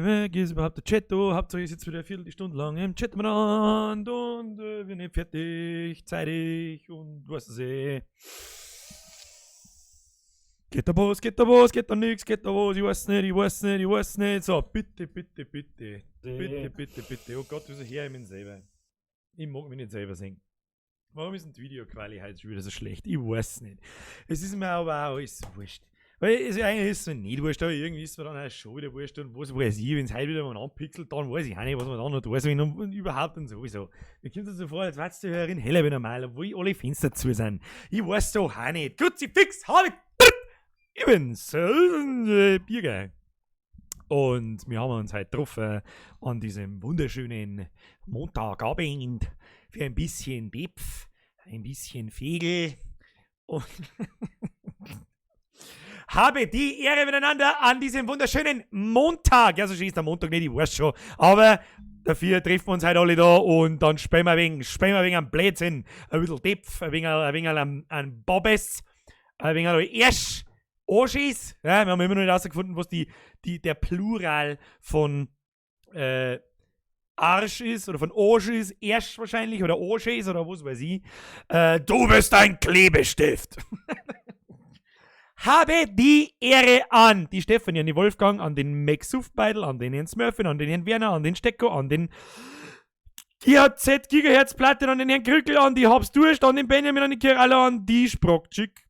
weg ist überhaupt der Chat da? Hauptsache ich sitze wieder eine Viertelstunde lang im Chat umeinander und wir nicht fertig, zeitig und was weiß ich. Geht da was, geht da was, geht da nix, geht da was, ich weiß nicht, ich weiß nicht, ich weiß nicht. So, bitte, bitte, bitte. Bitte, bitte, bitte. Oh Gott, wieso her ich mich selber? Ich mag mich nicht selber singen. Warum ist denn die Videoqualität heute schon wieder so schlecht? Ich weiß nicht. Es ist mir aber auch alles wurscht. Weil es eigentlich ist mir nicht wurscht, aber irgendwie ist mir dann auch schon wieder wurscht. Und was weiß ich, wenn es heute wieder mal anpixelt, dann weiß ich auch nicht, was man dann noch tun soll und überhaupt und sowieso. Mir kommt es so vor, als wärst du herin heller wie normal, obwohl alle Fenster zu sind. Ich weiß doch auch nicht. Kruzifix, hab ich. Ich bin Biergeil. Und wir haben uns heute getroffen an diesem wunderschönen Montagabend für ein bisschen Bepf, ein bisschen Fegel und habe die Ehre miteinander an diesem wunderschönen Montag. Ja, so schön ist der Montag nicht, ich weiß schon. Aber dafür treffen wir uns heute alle da und dann spielen wir ein wenig, spielen wir ein wenig am Blödsinn, ein bisschen Depf, ein wenig an Bobbes, ein wenig an Ersch, Oschis. Ja, wir haben immer noch nicht herausgefunden, was der Plural von Arsch ist oder von Osch ist, Ersch wahrscheinlich oder Oschis oder was weiß ich. Du bist ein Klebestift. Habe die Ehre an die Stefanie, an die Wolfgang, an den Max Sufbeidel, an den Herrn Smurfin, an den Herrn Werner, an den Stecko, an den GHZ Gigahertz Platte, an den Herrn Krückel, an die Habs Durst, an den Benjamin, an die Kiralla, an die Sprockchick,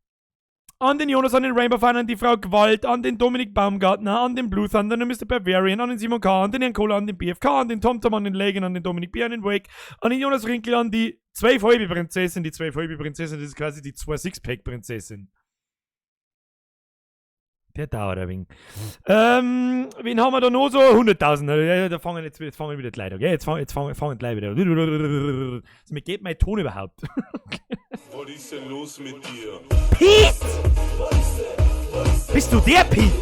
an den Jonas, an den Rainbow Fan, an die Frau Gewalt, an den Dominik Baumgartner, an den Blue Thunder, an den Mr. Bavarian, an den Simon K., an den Herrn Kohler, an den BFK, an den TomTom, an den Lagan, an den Dominik B., an den Wake, an den Jonas Rinkel, an die zwei Folbe-Prinzessin, die zwei Folbe-Prinzessin, das ist quasi die zwei Sixpack-Prinzessin. Der dauert ein wenig. Wen haben wir da noch so? 100.000. Ja, da fangen jetzt wieder die Leute an, gell? Jetzt fangen die Leute wieder an. Also, mir geht mein Ton überhaupt. Was ist denn los mit dir? Pete! Bist du der Pete?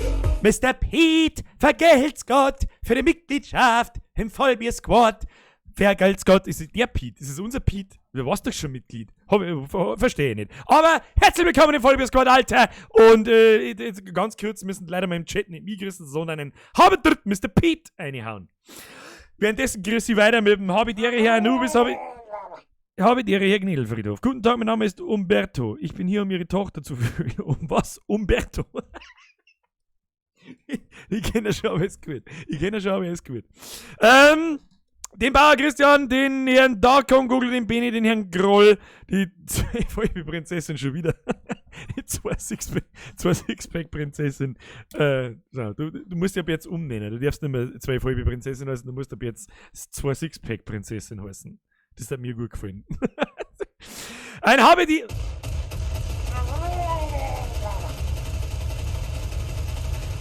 Mr. Pete, vergelt's Gott für die Mitgliedschaft im Vollbier-Squad. Vergelt's Gott, ist es der Pete? Ist es unser Pete? Du warst doch schon Mitglied. Verstehe ich nicht. Aber herzlich willkommen im Vollbier Squad, Alter! Und jetzt ganz kurz, müssen leider mal im Chat nicht mitgerissen, sondern einen habe dritten Mr. Pete reinhauen. Währenddessen grüße ich weiter mit dem Habe die Ehre, Herr Anubis, habe die Ehre, Herr Gnädelfriedhof. Guten Tag, mein Name ist Umberto. Ich bin hier, um Ihre Tochter zu fühlen. Um was? Umberto? Ich kenne schon, aber ist gut. Ich kenne schon, aber ist gut. Den Bauer Christian, den Herrn Darkon, Google, den Beni, den Herrn Groll, die zwei Vollprinzessin schon wieder. Die zwei Sixpack-Prinzessin. So, du musst dich ab jetzt umnennen. Du darfst nicht mehr zwei Vollprinzessin heißen, du musst ab jetzt zwei Sixpack-Prinzessin heißen. Das hat mir gut gefallen. Ein habe die.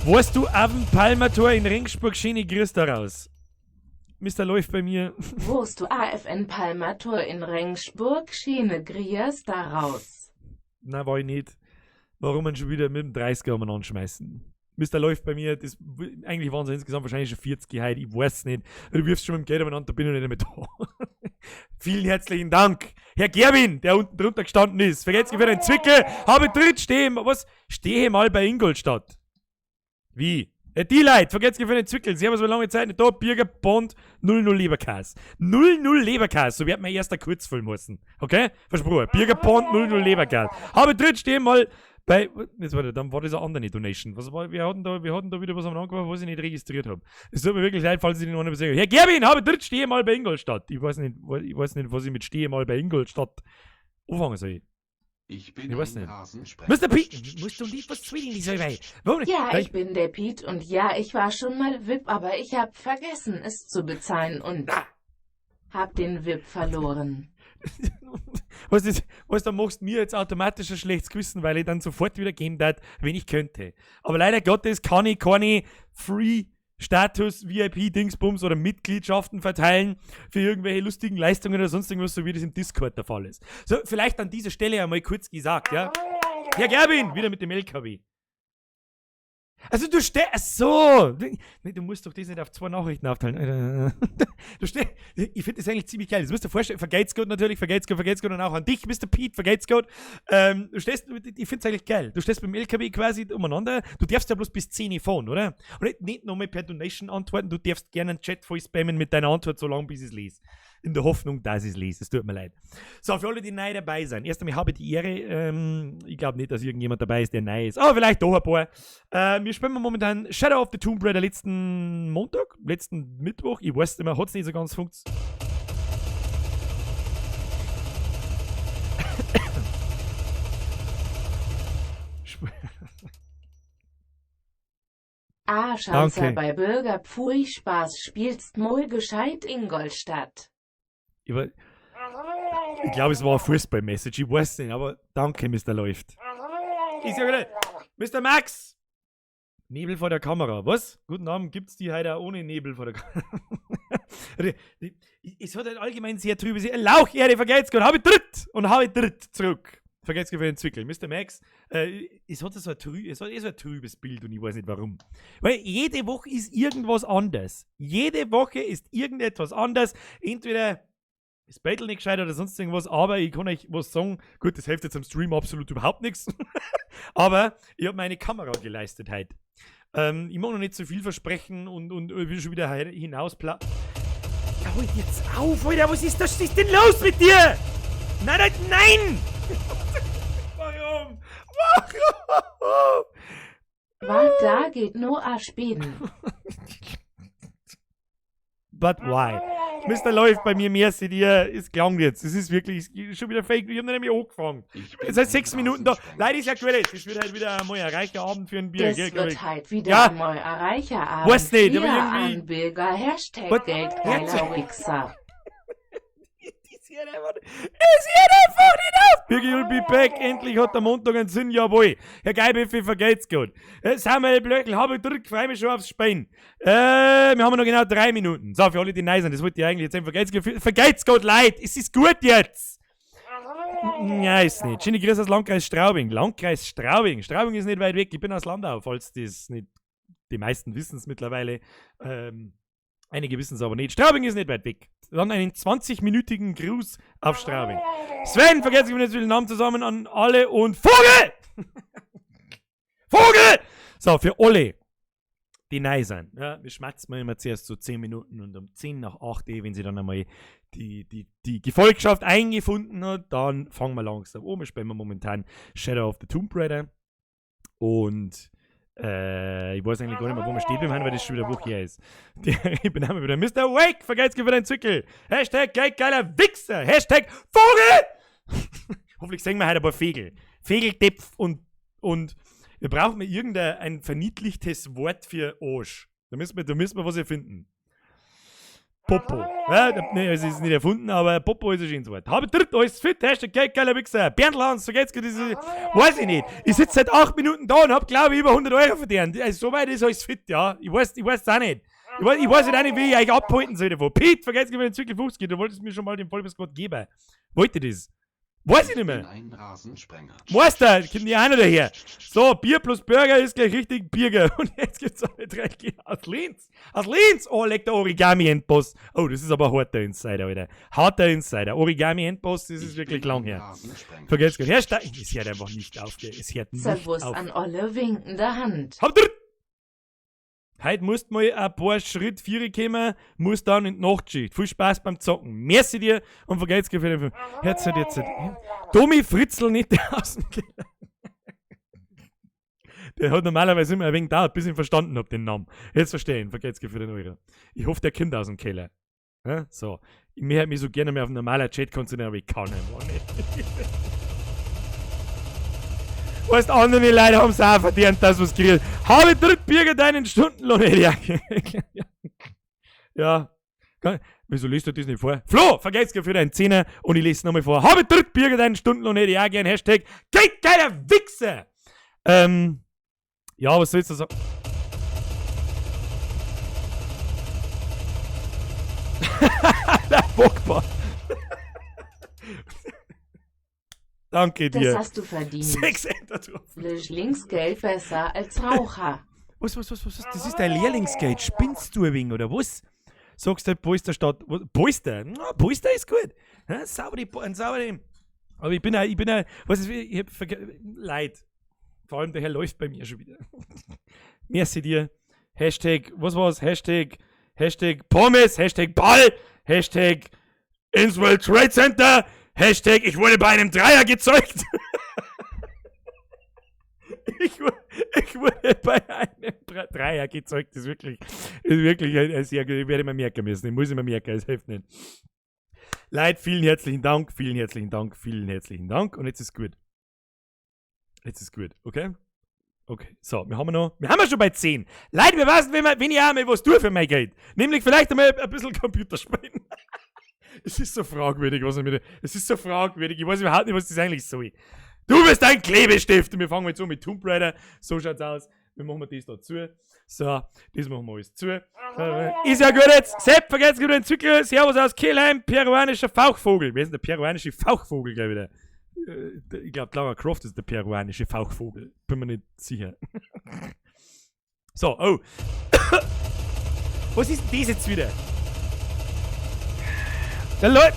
Warst du auf dem Palmertor in Regensburg? Schöne Grüße da raus. Mr. läuft bei mir. Warst du AFN Palmertor in Regensburg? Schöne Grüße da raus. Nein, war ich nicht. Warum man schon wieder mit dem 30er umeinander schmeißen? Mr. läuft bei mir, das, eigentlich waren es insgesamt wahrscheinlich schon 40 heute, ich weiß nicht. Du wirfst schon mit dem Geld umeinander, da bin ich nicht mehr da. Vielen herzlichen Dank, Herr Gerwin, der unten drunter gestanden ist. Vergesst für den Zwickel, habe dritt stehen, was? Stehe mal bei Ingolstadt. Wie? Die Leute, vergesst für den Zwickel, sie haben so lange Zeit nicht da, Birger Bond 00 Leberkäse. 00 Leberkäse, so wird mein erster Kurzfilm heißen. Okay? Versprochen. Birger Bond 00 Leberkäse. Habe dritt stehen mal bei, jetzt warte, dann war das eine andere Donation. Was war, wir hatten da wieder was am angefangen, was ich nicht registriert habe. Es tut mir wirklich leid, falls ich den noch nicht sehe. Herr Gerwin, habe dritt stehe mal bei Ingolstadt. Ich weiß nicht, was ich mit stehe mal bei Ingolstadt anfangen soll. Ich bin ein Rasensprenger. Mr. Pete, musst du nicht was zwingen, die soll. Ja, ich bin der Pete und ja, ich war schon mal VIP, aber ich hab vergessen, es zu bezahlen und hab den VIP verloren. Was, da machst du mir jetzt automatisch ein schlechtes Gewissen, weil ich dann sofort wieder gehen darf, wenn ich könnte. Aber leider Gottes kann ich keine Free Status, VIP, Dingsbums oder Mitgliedschaften verteilen für irgendwelche lustigen Leistungen oder sonst irgendwas, so wie das im Discord der Fall ist. So, vielleicht an dieser Stelle einmal kurz gesagt, ja. Herr Gerwin, wieder mit dem LKW. Also du stellst. So! Nee, du musst doch das nicht auf 2 Nachrichten aufteilen. Du steh, ich finde das eigentlich ziemlich geil. Das musst du dir vorstellen. Vergelt's Gott natürlich, vergelt's Gott, vergelt's Gott und auch an dich, Mr. Pete, vergelt's Gott. Du stehst, ich find's eigentlich geil. Du stehst beim LKW quasi umeinander. Du darfst ja bloß bis 10 Uhr fahren, oder? Und nicht nochmal per Donation antworten. Du darfst gerne einen Chat voll spammen mit deiner Antwort, so lange bis ich's lese. In der Hoffnung, dass ich's lese. Es tut mir leid. So, für alle, die neu dabei sind. Erst einmal habe ich die Ehre. Ich glaub nicht, dass irgendjemand dabei ist, der neu ist. Aber vielleicht doch ein paar. Wir spielen momentan Shadow of the Tomb Raider letzten Montag, letzten Mittwoch. Ich weiß nicht mehr, hat's nicht so ganz funktioniert. Ah, Schanzer Danke. bei Bürger Pfui Spaß spielst mol gescheit Ingolstadt. Ich glaube, es war eine Fußball-Message, ich weiß nicht, aber danke, Mister Läuft. Ich sag nicht, Mister Max! Nebel vor der Kamera, was? Guten Abend, gibt's die heute auch ohne Nebel vor der Kamera? Es hat halt allgemein sehr trübe Laucherde, vergelt's Gott, hab ich dritt und hab ich dritt zurück. Vergelt's Gott für den Zwickel. Mister Max, es hat so ein trü-, es hat eh so ein trübes Bild und ich weiß nicht warum. Weil jede Woche ist irgendwas anders. Jede Woche ist irgendetwas anders. Entweder ist Battle nicht gescheit oder sonst irgendwas, aber ich kann euch was sagen. Gut, das hilft jetzt am Stream absolut überhaupt nichts. Aber ich hab meine Kamera geleistet heute. Ich mag noch nicht zu viel versprechen und ich will schon wieder hinauspla-, Ja, halt jetzt auf, Alter, was ist das? Was ist denn los mit dir? Nein, nein, nein! Warum? Warum? Wart, da geht Noah Speden. But why? Mister Läuft bei mir, merci dir. Es klang jetzt. Es ist wirklich, es ist schon wieder fake. Ich hab noch nicht mehr angefangen. Ich Ich bin bin seit 6 ein Minuten da. Rasensprenger. Leute, ich sag schon, es wird halt wieder einmal ein reicher Abend für ein Bier, Das gell, glaub wird ich. halt wieder Ja. einmal ein reicher Abend. Weiß nicht, aber Bier irgendwie an Bürger, Hashtag What? Geldgeiler Wichser. Es hört einfach nicht, es hört einfach nicht auf! Birgit will be back, endlich hat der Montag einen Sinn, jawohl. Herr Geibeffi, vergelt's gut. Samuel Blöckel, hab ich drück, freu mich schon aufs Spein. Wir haben noch genau 3 Minuten. So, für alle, die neu sind, das wollte ich eigentlich jetzt sagen. Vergelt's gut, vergelt's gut, Leute, es ist gut jetzt! Ja, ist nicht. Schöne Grüße aus Landkreis Straubing. Landkreis Straubing. Straubing ist nicht weit weg. Ich bin aus Landau, falls das nicht. Die meisten wissen's mittlerweile. Einige wissen's aber nicht. Straubing ist nicht weit weg. Dann einen 20-minütigen Gruß auf Straubing. Sven, vergesst nicht den Namen zusammen an alle und Vogel! Vogel! So, für alle, die neu sind. Ja, wir schmatzen immer zuerst so 10 Minuten und um 10 nach 8, wenn sie dann einmal die Gefolgschaft eingefunden hat, dann fangen wir langsam an. Wir spielen momentan Shadow of the Tomb Raider. Und ich weiß eigentlich gar nicht mehr, wo man steht beim Herrn, weil das schon wieder eine Woche her ist. Ich bin einmal wieder Mister Wake, vergelt's für deinen Zwickel. Hashtag geldgeiler Wichser. Hashtag Vogel. Hoffentlich sehen wir heute ein paar Vögel. Vegeldepf und wir brauchen mal irgendein ein verniedlichtes Wort für Arsch. Da müssen wir was erfinden. Popo. Ja, da, nee, es ist nicht erfunden, aber Popo ist ein schönes Wort. Habe dritt, alles fit, Hashtag geldgeiler Wichser. Berndl Hans, so geht's, das ist, weiß ich nicht. Ich sitze seit 8 Minuten da und hab, glaub ich, über 100 Euro verdient. Also, soweit ist alles fit, ja. Ich weiß es auch nicht. Ich weiß auch nicht, wie ich euch abhalten soll davon. Pete, vergesst nicht, wenn den Zirkel 50 geht. Du wolltest mir schon mal den Vollbiss-Gott geben. Wollte das? Weiß ich nicht mehr. Ich bin ein Rasensprenger. Meister, kommt die auch noch daher. So, Bier plus Burger ist gleich richtig Birger. Und jetzt gibt's alle 3 G aus Linz. Aus Linz! Oh, leck der Origami-Endboss. Oh, das ist aber harter Insider, Alter. Harter Insider. Origami-Endboss, das ist Ich wirklich bin lang ein her. Rasensprenger. Vergesst gar nicht. Herr Stein, es hört einfach nicht auf, gell. Es hört nicht Servus auf. an Olle winkende Hand. Habt ihr! Heute musst mal ein paar Schritt 4 kommen, musst dann in die Nachtschicht. Viel Spaß beim Zocken. Merci dir und vergelt's dir für den Film. Jetzt, jetzt, jetzt. Tommy Fritzl nicht aus dem Keller. Der hat normalerweise immer ein wenig gedauert, bis ich ihn verstanden hab, den Namen. Jetzt verstehe ich ihn. Vergelt's dir für den Euro. Ich hoffe, der kommt aus dem Keller. Ja? So. Ich möchte mich so gerne mehr auf einen normalen Chat konzentrieren, aber ich kann einfach nicht. Weißt, andere Leute haben's auch verdient, dass wir's kriegen. Habe Drittbürger deinen Stundenlohn. Ja. Ja. Wieso liest du das nicht vor? Flo, vergesst für deinen Zehner und ich lese es nochmal vor. Habe Drittbürger deinen Stundenlohn, hätte ich auch gern. Hashtag geiler Wichser! Ja, was sollst du sagen? Der Pogba. Danke Das dir. hast du verdient. 6 Enter drauf. Linksgeld besser als Raucher. Was, was, was, was, was? Das ist dein Lehrlingsgeld. Spinnst du ein wenig, oder was? Sagst du, Polster statt. Polster? Na, Polster ist gut. Ja, saubere, ein saubere. Aber ich bin auch, was ist, ich hab Leid. Vor allem der Herr läuft bei mir schon wieder. Merci dir. Hashtag, was war's? Hashtag, Hashtag Pommes, Hashtag Ball, Hashtag ins World Trade Center, Hashtag ich wurde bei einem Dreier gezeugt. Ich wurde bei einem Dreier gezeugt. Das ist wirklich ein sehr, ich werde mir merken müssen. Ich muss immer merken, es hilft nicht. Leute, vielen herzlichen Dank, vielen herzlichen Dank, vielen herzlichen Dank. Und jetzt ist gut. Jetzt ist gut, okay? Okay, so, wir haben ja schon bei 10. Leute, wir wissen, wenn ich auch mal was tue für mein Geld. Nämlich vielleicht einmal ein bisschen Computer spielen. Es ist so fragwürdig, was er mit, es ist so fragwürdig. Ich weiß überhaupt nicht, was das eigentlich soll. Du bist ein Klebestift. Und wir fangen jetzt an mit Tomb Raider. So schaut's aus. Wir machen das da zu. So, das machen wir alles zu. Ist ja gut jetzt. Sepp, vergesst gut den Zyklus. Servus aus Kelheim, peruanischer Fauchvogel. Wer ist denn der peruanische Fauchvogel gleich wieder? Ich glaube, Lara Croft ist der peruanische Fauchvogel. Bin mir nicht sicher. So, oh. Was ist denn das jetzt wieder? Der läuft.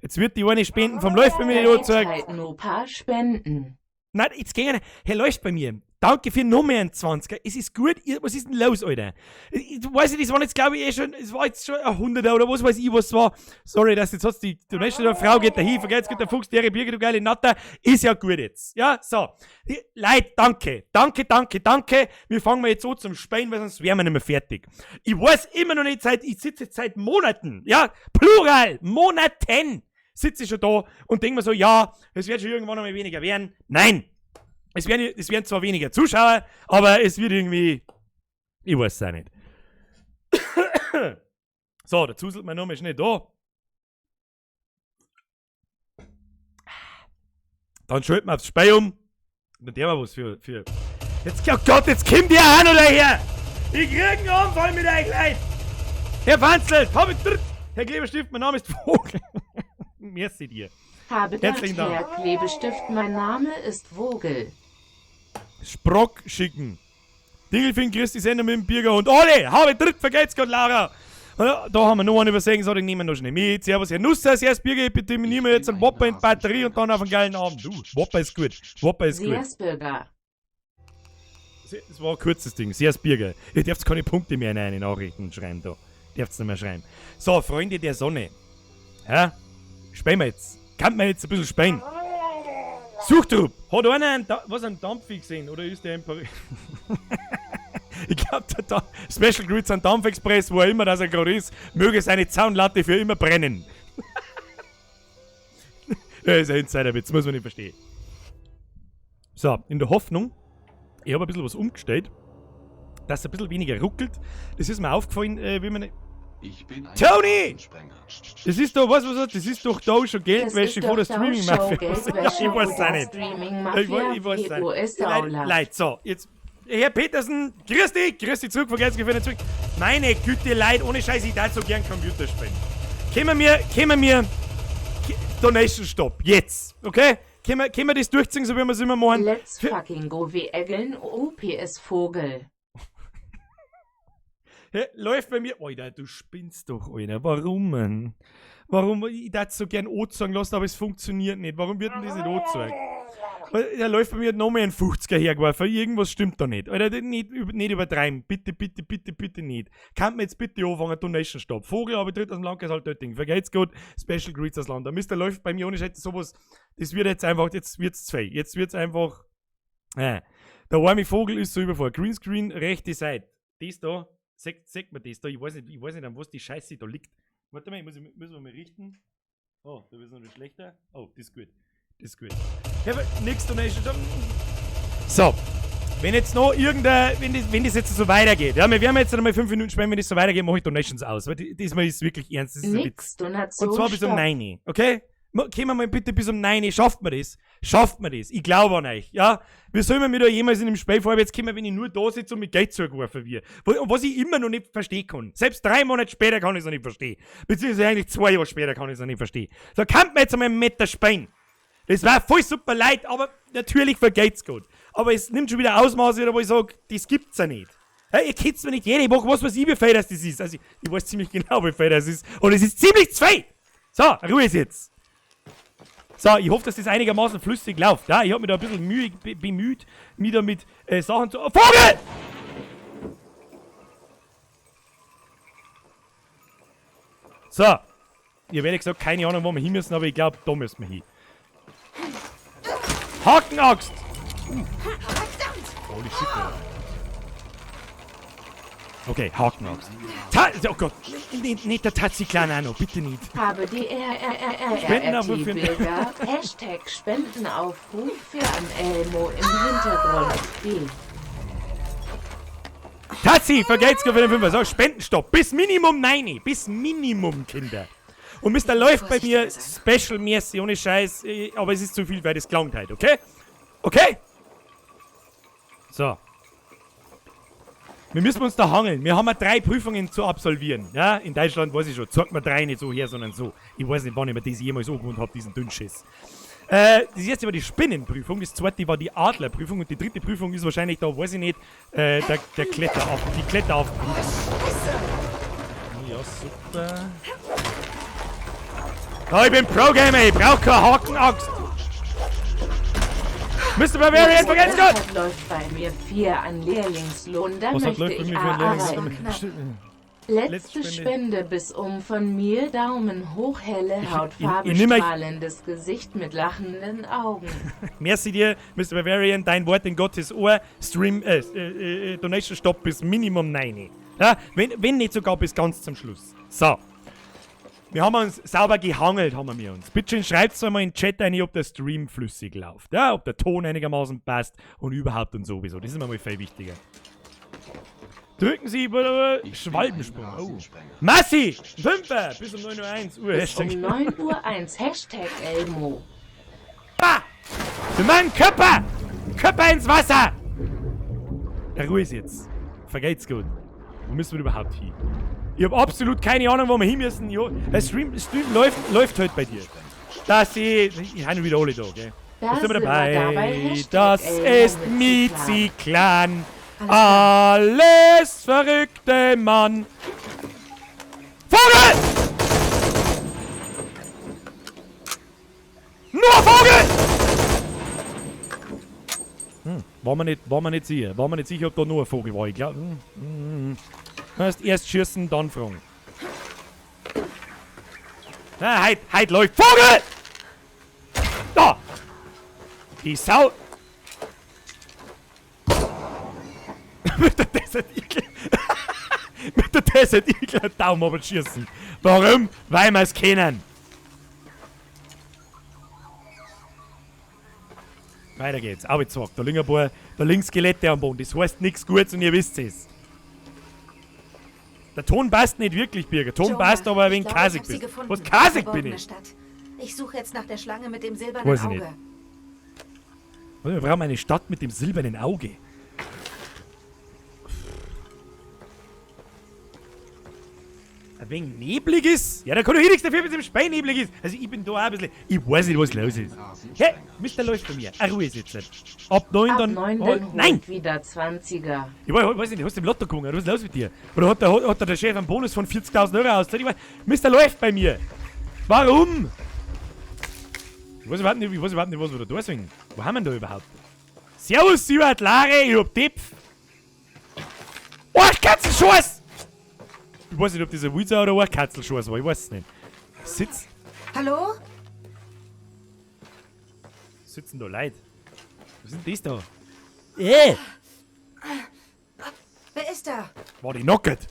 Jetzt wird die eine Spenden vom Läuft bei mir nicht angezeigt. Halt nur paar Spenden. Nein, jetzt geh nicht. Herr läuft bei mir. Danke für noch mehr ein 20er. Es ist gut. Was ist denn los, Alter? Ich weiß nicht, das waren jetzt, glaube ich, eh schon, es war jetzt schon ein Hunderter oder was weiß ich, was war. Sorry, dass jetzt hat's die Donation der Frau geht dahin, vergesst gut, der Fuchs, der Birgit, du geile Natter. Ist ja gut jetzt. Ja, so. Leute, danke. Danke, danke, danke. Wir fangen mal jetzt an zum Speien, weil sonst wären wir nicht mehr fertig. Ich weiß immer noch nicht, ich sitze jetzt seit Monaten, ja, plural, Monaten, sitze ich schon da und denke mir so, ja, es wird schon irgendwann einmal weniger werden. Nein! Es werden zwar weniger Zuschauer, aber es wird irgendwie. Ich weiß es auch nicht. So, der Zusel, mein Name ist nicht da. Dann schalten wir aufs Spei um. Dann der wir was für. Jetzt, oh Gott, jetzt kommt der auch noch daher! Ich krieg einen Anfall mit euch, Leute! Herr Fanzel, hab ich dritt! Herr Klebestift, mein Name ist Vogel. Merci dir. Habe Herzlichen Dank, Dank. Herr Klebestift, mein Name ist Vogel. Sprock schicken. Dingelfing, Christi Sender mit dem Birger und alle! Habe dritt, vergeht's Gott, Laura! Und da haben wir noch einen übersehen, so den nehmen wir noch schnell mit. Servus, Herr Nusser, servus Birger, ich bitte nehme jetzt einen Whopper in die Batterie und dann auf einen geilen Abend. Du, Whopper ist gut. Whopper ist gut. Sears Bürger. Das war ein kurzes Ding. Servus Birger. Ihr dürft keine Punkte mehr in eine Nachrichten schreiben da. Dürft's nicht mehr schreiben. So, Freunde der Sonne. Ja? Spielen wir jetzt. Kann man jetzt ein bisschen spielen? Suchtrupp. Hat einer was einen Dampfi gesehen? Oder ist der in Paris? Ich glaub, der Special Grüße an Dampfexpress, wo er immer das er gerade ist, möge seine Zaunlatte für immer brennen. Ja, ist ein Insiderwitz, muss man nicht verstehen. So, in der Hoffnung, ich habe ein bisschen was umgestellt, dass es ein bisschen weniger ruckelt. Das ist mir aufgefallen, wie man. Ich bin ein Tony! Sprenger. Das ist doch, was, was, das ist doch da schon Geldwäsche Das vor der ist doch da Streaming-Mafia. schon Geldwäsche Ja, ich weiß es vor auch der nicht. Streaming-Mafia, Ich weiß es auch nicht. POS Leid, Leid, so, jetzt. Herr Petersen, grüß dich zurück, vergesst gefällt zurück. Meine Güte, Leid, ohne Scheiß, ich darf so gern Computer spielen. Können wir Donation Stop, jetzt, okay? Können wir das durchziehen, so wie wir es immer machen? Let's fucking go wie Eggeln OPS Vogel. Hä, läuft bei mir. Alter, du spinnst doch, Alter. Warum, Mann? Warum? Ich darf so gern anzeigen lassen, aber es funktioniert nicht. Warum wird denn das nicht angezeigt? Weil der läuft bei mir noch mehr ein 50er hergeworfen. Irgendwas stimmt da nicht. Alter, nicht übertreiben. Bitte, bitte, bitte, bitte nicht. Kann man jetzt bitte anfangen, Donation Stop. Vogel, aber tritt aus dem Landkreis Altötting. Vergeht's gut. Special Greets aus Land. Der Mister läuft bei mir ohne Scheiß sowas. Das wird jetzt einfach, jetzt wird's zwei. Jetzt wird's einfach. Der arme Vogel ist so überfahren. Greenscreen, rechte Seite. Das da, sagt man das da? Ich weiß nicht, an was die Scheiße da liegt. Warte mal, müssen wir mal richten. Oh, da wird's noch nicht schlechter. Oh, das ist gut. Das ist gut. Ja, aber nix Donation. So. Wenn jetzt noch irgendein, wenn das jetzt so weitergeht, ja, wir werden jetzt noch mal 5 Minuten sprechen, wenn das so weitergeht, mache ich Donations aus. Weil diesmal ist es wirklich ernst. Das ist ein Witz. Nix Donation. Und zwar bis um Stopp. 9 Uhr, okay? Können wir mal bitte bis um 9 Uhr, schafft man das? Schafft man das? Ich glaube an euch, ja? Wie soll man mir da jemals in dem Spiel vorwärts kommen, wenn ich nur da sitze und mit Geld zugeworfen wird? Und was ich immer noch nicht verstehen kann. Selbst 3 Monate später kann ich es noch nicht verstehen. Beziehungsweise eigentlich 2 Jahre später kann ich es noch nicht verstehen. So, kann man jetzt einmal einen Meter spielen. Das war voll super leid, aber natürlich vergeht's gut. Aber es nimmt schon wieder Ausmaße, wo ich sage, das gibt's ja nicht. Hey, ihr kennt's mir nicht jede Woche, was weiß ich, wie viel das ist. Also, ich weiß ziemlich genau, wie viel das ist. Und es ist ziemlich zu viel. So, Ruhe ist jetzt. So, ich hoffe, dass das einigermaßen flüssig läuft. Ja, ich hab mich da ein bisschen Mühe bemüht, mich da mit Sachen zu... Oh, Vogel! So. Ich hab ehrlich gesagt keine Ahnung, wo wir hin müssen, aber ich glaub, da müssen wir hin. Hakenaxt! Holy shit, Alter. Okay, Hakenaxt. Oh Gott, nicht der Tazi-Clan auch noch, bitte nicht. Habe die R, R, R, R, R, Spendenaufruf R, für T, Bilder. Hashtag Spendenaufruf für an Elmo im Hintergrund. B. Tazi, vergelt's für den Fünfer. So, Spendenstopp. Bis Minimum 9. Bis Minimum, Kinder. Und Mister läuft bei mir special-mäßig, ohne Scheiß. Aber es ist zu viel, weil das klangt halt, okay? Okay? So. Wir müssen uns da hangeln. Wir haben ja 3 Prüfungen zu absolvieren. Ja, in Deutschland weiß ich schon. Zeigt mir 3 nicht so her, sondern so. Ich weiß nicht, wann ich mir das jemals angewohnt hab, diesen Dünnschiss. Das erste war die Spinnenprüfung, das zweite war die Adlerprüfung und die dritte Prüfung ist wahrscheinlich da, weiß ich nicht, der Kletterauf, die Kletteraufprüfung. Ja, super. Oh, ich bin Pro-Gamer, ich brauch keine Hakenaxt. Mister Bavarian, vergelt's Gott! Was läuft bei mir 4 an Lehrlingslohn, da Was hat möchte läuft bei ich mir für ein arbeiten. Lehrlingslohn? Letzte Letzte Spende. Spende bis um von mir, Daumen hoch, helle Hautfarbe, Ich nehm euch strahlendes Gesicht mit lachenden Augen. Merci dir, Mister Bavarian, dein Wort in Gottes Ohr. Stream, Donation Stop bis Minimum 9. Ja, wenn nicht sogar bis ganz zum Schluss. So. Wir haben uns sauber gehangelt, haben wir uns. Bitte schön, schreibt's einmal in den Chat rein, ob der Stream flüssig läuft. Ja, ob der Ton einigermaßen passt und überhaupt und sowieso. Das ist mir mal viel wichtiger. Drücken Sie Ich bin Schwalbensprung. ein Oh. Rasensprenger. Massi! Fünfer! Bis um neun Uhr eins Uhr. Bis um Hashtag. neun Uhr eins. Hashtag Elmo. Ah! Wir machen Körper! Körper ins Wasser! Ja, Ruhe ist jetzt. Vergeht's gut. Wo müssen wir überhaupt hin? Ich hab absolut keine Ahnung, wo wir hin müssen. Jo, der Stream läuft halt bei dir. Das ist. Ich hab wieder alle da, gell? Da Was sind wir sind wir dabei? dabei. Hashtag Das Elmo ist mit Ziklan. Mizi-Clan. Alles verrückte Mann. Vogel! Nur Vogel! War mir nicht sicher. War mir nicht sicher, ob da nur ein Vogel war. Ich glaub, Erst, erst schießen, dann fragen. Na, heut läuft Vogel! Da! Die Sau! Mit der Desert Eagle. Mit der Desert Eagle Daumen aber schießen. Warum? Weil wir's kennen. Weiter geht's. Au, jetzt da liegen ein paar, da liegen Skelette am Boden. Das heißt nix Gutes und ihr wisst es. Der Ton passt nicht wirklich, Birger. Ton Jonah, passt aber, wenn ich glaube, kasig ich hab sie bist. gefunden. Was kasig bin Verborgene ich? Stadt. Ich suche jetzt nach der Schlange mit dem silbernen Weiß ich Auge. nicht. Wir brauchen eine Stadt mit dem silbernen Auge. Ein wenig neblig ist? Ja, da kann doch eh nichts dafür, wenn es im Spein neblig ist. Also ich bin da auch ein bisschen... Ich weiß nicht, was los ist. Hey, Mister läuft bei mir. Ah, Ruhe ist jetzt. Ab 9 Ab dann... 9 oh, dann holt nein! wieder 20er. Ich weiß nicht, hast du im Lotto gewonnen? Was ist los mit dir? Oder hat der Chef einen Bonus von 40.000 Euro aus? Ich weiß, Mister läuft bei mir. Warum? Ich weiß überhaupt nicht, ich weiß überhaupt nicht, was wir da tun sollen. Wo haben wir denn da überhaupt? Servus, Siebert, Lare, ich hab Tipp. Arschkatzenschuss! Ich weiß nicht, ob das ein Wildsau oder ein Arschkatzenschuss war, ich weiß es nicht. Sitz. Hallo? Sitzen da Leute? Was ist denn das da? Wer ist da? War die knockert?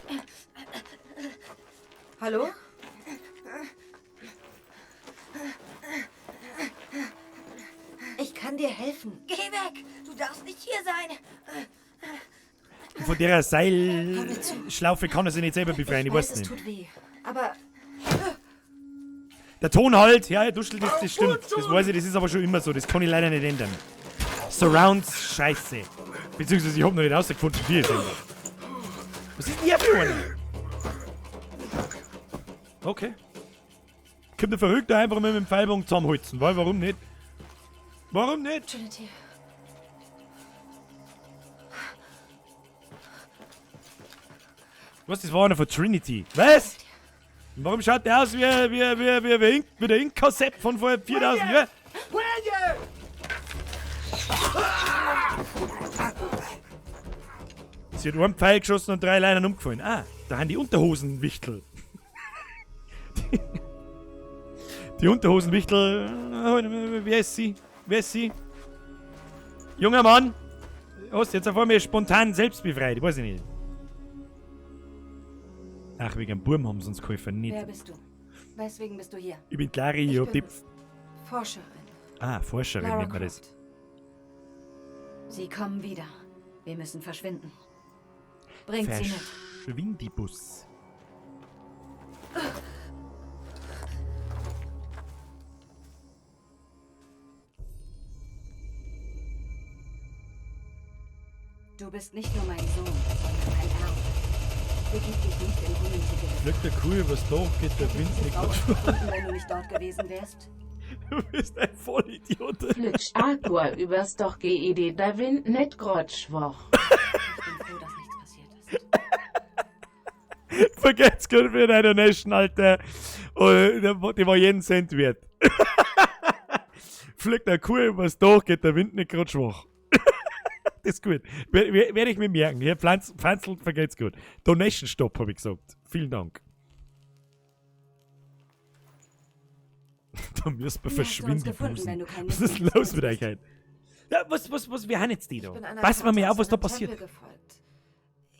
Hallo? Ich kann dir helfen. Geh weg! Du darfst nicht hier sein! Von der Seilschlaufe kann er sich nicht selber befreien, ich weiß, weiß es nicht. tut weh, aber Der Ton halt, ja, Duschel, das stimmt. Das weiß ich, das ist aber schon immer so, das kann ich leider nicht ändern. Surrounds scheiße. Beziehungsweise ich hab noch nicht rausgefunden, wie es ändert. Was ist denn hier für einer? Okay. Kommt der Verrückte einfach mal mit dem Pfeilbogen zusammenholzen, weil warum nicht? Warum nicht? Trinity. Was, das war einer von Trinity. Was? Und warum schaut der aus wie der Inka-Sepp von vor 4000 Jahren? Sie hat einen Pfeil geschossen und 3 Leinen umgefallen. Ah, da haben die Unterhosenwichtel. Die Unterhosenwichtel. Wer ist sie? Wer ist sie? Junger Mann! Hast jetzt auf einmal spontan selbst befreit, ich weiß nicht. Ach, wegen dem Burm haben sie uns geholfen, nicht. Wer bist du? Weswegen bist du hier? Ich bin Clary, ich Ich hab die bin Forscherin. Ah, Forscherin Lara nennt man das. Croft. Sie kommen wieder. Wir müssen verschwinden. Bringt sie mit. Verschwindibus. Du bist nicht nur mein Sohn, sondern mein Erbe. Begib dich nicht in unnötige Gefahr. Glück der Kuh übers Dach geht der Hätte Wind ich diese nicht Frau mehr. gefunden, wenn du nicht dort gewesen wärst? Du bist ein Vollidiot. Flitsch Aqua übers Doch GED da Wind net grad schwoch. Ich bin froh, dass nichts passiert ist. Vergesst gut für deine Donation, Alter. Oh, die war jeden Cent wert. Fliegt der Kuh übers Dach, geht der Wind nicht grad schwach. Das ist gut. Werde ich mir merken. Hier, Pflanzel, vergeht's gut. Donation Stop, hab ich gesagt. Vielen Dank. Da müssen wir Wie hast du uns verschwinden. gefunden, wenn du kein Was ist Mitglied des los mit Kults euch heute? Ja, wir haben jetzt die da? Ich bin einer Pass mal Karte mir auf, aus was da einem passiert. Tempel gefolgt.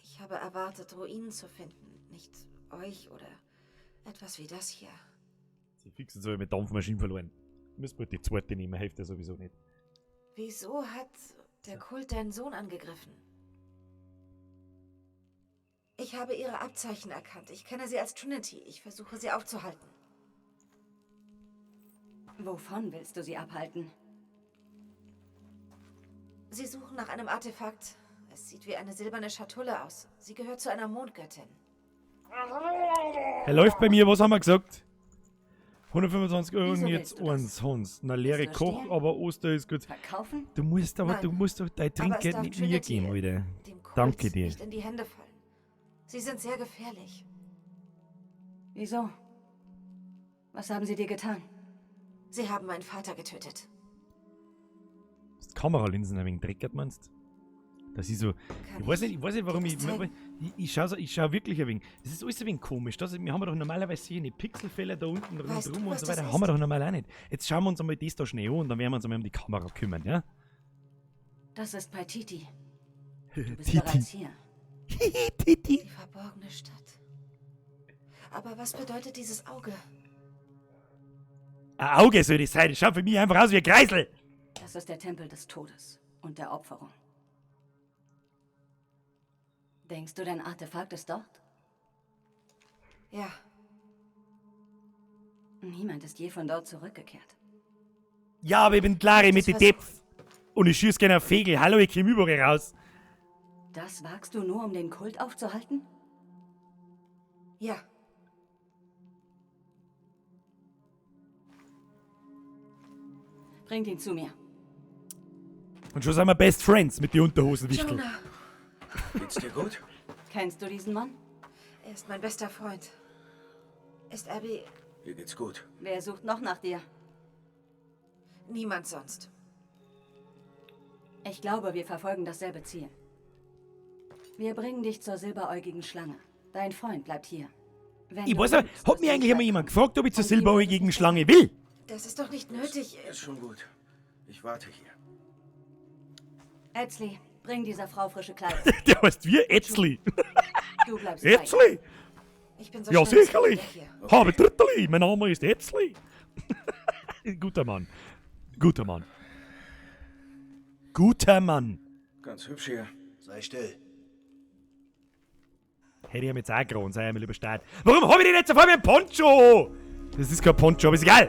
Ich habe erwartet, Ruinen zu finden. Nicht euch oder etwas wie das hier. Sie fixen so mit Dampfmaschinen verloren. Müssen wir die zweite nehmen, hilft ja sowieso nicht. Wieso hat der Kult deinen Sohn angegriffen? Ich habe ihre Abzeichen erkannt. Ich kenne sie als Trinity. Ich versuche, sie aufzuhalten. Wovon willst du sie abhalten? Sie suchen nach einem Artefakt. Es sieht wie eine silberne Schatulle aus. Sie gehört zu einer Mondgöttin. Er läuft bei mir, was haben wir gesagt? 125 Euro Wieso und willst jetzt du das? eins, Hans. Na, leere Willst du Koch, stehlen? aber Oster ist gut. Verkaufen? Du musst aber, Nein. du musst doch dein Aber es Trinkgeld darf nicht mir Trinity geben, Alter. Dem Kult Danke dir. nicht in die Hände fallen. Sie sind sehr gefährlich. Wieso? Was haben sie dir getan? Sie haben meinen Vater getötet. Das Kameralinsen ein wenig dreckert, meinst du? Das ist so. Kann Ich weiß nicht, ich weiß nicht, warum dir ich. das zeigen? Ich schau so, ich schau wirklich ein wenig. Das ist alles ein wenig komisch. Das, wir haben doch normalerweise hier eine Pixelfehler da unten Weißt rundherum du, und was so das weiter. ist? Haben wir doch normal auch nicht. Jetzt schauen wir uns einmal das da schnell an und dann werden wir uns einmal um die Kamera kümmern, ja? Das ist Paititi. Du bist Titi. bereits hier. Titi. Die verborgene Stadt. Aber was bedeutet dieses Auge? Ein Auge soll das sein. Das schaut für mich einfach aus wie ein Kreisel. Das ist der Tempel des Todes und der Opferung. Denkst du, dein Artefakt ist dort? Ja, Niemand ist je von dort zurückgekehrt. Ja, aber ich bin Klare mit den versuchen. Depf. Und ich schieß gerne auf Fegel. Hallo, ich komm überall raus. Das wagst du nur, um den Kult aufzuhalten? ja. Bringt ihn zu mir. Und schon sind wir Best Friends mit den Unterhosenwichtel. Jonah, Geht's dir gut? Kennst du diesen Mann? er ist mein bester Freund. Ist Abby Mir geht's gut. Wer sucht noch nach dir? niemand sonst? Ich glaube, wir verfolgen dasselbe Ziel. Wir bringen dich zur silberäugigen Schlange. Dein Freund bleibt hier. Wenn Ich du weiß nicht, lügst, hat wirst mir du eigentlich nicht einmal jemand weit gefragt, ob ich zur Und ihm wird es silberäugigen nicht Schlange will? Das ist doch nicht nötig. Ist schon gut. Ich warte hier. kommen. Etzli, bring dieser Frau frische Kleider. Der heißt wie Etzli. Du bleibst bei ihr. Etzli? Ich bin so Ja, schnell es geht sicherlich. wieder hier. Habe Dritteli. Mein Name ist Etzli. Guter Mann. Guter Mann. Guter Mann. Ganz hübsch hier. Sei still. Hätte ich ihm jetzt auch gerochen, sei mir lieber Staat. Warum hab ich denn jetzt auf einmal einen Poncho? Das ist kein Poncho, aber ist egal.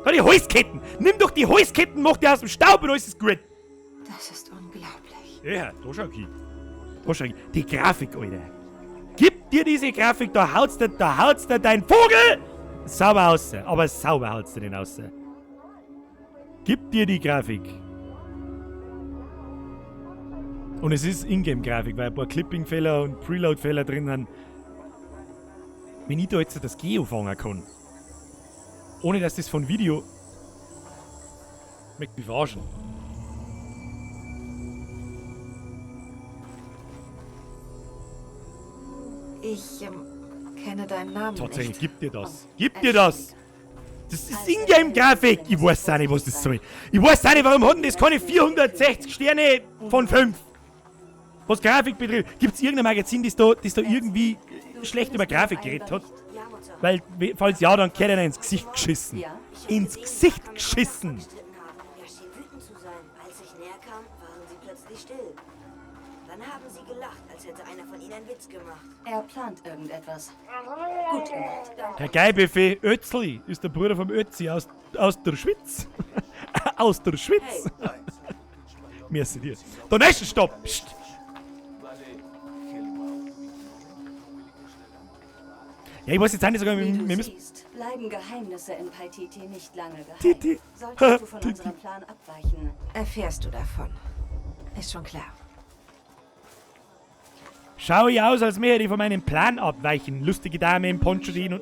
Da die Holzketten. Nimm doch die Holzketten, mach die aus dem Staub und alles ist gut. Das ist unglaublich. Ja, da schau ich. Da schau ich. Die Grafik, Alter. Gib dir diese Grafik, da haut's dir, da haut's dir dein Vogel sauber aus. Aber sauber haut's dir den aus. Gib dir die Grafik. Und es ist Ingame-Grafik, weil ein paar Clipping-Fehler und Preload-Fehler drin sind. Wenn ich da jetzt das Geo fangen kann, ohne dass das von Video. Möchte mich verarschen. Ich kenne deinen Namen Tatsächlich, nicht. gib dir das. Gib dir das! Das ist Ingame-Grafik! Ich weiß auch nicht, was das soll. Ich weiß auch nicht, warum hat denn das keine 460 Sterne von 5? Was Grafik betrifft. Gibt es irgendein Magazin, das da irgendwie schlecht über Grafik geredet hat? Weil, falls ja, dann kehrt einer ins Gesicht geschissen. Ins Gesicht geschissen! Er schien wütend zu sein. Als ich näher kam, waren sie plötzlich still. Dann haben sie gelacht, als hätte einer von ihnen einen Witz gemacht. Er plant irgendetwas. Gut gemacht. Herr Geibefe Özli ist der Bruder vom Ötzi aus der Schweiz. Aus der Schweiz. Merci dir. Der nächste Stopp. Psst. Ja, ich weiß jetzt auch nicht sogar, wir müssen. Siehst, bleiben Geheimnisse in Paititi nicht lange geheim. Titi. Solltest du von unserem Plan abweichen, Erfährst du davon. Ist schon klar. Schau ich aus, als möchte ich von meinem Plan abweichen. Lustige Dame im Poncho, die und.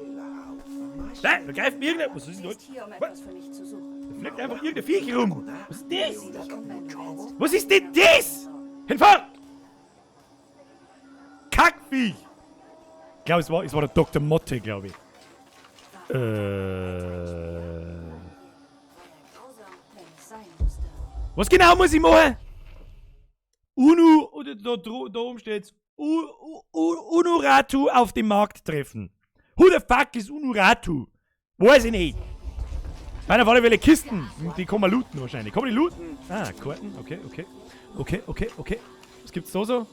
Nein, da greift mir irgendein. Was ist denn bist hier, um etwas für mich zu suchen. Da fliegt einfach irgendein Viech rum. Was ist das? Sieh dich um, wenn du willst. Was ist denn das? Hinfort! Kackviech! Ich glaube, es war der Dr. Motte, glaube ich. Was genau muss ich machen? Unu, oder da oben steht's. Unuratu auf dem Markt treffen. Who the fuck is Unuratu? Weiß ich nicht. Meiner auf alle Fälle Kisten. Die kann man looten wahrscheinlich. Kann man die looten? Ah, Karten. Okay, okay. Okay, okay, okay. Was gibt's da so?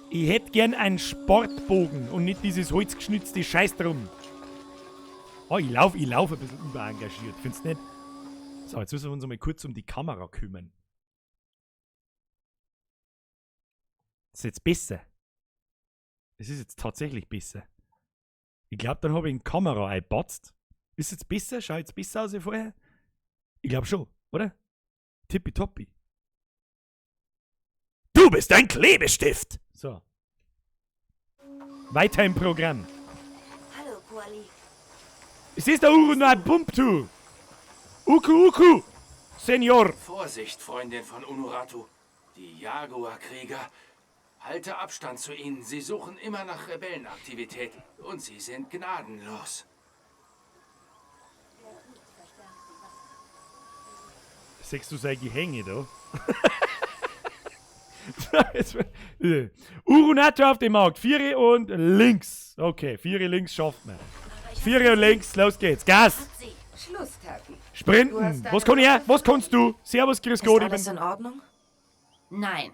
Ich hätte gern einen Sportbogen und nicht dieses holzgeschnitzte Scheiß drum. Oh, ich lauf ein bisschen überengagiert. Findest du nicht? So, jetzt müssen wir uns mal kurz um die Kamera kümmern. Das ist jetzt besser. Es ist jetzt tatsächlich besser. Ich glaube, dann habe ich eine Kamera eingepatzt. Ist jetzt besser? Schaut jetzt besser aus als vorher? Ich glaube schon, oder? Tippitoppi. Du bist ein Klebestift! So. Weiter im Programm. Hallo, Kuali. Es ist der Urunabumtu. Uku Uku! Senior! Vorsicht, Freundin von Unuratu. Die Jaguar-Krieger. Halte Abstand zu ihnen. Sie suchen immer nach Rebellenaktivität. Und sie sind gnadenlos. Siehst du sein Gehänge da? Urunatu auf dem Markt. 4 und links. Okay, 4 links schafft man. 4 und links, los geht's. Gas! Schluss, Taken. Sprinten! Was kann ich? Was kannst du? Servus, grüß Gott. Ist alles in Ordnung? Nein.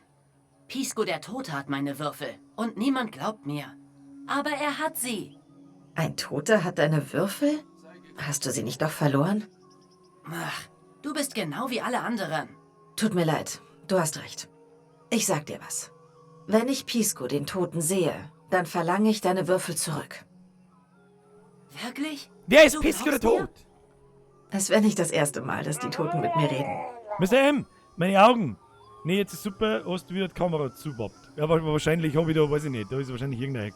Pisco der Tote hat meine Würfel. Und niemand glaubt mir. Aber er hat sie. Ein Toter hat deine Würfel? Hast du sie nicht doch verloren? Ach, du bist genau wie alle anderen. Tut mir leid, du hast recht. Ich sag dir was. Wenn ich Pisco, den Toten, sehe, dann verlange ich deine Würfel zurück. Wirklich? Wer ist Pisco der Tod? Es wäre nicht das erste Mal, dass die Toten mit mir reden. Mr. M, meine Augen. Nee, jetzt ist super, hast du wieder die Kamera zubappt. Ja, aber wahrscheinlich habe ich da, weiß ich nicht, da ist wahrscheinlich irgendein...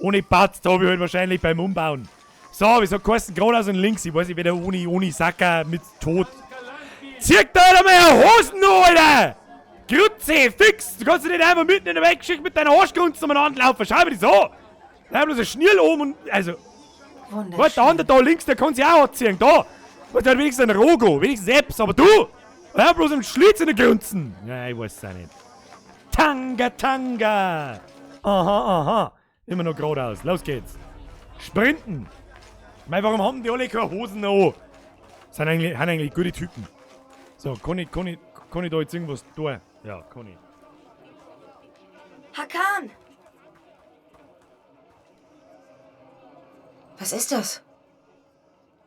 Ohne Patz, da habe ich halt wahrscheinlich beim Umbauen. So, wieso kosten geradeaus und links? Ich weiß nicht, wer der ohne Sacker mit Tod... Zirk da halt einmal Hosen an, Alter! Grütze, fix! Du kannst dich nicht einfach mitten in der Weltgeschichte mit deiner Arschgrunze umeinander laufen. Schau mir das an! Da haben bloß ein Schnürl oben und... Also... Wunderschön. Der andere da links, der kann sich auch anziehen. Da! Der hat wenigstens einen Rogo, wenigstens Apps, aber du! Ja, bloß im Schlitz in der Grunzen! Ja, ich weiß es auch nicht. Tanga, Tanga! Aha, aha. Immer noch geradeaus. Los geht's. Sprinten! Mei, warum haben die alle keine Hosen an? Sind eigentlich gute Typen. So, kann ich da jetzt irgendwas tun? Ja, kann ich. Hakan! Was ist das?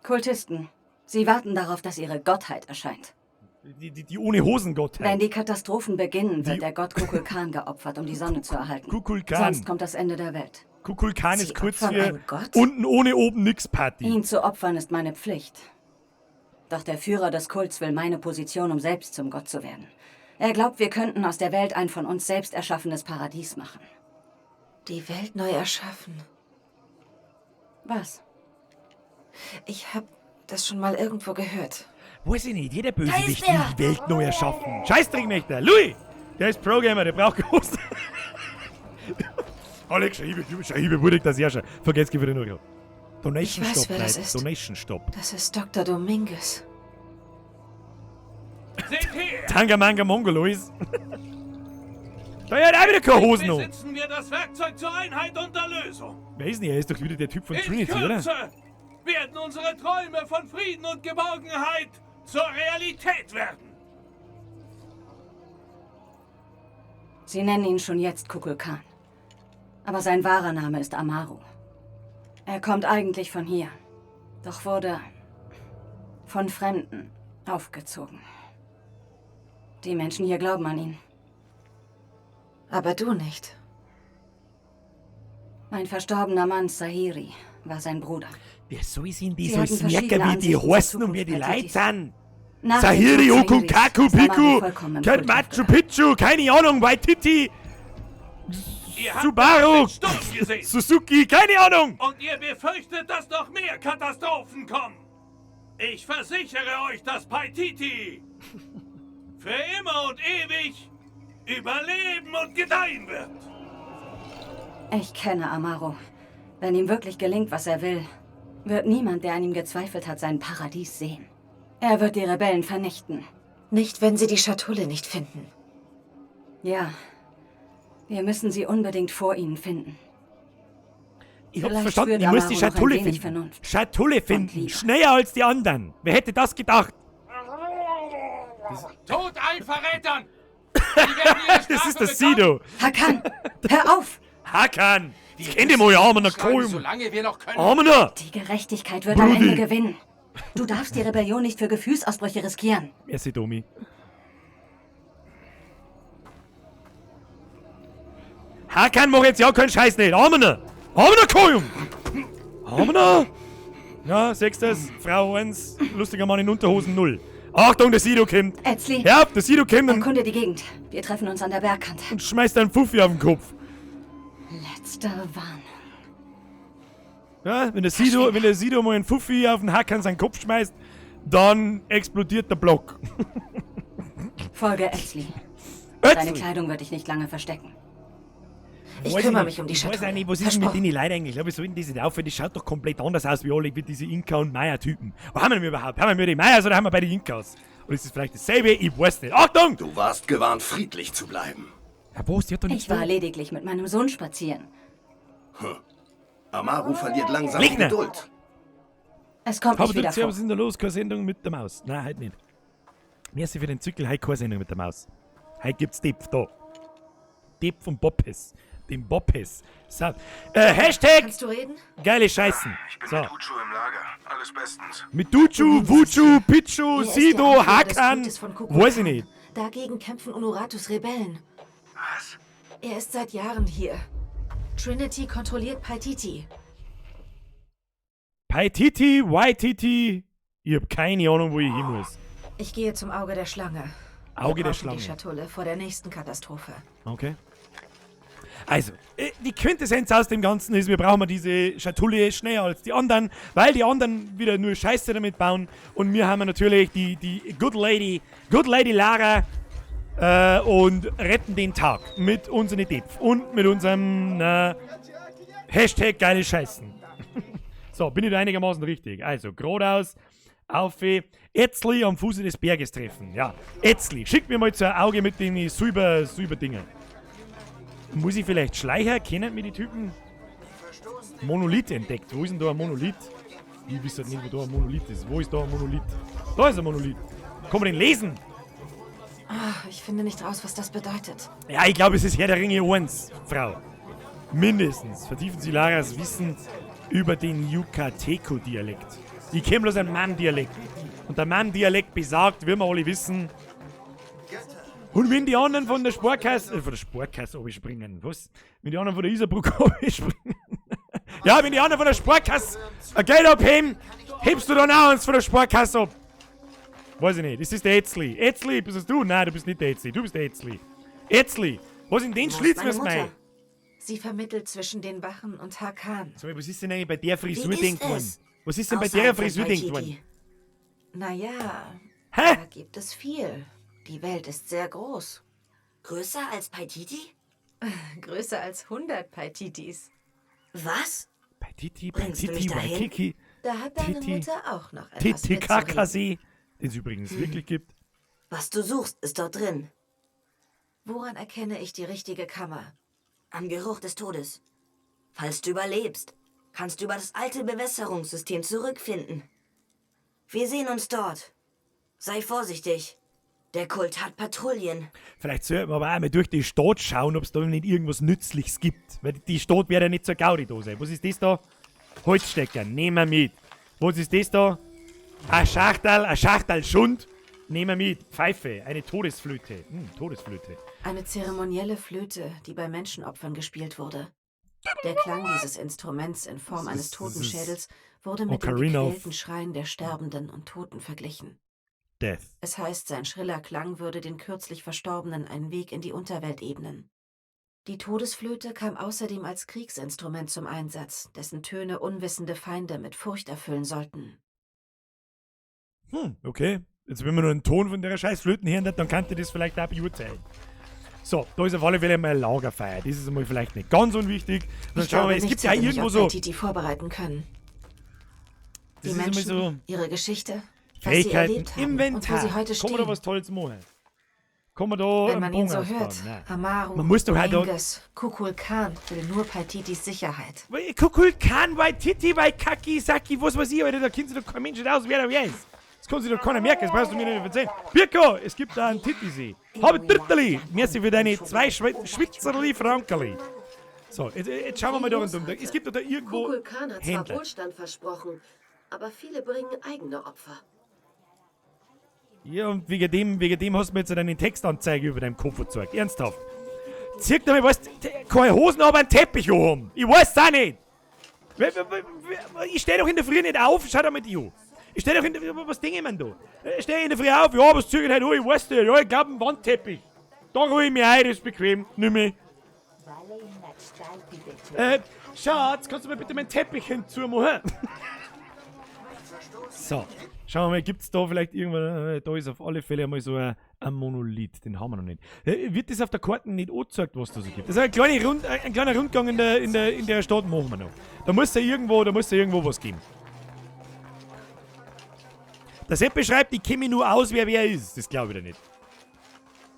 Kultisten. Sie warten darauf, dass ihre Gottheit erscheint. Die ohne Hosen-Gottheit. Wenn die Katastrophen beginnen, wird der Gott Kukulkan geopfert, um die Sonne zu erhalten. Kukulkan. Sonst kommt das Ende der Welt. Kukulkan ist kurz für Gott? unten ohne oben nix Party. Ihn zu opfern ist meine Pflicht. Doch der Führer des Kults will meine Position, um selbst zum Gott zu werden. Er glaubt, wir könnten aus der Welt ein von uns selbst erschaffenes Paradies machen. Die Welt neu erschaffen. Was? Ich habe das schon mal irgendwo gehört. Weiß ich nicht, jeder Bösewicht ist will er! die Welt neu erschaffen. Scheißdreck möchte er. Louis! Der ist Programmer, der braucht Kosten. Alex, Scheibe, wurde ich das ja schon. Vergesst für den Euro. Donation Ich weiß, Stop, wer das nein, ist. Donation Stop. Das ist Dr. Dominguez. Seht her! Tanga Manga Mongolois. Da hat auch wieder keine Hosen an. Besitzen wir das Werkzeug zur Einheit und Erlösung. Wer ist denn er? Er ist doch wieder der Typ von In Trinity, oder? Kürze werden unsere Träume von Frieden und Geborgenheit zur Realität werden. Sie nennen ihn schon jetzt Kukulkan. Aber sein wahrer Name ist Amaru. Er kommt eigentlich von hier, doch wurde von Fremden aufgezogen. Die Menschen hier glauben an ihn. Aber du nicht. Mein verstorbener Mann Sahiri war sein Bruder. Wer soll sind die Sie so hatten merken, verschiedene wie die Ansichten zur heißen und wer die Zukunft Leute Paititis. sind? Nach dem Sahiri, Tod Okun, Sahiris Kaku, ist Amaru Piku, vollkommen im kein Kult Machu Picchu, keine Ahnung, Waititi, Ihr habt Subaru, den Sturm gesehen. Suzuki, keine Ahnung. Und ihr befürchtet, dass noch mehr Katastrophen kommen. Ich versichere euch, dass Paititi für immer und ewig überleben und gedeihen wird. Ich kenne Amaro. Wenn ihm wirklich gelingt, was er will, wird niemand, der an ihm gezweifelt hat, sein Paradies sehen. Er wird die Rebellen vernichten. Nicht, wenn sie die Schatulle nicht finden. Ja. Wir müssen sie unbedingt vor ihnen finden. Ich hab's Vielleicht verstanden, spürt ich muss die Amaro noch ein Schatulle wenig finden. Vernunft. Schatulle finden, schneller als die anderen. Wer hätte das gedacht? Tod allen Verrätern! Sie werden ihre Das ist der Strafe Sido. Hakan, hör auf! Hakan, ich kenn dich mal, Armer schlagen, solange wir noch können. Armer! Die Gerechtigkeit wird am Brudi. Ende gewinnen. Du darfst die Rebellion nicht für Gefühlsausbrüche riskieren. Merci, Domi. Hakan mach jetzt ja keinen Scheiß nicht. Armer! Armer, Kojum! Armer! Ja, sechstes, Frau 1, lustiger Mann in Unterhosen 0. Achtung, der Sido kommt! Etzli. Ja, der Sido kommt und, Erkunde die Gegend. Wir treffen uns an der Bergkante. und schmeißt einen Fuffi auf den Kopf. Letzte Warnung. Ja, wenn der Sido mal einen Fuffi auf den Hakan seinen Kopf schmeißt, dann explodiert der Block. Folge Etzli. Ötzli. Seine Kleidung wird dich nicht lange verstecken. Ich Weiß kümmere nicht. mich um die Ich weiß Schatulle. auch nicht, was ist denn mit denen Leuten eigentlich? Ich glaube, wir sollten die nicht aufhören. Das schaut doch komplett anders aus wie alle, wie diese Inka- und Maya-Typen. Wo haben wir denn überhaupt? Haben wir die Mayas oder haben wir bei den Inkas? Oder ist es vielleicht dasselbe? Ich weiß nicht. Achtung! Du warst gewarnt, friedlich zu bleiben. Ja, was? Die hat doch nichts Ich war lediglich mit meinem Sohn spazieren. Amaru verliert langsam die Lechner. Geduld. Es kommt Aber nicht wieder du, vor. was ist denn da los? Keine Sendung mit der Maus. Nein, heute nicht. Merci für den Zykel, heute keine Sendung mit der Maus. Heute gibt's Depp da. Depp von Boppes. Dem Boppes. So. Hashtag Kannst du reden? geile Scheißen. Ich bin So. mit Uchu im Lager. Alles bestens. Mit Duchu, Wuchu, Pichu, Er ist der Sido, Anführer des Hakan. Kultes von Kukulkan. Weiß ich nicht. Dagegen kämpfen Unuratus Rebellen. Was? Er ist seit Jahren hier. Trinity kontrolliert Paititi. Paititi, Waititi. Ich hab keine Ahnung, wo ich hin muss. Ich gehe zum Auge der Schlange. Wir Auge der brauchen Schlange. Die Schatulle vor der nächsten Katastrophe. Okay. Also, die Quintessenz aus dem Ganzen ist, wir brauchen mal diese Schatulle schneller als die anderen, weil die anderen wieder nur Scheiße damit bauen. Und wir haben natürlich die Good Lady Lara und retten den Tag mit unseren Depf und mit unserem Hashtag geile Scheißen. So, bin ich da einigermaßen richtig. Also, geradeaus, auf Etzli am Fuße des Berges treffen. Ja, Etzli, schick mir mal zur Auge mit den Silber-Dingen. Muss ich vielleicht Schleicher? Kennen mir die Typen? Monolith entdeckt. Wo ist denn da ein Monolith? Ich weiß halt nicht, wo da ein Monolith ist. Wo ist da ein Monolith? Da ist ein Monolith. Kann man den lesen? Ah, ich finde nicht raus, was das bedeutet. Ja, ich glaube, es ist Herr der Ringe 1, Frau. Mindestens. Vertiefen Sie Laras Wissen über den Yucateco-Dialekt. Ich kenne bloß einen Mann-Dialekt. Und der Mann-Dialekt besagt, wie wir alle wissen. Und wenn die anderen von der Sparkasse, von der Sparkasse springen, was? Wenn die anderen von der Isarbrücke springen. Ja, wenn die anderen von der Sparkasse ein Geld abheben, hebst du dann auch eins von der Sparkasse ab. Weiß ich nicht. Das ist der Etzli. Etzli, bist das du? Nein, du bist nicht der Etzli. Du bist der Etzli. Etzli, was in den Wo ist Schlitz meine müssen wir Mutter? ein? Sie vermittelt zwischen den Wachen und Hakan. Sag mal, was ist denn eigentlich bei der Frisur Wie ist denkt worden? es? Was ist denn bei Außerhalb der von Frisur denkt worden? Paititi. Naja, Hä? da gibt es viel. Die Welt ist sehr groß. Größer als Paititi? Größer als 100 Paititis. Was? Paititi, Bringst du Paititi, mich dahin? Waikiki, Da hat deine Titi- Mutter auch noch etwas mitzureden. Titicacasee, den es übrigens wirklich gibt. Was du suchst, ist dort drin. Woran erkenne ich die richtige Kammer? Am Geruch des Todes. Falls du überlebst, kannst du über das alte Bewässerungssystem zurückfinden. Wir sehen uns dort. Sei vorsichtig. Der Kult hat Patrouillen. Vielleicht sollten wir aber auch mal durch die Stadt schauen, ob es da nicht irgendwas Nützliches gibt. Weil die Stadt wird ja nicht zur Gaudi da sein. Was ist das da? Holzstecker, nehmen wir mit. Was ist das da? Ein Schachtel Schund, nehmen wir mit. Pfeife, eine Todesflöte. Todesflöte. Eine zeremonielle Flöte, die bei Menschenopfern gespielt wurde. Der Klang dieses Instruments in Form Das eines ist- Totenschädels wurde mit dem Ocarina of gequälten Schreien der Sterbenden und Toten verglichen. Death. Es heißt, sein schriller Klang würde den kürzlich Verstorbenen einen Weg in die Unterwelt ebnen. Die Todesflöte kam außerdem als Kriegsinstrument zum Einsatz, dessen Töne unwissende Feinde mit Furcht erfüllen sollten. Okay. Jetzt, wenn man nur einen Ton von der scheiß Flöten hören hat, dann kann ich das vielleicht auch beurteilen. So, da ist auf alle Fälle mal ein Lagerfeuer. Das ist einmal vielleicht nicht ganz unwichtig. Dann Ich schauen wir mal, glaube, es nichts gibt ja hätte mich irgendwo auf so. Paititi vorbereiten können. Das Die ist immer Menschen, so ihre Geschichte, was sie Fähigkeiten, erlebt haben Inventar. und wo sie heute Kann man da stehen. was Tolles machen? Kann man da Wenn einen man ihn Bogen so ausbauen? hört, Nein. Amaru, Man muss doch halt da- Angus, Kukulkan will nur Paititis Sicherheit. Kukulkan, Waititi, Waikaki, Saki, was weiß ich, Alter, da kennt sich doch kein Mensch nicht aus, wer da wer ist. Das kann sich doch keiner merken, das brauchst du mir nicht erzählen. Birko, es gibt da einen Titisee. Habe Dritterli, merci für deine 2 Schwitzerli Frankerli. So, jetzt schauen wir mal da rundum. Es gibt doch da irgendwo Kukulkan hat zwar Händler. Wohlstand versprochen, aber viele bringen eigene Opfer. Ja, und wegen dem hast du mir jetzt deine Textanzeige über deinem Kopf gezeigt. Ernsthaft. Zirk damit, weißt du, keine Hosen, aber einen Teppich haben. Ich weiß auch nicht. Ich steh doch in der Früh nicht auf, schau doch mal die an. Ich steh doch in der Früh, was denke ich mir denn da? Ich steh in der Früh auf, ja, was zügelt halt an, ich weiß nicht, ja, ich glaub, einen Wandteppich. Da ruhe ich mich ein, das ist bequem, nimm mich. Schatz, kannst du mir bitte meinen Teppich hinzumachen? So, schauen wir mal, gibt's da vielleicht irgendwann, da ist auf alle Fälle einmal so ein Monolith, den haben wir noch nicht. Wird das auf der Karte nicht angezeigt, was da so gibt? Das ist ein kleiner Rundgang in der Stadt, machen wir noch. Da muss ja irgendwo, da muss ja irgendwo was geben. Der Sepp beschreibt, ich kenne mich nur aus, wer ist. Das glaube ich dir nicht.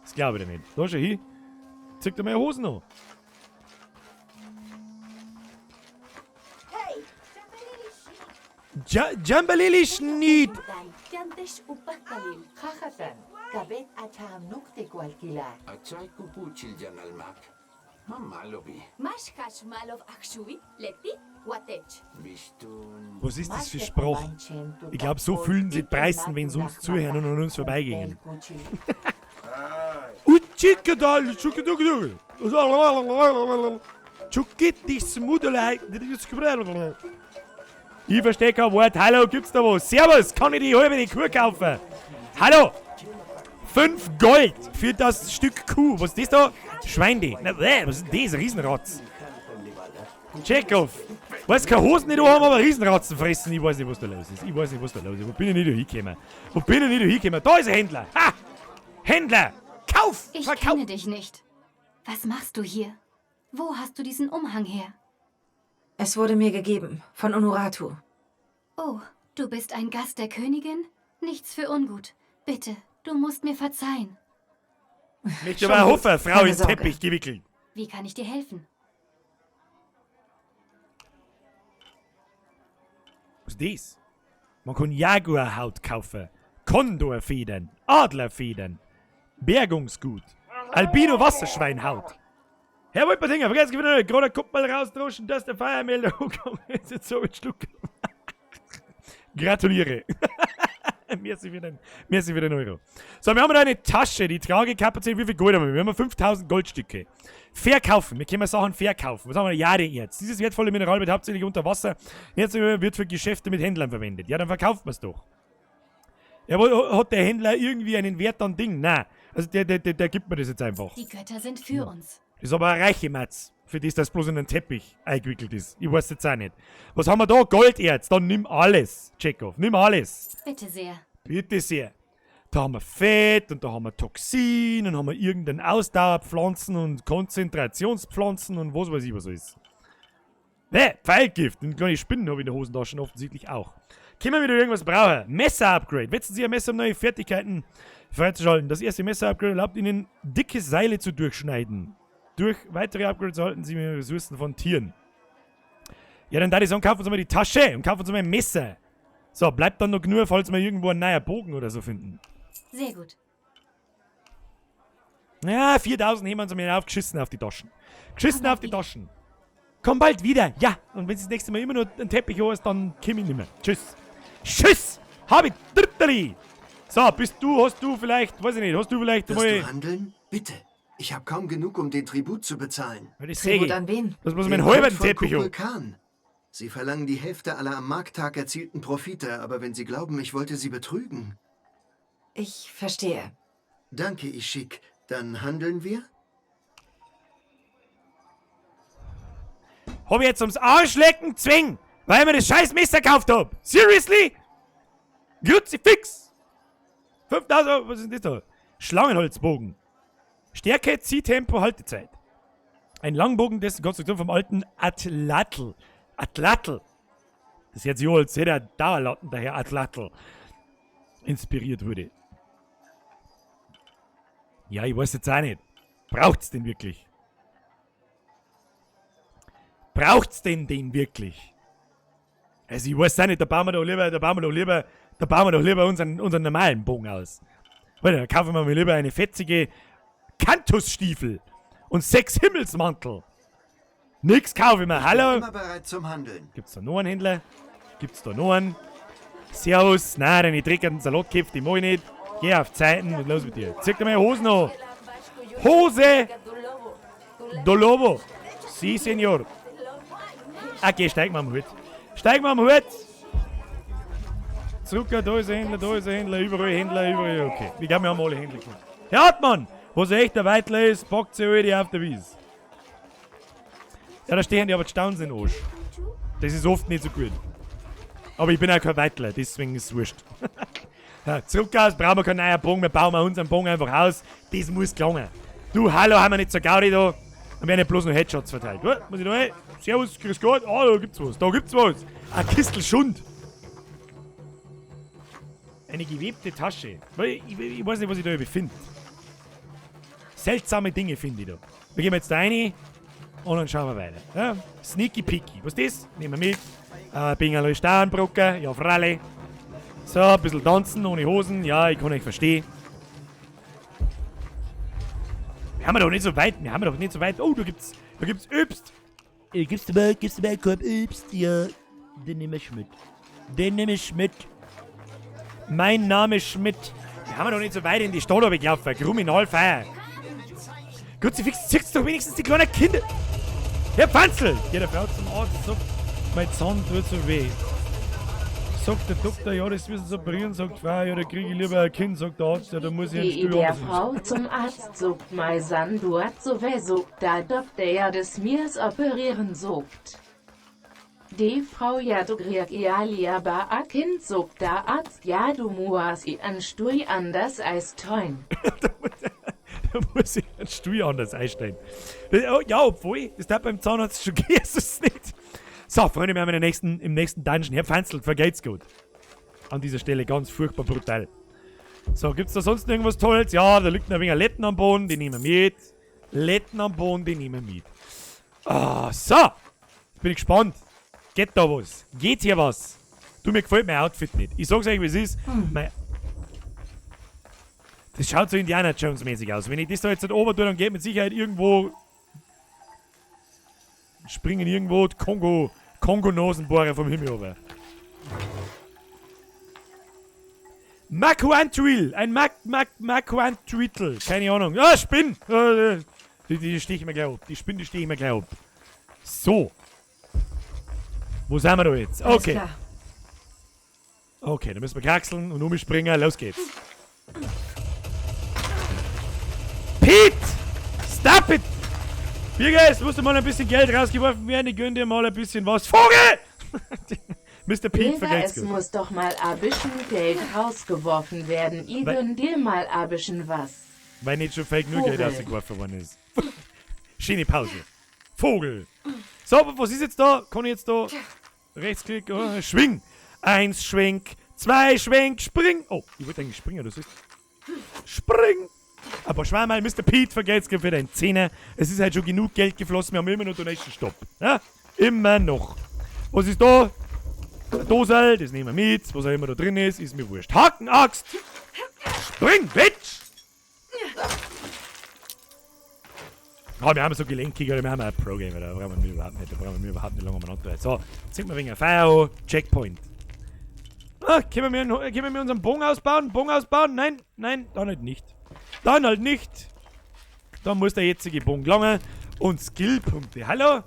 Das glaube ich dir nicht. Da schau hin. Zeig dir meine Hosen an. Jambalili Schnied. Was ist das für Spruch? Ich glaub, so fühlen sich Preisen, wenn sie uns zuhören und an uns vorbeigehen. Ich verstehe kein Wort. Hallo, gibt's da was? Servus, kann ich die halbe Kuh kaufen? Hallo! 5 Gold für das Stück Kuh. Was ist das da? Schweinde. Na, bäh, was ist denn das? Riesenratz. Tschechow. Weiß keine Hosen nicht haben, aber Riesenratzen fressen. Ich weiß nicht, was da los ist. Ich weiß nicht, was da los ist. Wo bin ich nicht da hingekommen? Wo bin ich nicht da hingekommen? Da ist ein Händler. Ha! Händler! Kauf! Ich Verkauf! kenne dich nicht. Was machst du hier? Wo hast du diesen Umhang her? Es wurde mir gegeben, von Unuratu. Oh, du bist ein Gast der Königin? Nichts für ungut. Bitte, du musst mir verzeihen. Möchte aber hoffen, Frau Keine in Sorge. Teppich gewickelt. Wie kann ich dir helfen? Was ist das? Man kann Jaguarhaut kaufen, Kondorfedern, Adlerfedern, Bergungsgut, Albino Wasserschweinhaut. Herr Wolpertinger, vergesst wieder nicht, gerade kommt mal raus, droschen, dass der Feiermelder hochkommt. Jetzt ist so mit Schluck. Gratuliere. Merci für den Euro. So, wir haben da eine Tasche, die Tragekapazität. Wie viel Gold haben wir? Wir haben 5000 Goldstücke. Verkaufen. Wir können Sachen verkaufen. Was haben wir? Jadeerz. Dieses wertvolle Mineral wird hauptsächlich unter Wasser. Jetzt wird für Geschäfte mit Händlern verwendet. Ja, dann verkauft man's doch. Ja, wo, hat der Händler irgendwie einen Wert an Ding? Nein. Also der gibt mir das jetzt einfach. Die Götter sind für uns. Das ist aber eine reiche Matz, für das das bloß in einen Teppich eingewickelt ist. Ich weiß jetzt auch nicht. Was haben wir da? Golderz. Dann nimm alles, Chekhov. Nimm alles. Bitte sehr. Bitte sehr. Da haben wir Fett und da haben wir Toxin und haben wir irgendein Ausdauerpflanzen und Konzentrationspflanzen und was weiß ich, was alles. Ne, Pfeilgift. Und kleine Spinnen habe ich in der Hosentasche offensichtlich auch. Können wir wieder irgendwas brauchen? Messer-Upgrade. Wetzen Sie ein Messer, um neue Fertigkeiten freizuschalten. Das erste Messer-Upgrade erlaubt Ihnen, dicke Seile zu durchschneiden. Durch weitere Upgrades erhalten Sie mehr Ressourcen von Tieren. Ja, dann da ich sagen, kaufen uns mal die Tasche und kaufen uns mal ein Messer. So, bleibt dann noch genug, falls wir irgendwo einen neuen Bogen oder so finden. Sehr gut. Ja, 4000 heben wir uns mal aufgeschissen auf die Taschen. Geschissen auf die Taschen. Komm bald wieder. Ja, und wenn es das nächste Mal immer nur ein Teppich hast, dann komm ich nicht mehr. Tschüss. Tschüss. Hab ich. Dritteli. So, bist du, hast du vielleicht, weiß ich nicht, hast du vielleicht Wirst mal... du handeln? Bitte. Ich habe kaum genug, um den Tribut zu bezahlen. Das Tribut an wen? Das muss Den mein halben Kult von Teppich haben. Kukulkan. Sie verlangen die Hälfte aller am Markttag erzielten Profite, aber wenn sie glauben, ich wollte sie betrügen. Ich verstehe. Danke, Ishik. Dann handeln wir? Hab ich jetzt ums Arschlecken zwingen, weil ich mir das scheiß Messer gekauft hab. Seriously? Kruzifix! 5000, was ist denn das da? Schlangenholzbogen. Stärke, Ziehtempo, Haltezeit. Ein Langbogen, dessen Konstruktion vom alten Atlatl. Atlatl. Das ist jetzt ja als hätte er Dauerlatten, daher Atlatl. Inspiriert wurde. Ja, ich weiß jetzt auch nicht. Braucht's den wirklich? Braucht's denn den wirklich? Also ich weiß auch nicht, da bauen wir doch lieber, da bauen wir doch lieber, da bauen wir doch lieber unseren normalen Bogen aus. Warte, da kaufen wir mir lieber eine fetzige Kantusstiefel und 6 Himmelsmantel. Nix kaufe ich mir. Hallo? Ich bin immer bereit zum Handeln. Gibt's da noch einen Händler? Gibt's da noch einen? Servus. Nein, deine dreckigen Salatköpfe, die mag ich nicht. Geh auf Zeiten, was ist los mit dir? Zieh dir meine Hosen an. Hose! Dolobo. Si, Senor. Okay, steig mal am Hut. Steig mal am Hut! Zurück, da ist ein Händler, da ist ein Händler, überall Händler, überall. Okay. Ich glaube, wir haben alle Händler gefunden. Herr Hartmann, was ein echter Weitler ist, packt sie alle auf der Wiese. Ja, da stehen die aber staunen sie in den Arsch. Das ist oft nicht so gut. Aber ich bin auch kein Weitler, deswegen ist es wurscht. Ja, zurück aus, brauchen wir keinen neuen Bogen, wir bauen unseren Bogen einfach aus. Das muss gelingen. Du, hallo, haben wir nicht so Gaudi da. Dann werden ja bloß noch Headshots verteilt. Oh, muss ich da rein? Servus, grüß Gott. Ah, da gibt's was. Da gibt's was. Ein Kistel Schund. Eine gewebte Tasche. Ich weiß nicht, was ich da befinde. Seltsame Dinge finde ich da. Wir gehen jetzt da rein und dann schauen wir weiter. Ja? Sneaky Peaky. Was ist das? Nehmen wir mit. Bingerl Steinbrucker. Ja, freilich. So, ein bisschen tanzen ohne Hosen. Ja, ich kann euch verstehen. Wir haben doch nicht so weit. Wir haben doch nicht so weit. Oh, da gibt's Obst. Gibst du mal einen Korb Obst? Ja, den nehme ich mit. Den nehme ich mit. Mein Name ist Schmidt. Wir haben doch nicht so weit in die Stadt gelaufen. Kriminalfeier. Kruzifix, ziehst doch wenigstens die kleinen Kinder. Herr Pfanzl! Geht der Frau zum Arzt, sagt, mein Zahn tut so weh. Sagt der Doktor, ja, das müssen sie operieren, sagt Frau, ja, da kriege ich lieber ein Kind, sagt der Arzt, ja, da muss ich einen Die Stuhl der anders Frau zum Arzt sagt, mei San, du hat so weh, sagt der Doktor, ja, des mir's operieren, sagt. Die Frau, ja, du krieg ja lieber a Kind, sagt der Arzt, ja, du musst i an Stuhl anders als teun. Da muss ich einen Stuhl anders einstellen. Ja, obwohl, das darf beim Zahnarzt schon gehen, ist es nicht. So, Freunde, wir haben im nächsten Dungeon. Herr Pfanzl, vergeht's gut. An dieser Stelle ganz furchtbar brutal. So, gibt's da sonst irgendwas Tolles? Ja, da liegt noch ein wenig Letten am Boden, die nehmen wir mit. Letten am Boden, die nehmen wir mit. Ah, so. Jetzt bin ich gespannt. Geht da was? Geht hier was? Du, mir gefällt mein Outfit nicht. Ich sag's euch, wie es ist. Das schaut so Indiana Jones mäßig aus. Wenn ich das da jetzt nicht oben tue, dann geht mit Sicherheit irgendwo... Springen irgendwo die Kongo-Nasenbohrer vom Himmel runter. Makuantuil! Ein Makuantuitel. Keine Ahnung. Ah, Spinn! Die steche ich mir gleich ab. Die Spinne steche ich mir gleich ab. So. Wo sind wir da jetzt? Okay. Okay, dann müssen wir kraxeln und umspringen. Los geht's. Pete! Stop it! Birger, es musste mal ein bisschen Geld rausgeworfen werden. Ich gönn dir mal ein bisschen was. Vogel! Mr. Pete vergelt's es gut. muss doch mal ein bisschen Geld rausgeworfen werden. Ich gönn dir mal ein bisschen was. Weil nicht schon fake nur Geld rausgeworfen worden ist. Schöne Pause. Vogel. So, aber was ist jetzt da? Kann ich jetzt da Rechtsklick, oh, schwing. 1 Schwenk, 2 Schwenk, spring. Oh, ich wollte eigentlich springen, das ist. Spring! Aber schau mal, Mr. Pete vergelt's für deinen Zehner. Es ist halt schon genug Geld geflossen, wir haben immer noch Donation Stopp. Ja? Immer noch. Was ist da? Ein Dosel, das nehmen wir mit. Was auch immer da drin ist, ist mir wurscht. Hakenaxt! Spring, Bitch! Ah, wir haben so gelenkig, oder wir haben auch Pro-Gamer, da brauchen wir überhaupt nicht, da brauchen wir überhaupt nicht lange umeinander. So, jetzt sind wir wegen Feuer, Checkpoint. Ah, können wir unseren Bogen ausbauen? Bogen ausbauen? Nein, nein, dann halt nicht. Dann halt nicht. Dann muss der jetzige Bogen gelangen. Und Skillpunkte. Hallo?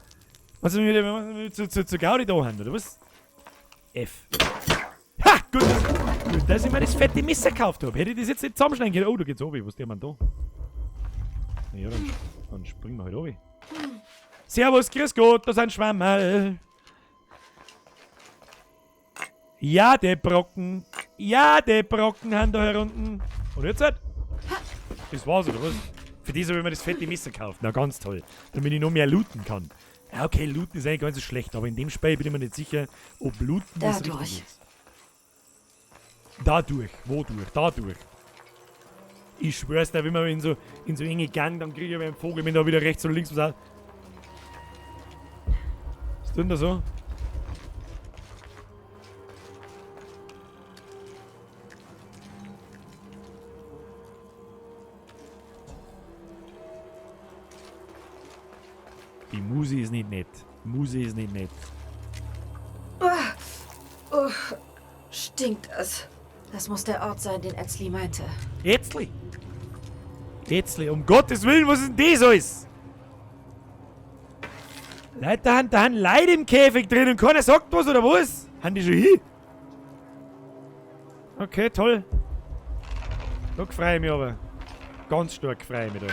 Was sind wir zu Gaudi da haben, oder was? F. Ha! Gut, dass ich mir das fette Messer gekauft habe. Hätte ich das jetzt nicht zusammenschneiden können. Oh, da geht's runter. Was ist der Mann da? Ja, dann springen wir halt runter. Servus, grüß Gott, da sind Schwammerl. Ja, der Brocken. Ja, der Brocken haben da herunten. Und jetzt halt? Das war's, oder was? Für das habe ich mir das fette Messer gekauft. Na, ganz toll. Damit ich noch mehr looten kann. Ja, okay, looten ist eigentlich ganz so schlecht, aber in dem Spiel bin ich mir nicht sicher, ob looten das richtig ist. Dadurch. Wodurch? Dadurch. Ich schwör's dir, wenn man in so enge Gang, dann kriege ich einen Vogel, wenn da wieder rechts oder links was hat. Was tut denn da so? Die Muse ist nicht nett. Muse ist nicht nett. Oh, stinkt es. Das muss der Ort sein, den Etzli meinte. Etzli? Etzli, um Gottes Willen, was ist denn das alles? Leute, da haben Leute im Käfig drin und keiner sagt was, oder was? Haben die schon hin? Okay, toll. Da freue ich mich aber. Ganz stark freue ich mich da.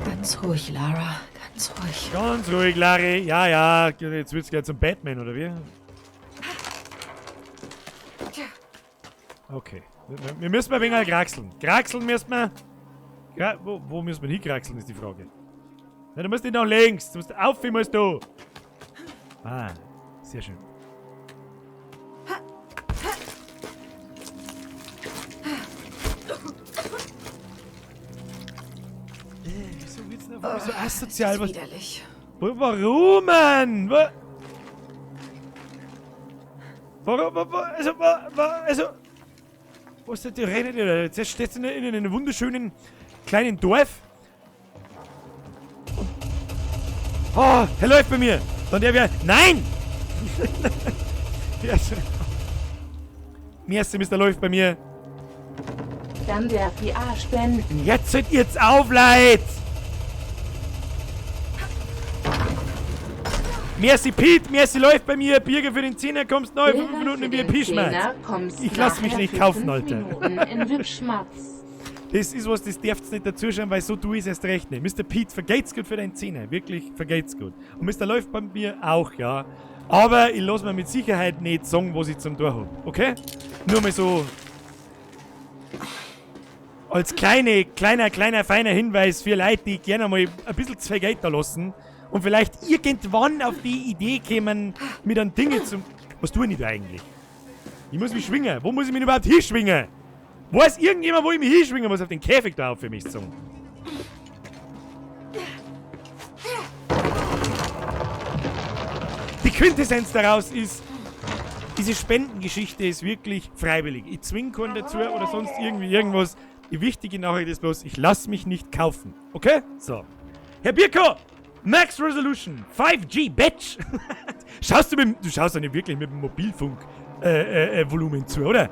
Ganz ruhig, Lara. Ganz ruhig. Ganz ruhig, Larry. Ja, ja. Jetzt wird's gleich zum Batman, oder wie? Okay. Wir müssen mal ein wenig kraxeln. Kraxeln müssen wir. Wo müssen wir hinkraxeln, ist die Frage. Na, du musst nicht nach links. Du musst auf, musst du. Ah, sehr schön. Wieso wird's denn so asozial? Das ist widerlich. Warum, Mann? Warum? Also, was denn, die redet ihr da? Jetzt steht in einem wunderschönen kleinen Dorf. Oh, er läuft bei mir. Dann der wäre. Nein! Merci, Mr. läuft bei mir. Dann der VR spenden. Jetzt seid ihr jetzt auf, Leute! Merci Pete, merci läuft bei mir. Birger für den Zehner kommst neu, 5 Minuten in VIP-Schmerz. Ich lass mich nicht kaufen, Alter. Das ist was, das darfst du nicht dazuschauen, weil so tue ich es erst recht nicht. Mr. Pete, vergeht's gut für deinen Zehner. Wirklich, vergeht's gut. Und Mr. läuft bei mir auch, ja. Aber ich lass mir mit Sicherheit nicht sagen, was ich zum Tor hab. Okay? Nur mal so als kleiner, feiner Hinweis für Leute, die gerne mal ein bisschen zu viel Geld da lassen und vielleicht irgendwann auf die Idee kämen, mit einem Dinge zu... Was tue ich da eigentlich? Ich muss mich schwingen. Wo muss ich mich überhaupt hinschwingen? Weiß irgendjemand, wo ich mich hinschwingen muss? Auf den Käfig da auf für mich zu. Die Quintessenz daraus ist, diese Spendengeschichte ist wirklich freiwillig. Ich zwinge keinen dazu oder sonst irgendwie irgendwas. Die wichtige Nachricht ist bloß, ich lasse mich nicht kaufen. Okay? So. Herr Birko! Max Resolution 5G, Bitch! Du schaust doch nicht wirklich mit dem Mobilfunk-Volumen zu, oder?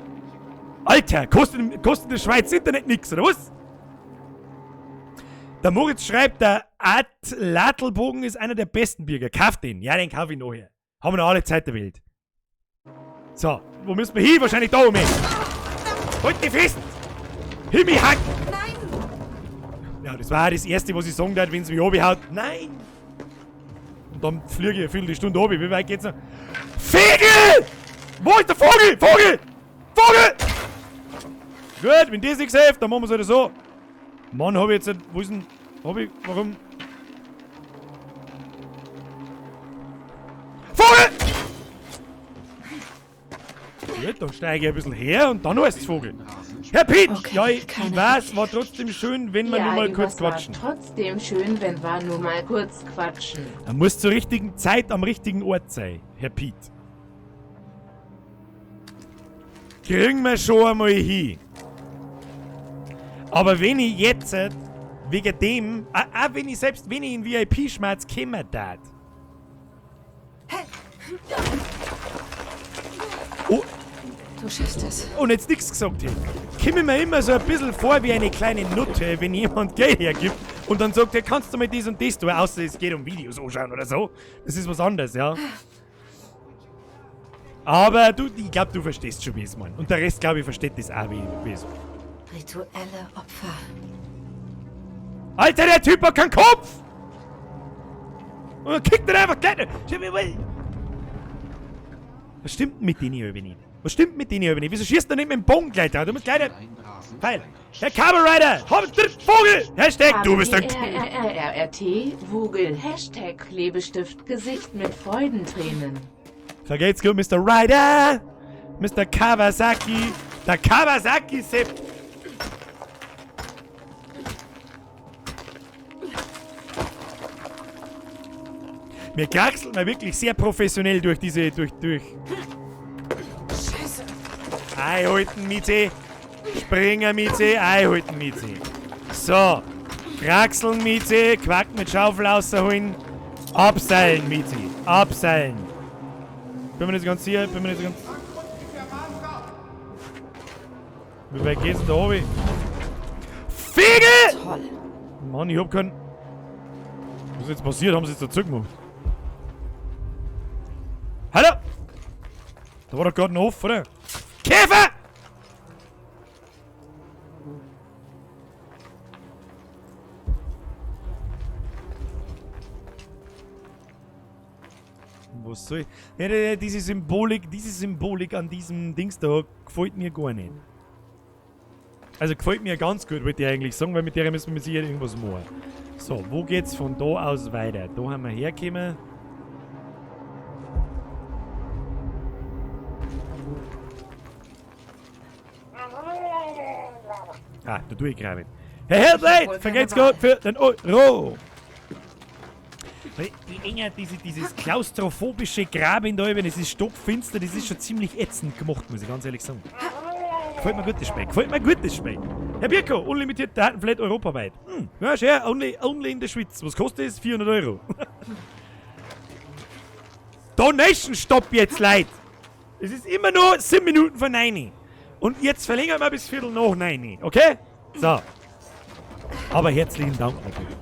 Alter, kostet in der Schweiz Internet nix, oder was? Der Moritz schreibt, der Atlatlbogen ist einer der besten Birger. Kauf den. Ja, den kauf ich nachher. Haben wir noch alle Zeit der Welt. So, wo müssen wir hin? Wahrscheinlich da oben. Halt dich fest! Himmel hack! Nein! Ja, das war auch das Erste, was ich sagen darf, wenn es mich runterhaut. Nein! Und dann fliege ich eine Viertelstunde runter. Wie weit geht's noch? Vögel! Wo ist der Vogel? Vogel! Vogel! Gut, wenn das nichts hilft, dann machen wir es halt so. Mann, hab ich jetzt nicht. Wo ist denn. Hab ich. Warum? Vogel! Gut, dann steige ich ein bisschen her und dann heißt es Vogel. Herr Piet! Okay, ja, ich keine weiß, war trotzdem schön, wenn wir ja, nur mal kurz was war quatschen. trotzdem schön, wenn wir nur mal kurz quatschen. Man muss zur richtigen Zeit am richtigen Ort sein, Herr Piet. Kriegen wir schon einmal hin. Aber wenn ich jetzt wegen dem, auch wenn ich selbst wenn ich in VIP-Schmerz käme, dat. Oh, Du schaffst es. und jetzt nichts gesagt hätte. Komme mir immer so ein bisschen vor wie eine kleine Nutte, wenn jemand Geld hergibt und dann sagt, ja, kannst du mal dies und das tun, außer es geht um Videos anschauen oder so. Das ist was anderes, ja. Aber du, ich glaube, du verstehst schon, wie ich es meine. Und der Rest, glaube ich, versteht das auch, wie es. Rituelle Opfer. Alter, der Typ hat keinen Kopf! Und dann kickt er einfach gleich. Was stimmt denn mit denen hier nicht? Was stimmt mit denen hier nicht? Wieso schießt du nicht mit dem Bogen gleich da? Du musst gleich. Pfeil! Herr Kamen Rider! Hopp, Vogel! Hashtag, du bist ein. R-R-R-R-T, Vogel, Hashtag Klebestift, Gesicht mit Freudentränen. Vergelt's gut, Mr. Rider! Mr. Kawasaki! Der Kawasaki-Sepp! Mir kraxelt man wirklich sehr professionell durch diese. durch. Scheiße. Einhalten, Mieze! Springer, Mieze! Einhalten, Mieze! So. Kraxeln, Mieze! Quack mit Schaufel rausholen. Abseilen, Mieze! Abseilen! Bin mir nicht so ganz sicher, bin mir nicht so ganz. Wie weit geht's denn da oben? Fegel! Toll. Mann, ich hab keinen. Was ist jetzt passiert? Haben sie jetzt dazu gemacht? Hallo! Da war doch gerade ein Hof, oder? Käfer! Was soll ich? Ja, ja, diese Symbolik an diesem Dings da gefällt mir gar nicht. Also gefällt mir ganz gut, wollte ich eigentlich sagen, weil mit der müssen wir mit Sicherheit irgendwas machen. So, wo geht's von da aus weiter? Da haben wir hergekommen. Ah, da tue ich gerade. Herr Hellblade, vergelt's Gott für den Euro. Weil die enger, dieses klaustrophobische Graben da oben, das ist stockfinster, das ist schon ziemlich ätzend gemacht, muss ich ganz ehrlich sagen. Gefällt mir gut das Spiel, gefällt mir gut das Spiel. Herr Birko, unlimitierte Datenflat europaweit. Hm, ja, schön, only in der Schweiz. Was kostet das? 400 Euro. Donation Stopp jetzt, Leute! Es ist immer nur 7 Minuten vor 9. Und jetzt verlängern wir bis 9:15, okay? So. Aber herzlichen Dank natürlich.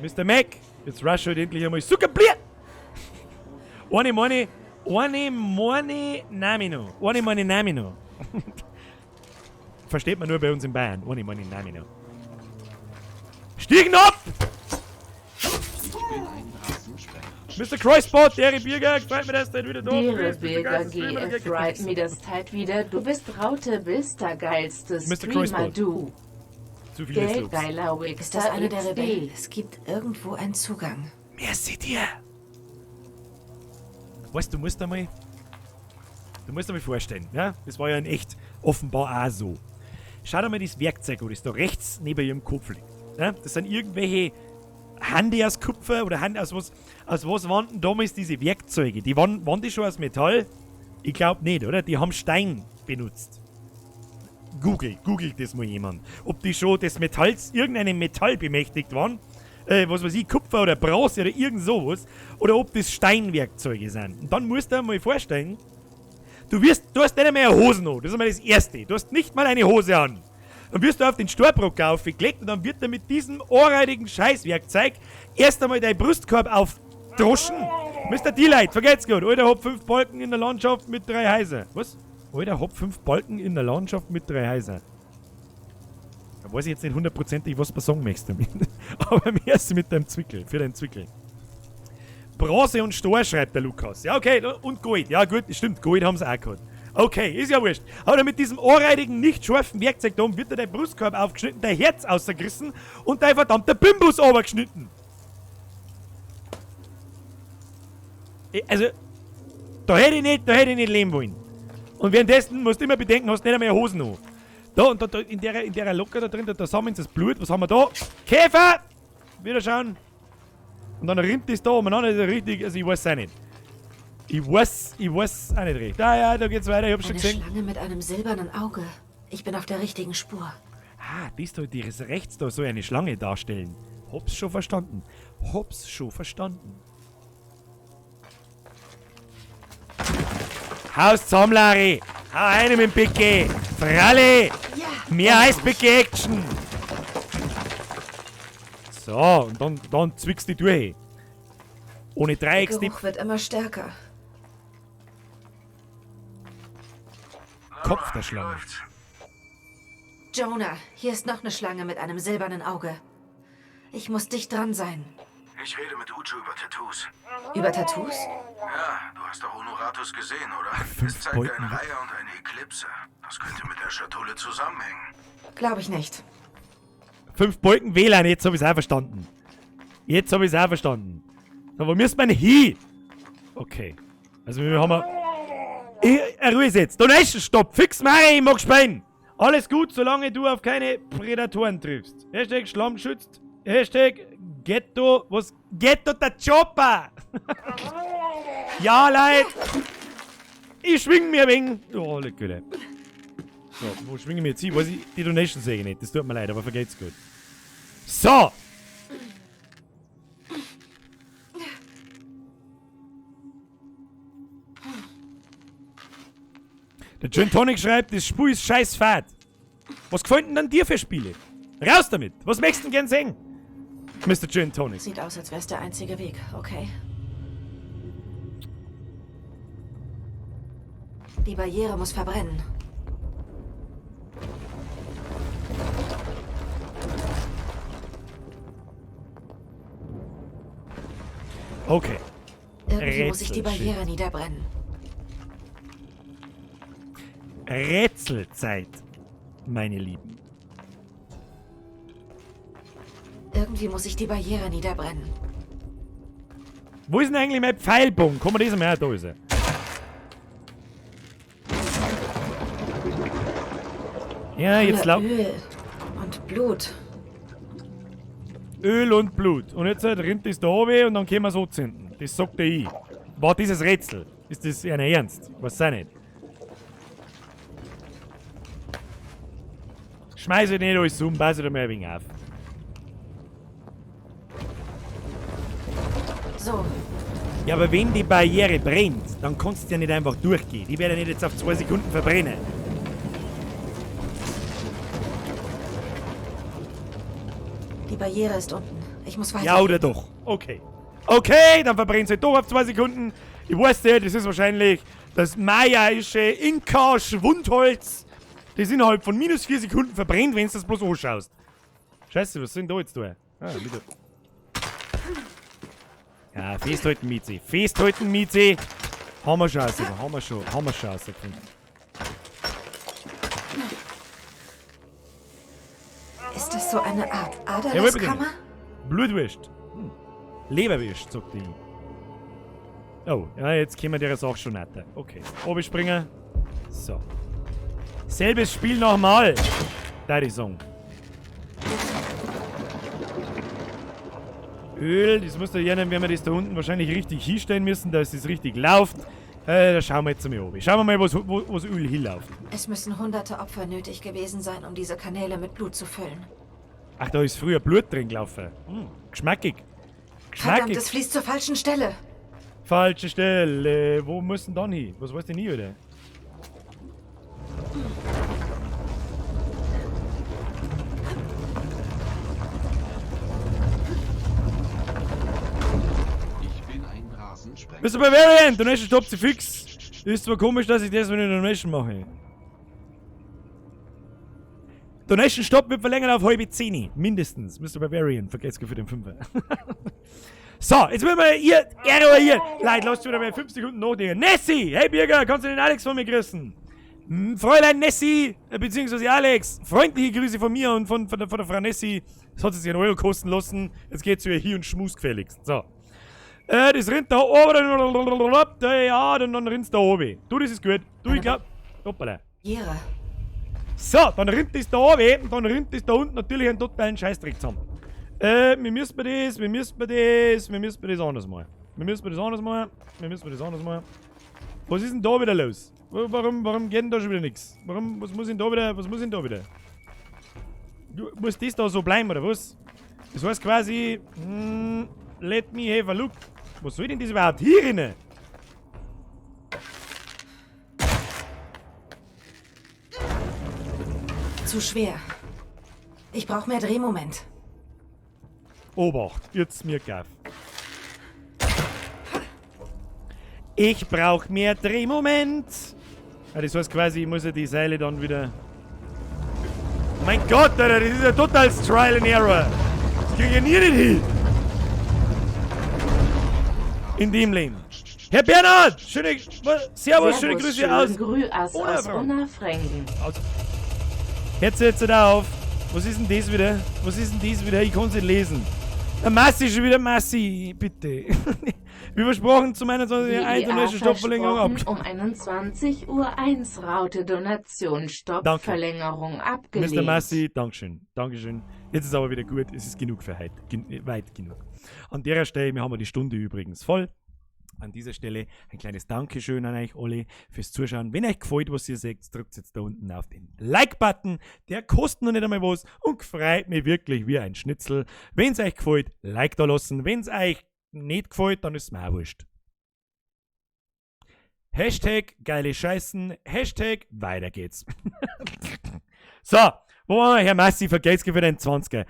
Mr. Mac, jetzt rush halt endlich einmal Zuckerblier! Eine meine Namino. Eine meine Namino. Versteht man nur bei uns in Bayern. Eine meine Namino. Stiegen ab! Mr. Kreuzbot, Dere Birger, gefällt mir, dass du wieder da Dere bist. Bist der Birger geilste Streamer, der GF, write mir das Zeit wieder. Du bist Raute, bist der geilste Mr. Streamer, Kreuzbot. du. Zu viele Subs. Geldgeiler Ist das Wichser eine der XD. Rebellen? Es gibt irgendwo einen Zugang. Merci dir. Weißt du, du musst einmal vorstellen, ja? Das war ja in echt offenbar auch so. Schau dir mal das Werkzeug an, das da rechts neben ihrem Kopf liegt. Ja? Das sind irgendwelche Hände aus Kupfer oder Hände aus was. Aus was waren denn damals diese Werkzeuge? Die waren die schon aus Metall? Ich glaub nicht, oder? Die haben Stein benutzt. Googelt das mal jemand. Ob die schon des Metalls, irgendeinem Metall bemächtigt waren, was weiß ich, Kupfer oder Bronze oder irgend sowas, oder ob das Steinwerkzeuge sind. Und dann musst du dir mal vorstellen, du hast nicht mehr eine Hose an, das ist einmal das Erste. Du hast nicht mal eine Hose an. Dann wirst du auf den Storbrocker aufgelegt und dann wird er mit diesem ohrreidigen Scheißwerkzeug erst einmal dein Brustkorb aufdroschen. Mr. D-Light, vergeht's gut. Alter, hab 5 Balken in der Landschaft mit 3 Häusern. Was? Alter, hab 5 Balken in der Landschaft mit 3 Häusern. Da weiß ich jetzt nicht hundertprozentig, was du sagen möchtest damit. Aber mehr ist mit deinem Zwickel, für deinen Zwickel. Bronze und Stor, schreibt der Lukas. Ja, okay, und Gold. Ja, gut, stimmt, Gold haben sie auch gehabt. Okay, ist ja wurscht. Aber mit diesem ohrreidigen, nicht scharfen Werkzeug da oben wird dir dein Brustkorb aufgeschnitten, dein Herz ausgerissen und dein verdammter Bimbus runtergeschnitten. Also, da hätte ich nicht leben wollen. Und währenddessen musst du immer bedenken, hast nicht einmal Hosen an. Da und da, da in der Locke da drin, da sammeln sie das Blut. Was haben wir da? Käfer! Wieder schauen. Und dann rinnt das da umeinander, das ist richtig, also ich weiß es auch nicht. Ich weiß auch nicht recht. Ah ja, da geht's weiter, ich hab's schon gesehen. Eine Schlange mit einem silbernen Auge. Ich bin auf der richtigen Spur. Ah, das da, das rechts da soll eine Schlange darstellen. Hab's schon verstanden. Hab's schon verstanden. Haus zusammen, Larry! Hau eine mit dem Picke! Fralle! Ja, mehr Eispicke-Action! So, und dann zwickst du dich durch. Ohne Dreieck. Der Geruch wird immer stärker. Kopf der Schlange. Jonah, hier ist noch eine Schlange mit einem silbernen Auge. Ich muss dicht dran sein. Ich rede mit Uchu über Tattoos. Über Tattoos? Ja, du hast doch Honoratus gesehen, oder? Ach, Es zeigt einen Reiher und eine Eklipse. Das könnte mit der Schatulle zusammenhängen. Glaube ich nicht. 5 Balken WLAN, jetzt habe ich es auch verstanden. Jetzt habe ich es auch verstanden. So, wo müssen wir denn hin? Okay. Also wir haben... Ruhe jetzt. Donation Stopp. Fix mal, ich mag spielen. Alles gut, solange du auf keine Prädatoren triffst. Hashtag Schlamm schützt. Hashtag Ghetto... Was? Ghetto der Chopper! Ja, Leute! Ich schwing mir ein wenig. Oh, Leute. So, wo schwinge ich mir jetzt hin? Weiß ich, die Donation sehe ich nicht. Das tut mir leid, aber vergeht's gut. So! Der Gin Tonic schreibt, das Spiel ist scheiß fad. Was gefällt denn dann dir für Spiele? Raus damit! Was möchtest du denn gern sehen? Mr. Gin Tonic. Sieht aus, als wär's der einzige Weg, okay. Die Barriere muss verbrennen. Okay. Irgendwie muss ich die Barriere niederbrennen. Rätselzeit, meine Lieben. Irgendwie muss ich die Barriere niederbrennen. Wo ist denn eigentlich mein Pfeilbogen? Komm mal, das mal her, da ist er. Ja, jetzt lau. Öl und Blut. Öl und Blut. Und jetzt rinnt das da runter und dann können wir es anzünden. Das sagt der ich. War dieses Rätsel? Ist das einer ernst? Was sei nicht. Schmeiß ich nicht alles um, pass ich da mal ein wenig auf. So. Ja, aber wenn die Barriere brennt, dann kannst du ja nicht einfach durchgehen. Die werde ja nicht jetzt auf 2 Sekunden verbrennen. Die Barriere ist unten. Ich muss weiter. Ja, oder doch. Okay. Okay, dann verbrennt sie doch auf 2 Sekunden. Ich weiß ja, das ist wahrscheinlich das mayaische Inka-Schwundholz, das innerhalb von minus 4 Sekunden verbrennt, wenn du das bloß anschaust. Scheiße, was sind da jetzt da? Ah, wieder. Ja, festhalten, Mizi. Festhalten, Mizi. Haben wir schon, haben wir schon, haben wir schon rausgefunden. Ist das so eine Art Aderlasskammer? Ja, Blutwurst. Hm. Leberwurst, sagt die. Oh, ja, jetzt kommen wir der Sache schon näher. Okay, oben springen. So. Selbes Spiel nochmal. Da die Song. Öl, das muss da gerne, wenn wir das da unten wahrscheinlich richtig hinstellen müssen, dass es richtig läuft. Da schauen wir jetzt mal oben. Schauen wir mal, was Öl hinläuft. Es müssen hunderte Opfer nötig gewesen sein, um diese Kanäle mit Blut zu füllen. Ach, da ist früher Blut drin gelaufen. Hm, geschmackig. Geschmackig. Verdammt, es fließt zur falschen Stelle. Falsche Stelle. Wo müssen dann hin? Was weiß denn ich, oder? Mr. Bavarian, Donation stoppt sie fix. Ist zwar komisch, dass ich das mit der Donation mache. Donation Stopp wird verlängert auf 9:30. Mindestens. Mr. Bavarian, vergesst für den Fünfer. So, jetzt müssen wir hier, Error hier. Leute, lasst wieder mal 5 Sekunden nachdenken. Nessie! Hey Birger, kannst du den Alex von mir grüßen? Fräulein Nessie, beziehungsweise Alex, freundliche Grüße von mir und von der Frau Nessie. Das hat sie sich 1 Euro kosten lassen. Jetzt geht's wieder hier und schmus gefälligst. So. Das rinnt da oben, ja, dann rinnt's da oben. Du, das ist gut. Du, ich glaub. Hoppala. Jere. So, dann rinnt das da oben und dann rinnt das da unten natürlich einen totalen Scheißdreck zusammen. Wir müssen das, wir müssen das, wir müssen das anders machen. Wir müssen das anders machen, wir müssen das anders machen. Was ist denn da wieder los? Warum geht denn da schon wieder nix? Warum, was muss denn da wieder, was muss denn da wieder? Du, muss das da so bleiben, oder was? Das heißt quasi, let me have a look. Was soll denn das überhaupt hier rein? Zu schwer. Ich brauch mehr Drehmoment. Obacht, jetzt mir gaff. Ich brauch mehr Drehmoment. Ja, das heißt quasi, ich muss ja die Seile dann wieder... Mein Gott, Alter, das ist ja total Trial and Error. Das krieg ich ja nie nicht hin. In dem Leben. Herr Bernhard, schöne, Servus, schöne Grüße schöne aus Grüße aus Unafranken. Unafranken. Aus. Jetzt setzt da auf. Was ist denn das wieder? Was ist denn das wieder? Ich kann's nicht lesen. Der Massi schon wieder, Massi, bitte. Wie versprochen, zum 21. Die Uhr EA Stoppverlängerung ab. versprochen, um 21:01 Uhr Raute Donation Stopp Danke. Verlängerung abgelehnt. Mr. Massi, Dankeschön. Dankeschön. Jetzt ist aber wieder gut, es ist genug für heute. Weit genug. An der Stelle, wir haben die Stunde übrigens voll. An dieser Stelle ein kleines Dankeschön an euch alle fürs Zuschauen. Wenn euch gefällt, was ihr seht, drückt jetzt da unten auf den Like-Button. Der kostet noch nicht einmal was und freut mich wirklich wie ein Schnitzel. Wenn's euch gefällt, Like da lassen. Wenn's euch nicht gefällt, dann ist's mir auch wurscht. Hashtag geile Scheißen, Hashtag weiter geht's. So, wo waren wir? Herr Massi, vergelt's für den 20er.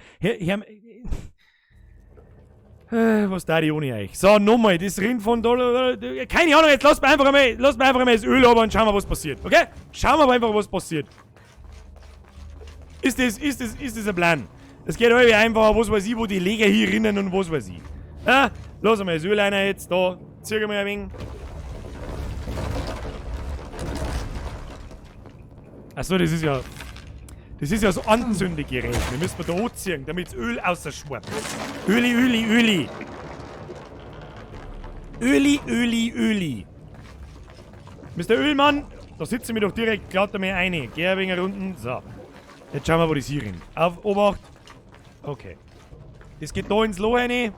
Herr, was da die ohne euch? So, nochmal, das Rind von da, keine Ahnung, jetzt lasst mir einfach einmal, lasst mir einfach einmal das Öl runter und schauen wir, was passiert, okay? Schauen wir einfach, was passiert. Ist das ein Plan? Es geht irgendwie einfach, was weiß ich, wo die Leger hier rinnen und was weiß ich. Ja, lass einmal das Öl rein jetzt, da, zieh mal ein wenig. Achso, das ist ja... Das ist ja so Anzündegerät. Wir müssen da anziehen, damit das Öl rausschwappt. Öli, Öli, Öli. Öli, Öli, Öli. Mister Ölmann, da sitzen wir doch direkt glatt einmal rein. Geh ein wenig runden. So. Jetzt schauen wir, wo das hier rennt. Auf, Obacht. Okay. Das geht da ins Loch rein.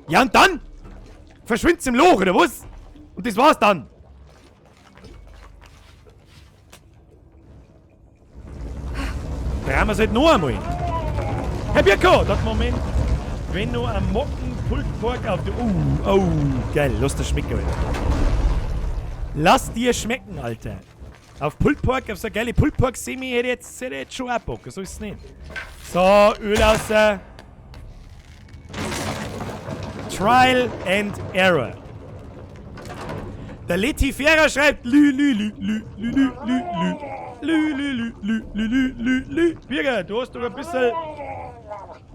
Ja, und dann? Verschwind's im Loch, oder was? Und das war's dann. Drehen wir's halt noch einmal. Herr Birko, das Moment. Wenn noch ein Mockenpultpork auf die... Oh, oh, geil. Lass dir schmecken, Alter. Lass dir schmecken, Alter. Auf Pulled Pork, auf so eine geile Pulled Pork-Semi hätte ich jetzt schon auch Bock. So ist es nicht. So, Öl raus. Trial and Error. Der Letifera schreibt Lü, Lü, Lü, Lü, Lü, Lü, Lü, Lü, Lü, Lü, Lü, Lü, Lü, Lü, Lü. Birger, du hast doch ein bisschen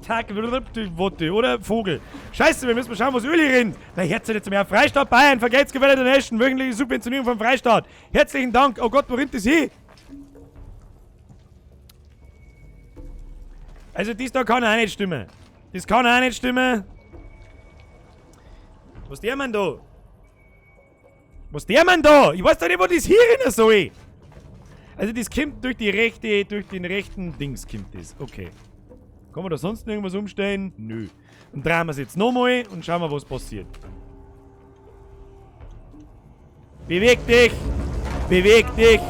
Tag, oder? Vogel. Scheiße, wir müssen mal schauen, was Öli rinnt. Na, herzlich jetzt mehr. Freistaat Bayern, vergelt's Gewälle der Nation, wöchentliche Subventionierung vom Freistaat. Herzlichen Dank. Oh Gott, wo rinnt das hin? Also, dies da kann auch nicht stimmen. Das kann auch nicht stimmen. Was der Mann da? Was der Mann da? Ich weiß doch nicht, wo das hier rein soll. Also das kommt durch die rechte, durch den rechten Dings kommt das. Okay. Kann man da sonst noch irgendwas umstellen? Nö. Dann drehen wir es jetzt nochmal und schauen wir, was passiert. Beweg dich! Beweg dich!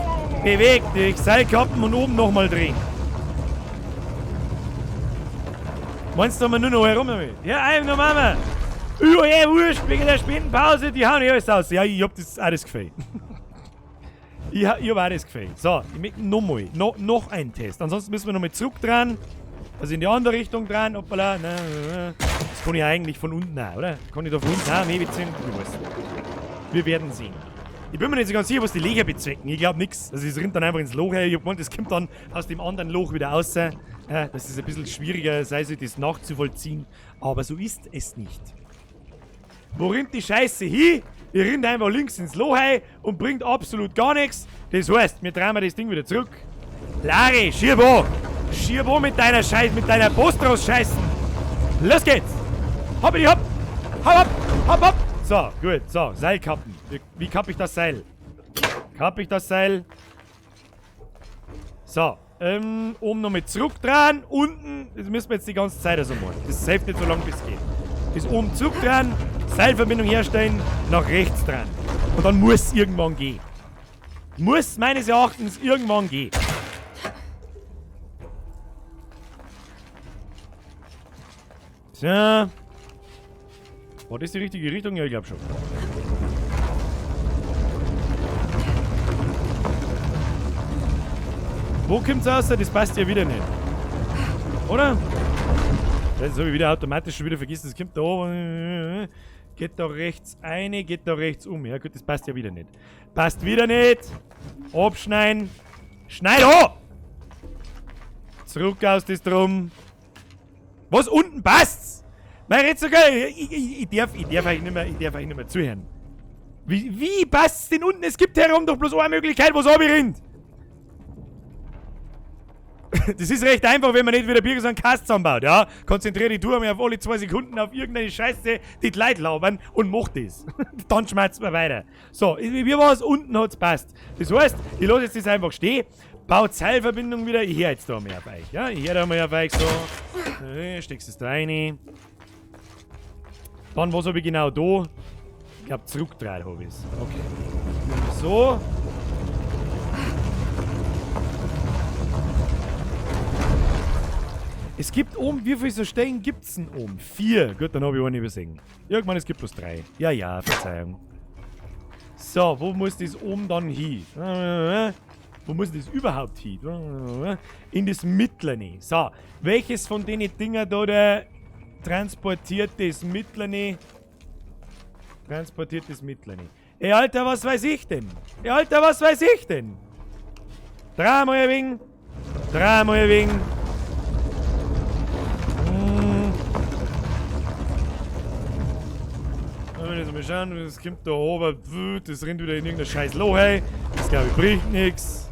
Beweg dich! Seilkappen und oben nochmal drehen. Meinst du, wir nur noch herum damit? Ja, einfach noch Mama! Ja, ja, wurscht, wegen der Spendenpause, die hauen eh alles aus. Ja, ich hab das alles gefällt. Ich hab alles gefällt. So, ich möchte nochmal, noch einen Test. Ansonsten müssen wir nochmal zurück dran. Also in die andere Richtung dran. Hoppala. Na, na, na. Das kann ich eigentlich von unten auch, oder? Kann ich da von unten auch mehr beziehen? Ich weiß nicht. Wir werden sehen. Ich bin mir nicht so ganz sicher, was die Löcher bezwecken. Ich glaub nix. Also es rinnt dann einfach ins Loch her. Ich hab gemeint, das kommt dann aus dem anderen Loch wieder raus. Das ist ein bisschen schwieriger, sei es das nachzuvollziehen. Aber so ist es nicht. Wo rinnt die Scheiße hin? Die rinnt einfach links ins Loch rein und bringt absolut gar nichts. Das heißt, wir drehen das Ding wieder zurück. Lari, schieb an! Schieb an mit deiner Scheiße, mit deiner Postraus-Scheiße! Los geht's! Hoppidi hopp! Hopp, hopp! Hopp, hopp! So, gut, so, Seil kappen. Wie kapp ich das Seil? Kapp ich das Seil? So, oben nochmal zurück dran, unten, das müssen wir jetzt die ganze Zeit so machen. Das hilft nicht so lange, bis es geht. Das oben zurück dran, Seilverbindung herstellen, nach rechts dran. Und dann muss es irgendwann gehen. Muss meines Erachtens irgendwann gehen. So. War das die richtige Richtung? Ja, ich glaub schon. Wo kommt's raus? Das passt ja wieder nicht. Oder? Das hab ich wieder automatisch schon wieder vergessen. Das kommt da oben. Geht da rechts eine, geht da rechts um. Ja gut, das passt ja wieder nicht. Passt wieder nicht. Abschneiden. Schneid an! Zurück aus das drum. Was? Unten passt's? Mein Rätsel, ich darf euch nicht mehr, ich darf euch nicht mehr zuhören. Wie passt's denn unten? Es gibt herum doch bloß eine Möglichkeit, wo's runterrinnt. Das ist recht einfach, wenn man nicht wieder Birgis einen Cast zusammenbaut, ja? Konzentriere dich du einmal auf alle 2 Sekunden auf irgendeine Scheiße, die die Leute labern und mach das. Dann schmerzt man weiter. So, wie war's? Unten hat's passt. Das heißt, ich lasse jetzt das einfach stehen, baue die Seilverbindung wieder. Ich hör jetzt da mal auf euch, ja? Ich hör da mal auf euch so. Steckst es da rein. Dann, was hab ich genau da? Ich glaub, zurückgedreht hab ich's. Okay. So. Es gibt oben, wie viele so Stellen gibt's denn oben? 4. Gut, dann hab ich einen übersehen. Irgendwann, es gibt bloß 3. Ja, ja, Verzeihung. So, wo muss das oben dann hin? Wo muss das überhaupt hin? In das Mittlere. So, welches von den Dinger da der transportiert das Mittlere? Transportiert das Mittlere. Ey, Alter, was weiß ich denn? Ey, Alter, was weiß ich denn? Dreimal ein wenig. Dreimal ein wenig. Mal schauen, das kommt da oben, das rennt wieder in irgendein scheiß Loch, hey. Das glaube ich bringt nix.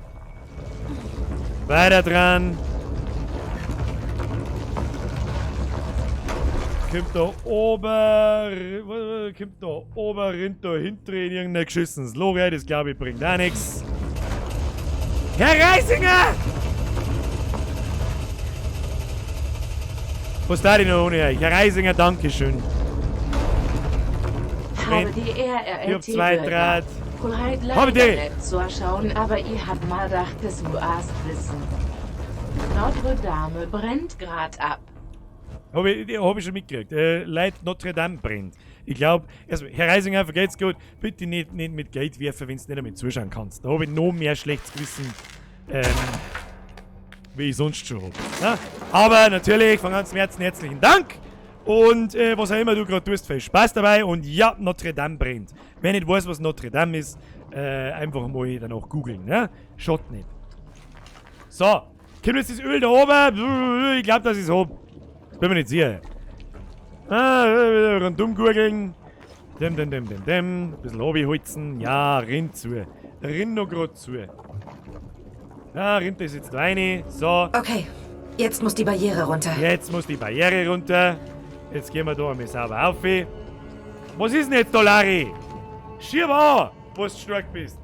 Weiter dran. Kommt da oben, kommt da oben, rennt da hinten in irgendein geschissenes Loch, hey. Das glaube ich bringt auch nix. Herr Reisinger! Was da denn noch ohne euch? Herr Reisinger, Dankeschön. Habe die RRLT Ich hab 2 Draht. Habe die! Zuschauen, aber ich hab mal gedacht, das du erst wissen. Notre Dame brennt grad ab. Hab ich schon mitgekriegt. Leid Notre Dame brennt. Ich glaub, also, Herr Reisinger, vergeht's gut. Bitte nicht mit Geld werfen, wenn's nicht damit zuschauen kannst. Da hab ich noch mehr schlechtes Gewissen, wie ich sonst schon hab. Ja? Aber natürlich von ganzem Herzen herzlichen Dank. Und was auch immer du gerade tust, viel Spaß dabei. Und ja, Notre Dame brennt. Wer nicht weiß, was Notre Dame ist, einfach mal danach googeln. Ne? Schaut nicht. So, kommt jetzt das Öl da oben? Ich glaub, das ist hoch. Bin mir nicht sicher. Ah, rundum gurgeln. Dem, dem, dem, dem, dem. Ein bisschen runterholzen. Ja, rinnt zu. Rinn noch grad zu. Ja, rinnt das jetzt rein. So. Okay, jetzt muss die Barriere runter. Jetzt muss die Barriere runter. Jetzt gehen wir da einmal sauber auf. Was ist denn jetzt da, Larry? Schieb an, wo du stark bist.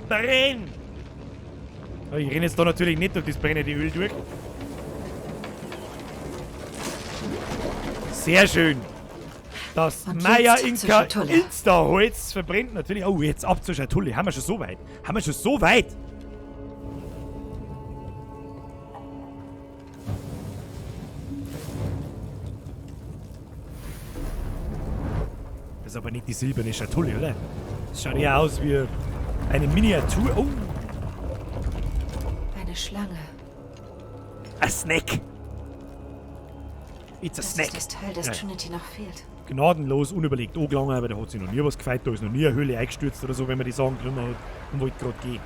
Brenn! Ich renne jetzt da natürlich nicht durch das brennende Öl durch. Sehr schön. Das Maya-Inka Insta-Holz verbrennt natürlich. Oh, jetzt ab zur Schatulle. Haben wir schon so weit? Haben wir schon so weit? Das ist aber nicht die silberne Schatulle, oder? Das schaut eher aus wie eine Miniatur. Oh. Eine Schlange. A snake. It's a Das snake. ist das Teil, das Ja. Trinity noch fehlt. Gnadenlos, unüberlegt angelangen, aber da hat sich noch nie was gefeit, da ist noch nie eine Höhle eingestürzt oder so, wenn man die Sachen genommen hat und wollte gerade gehen.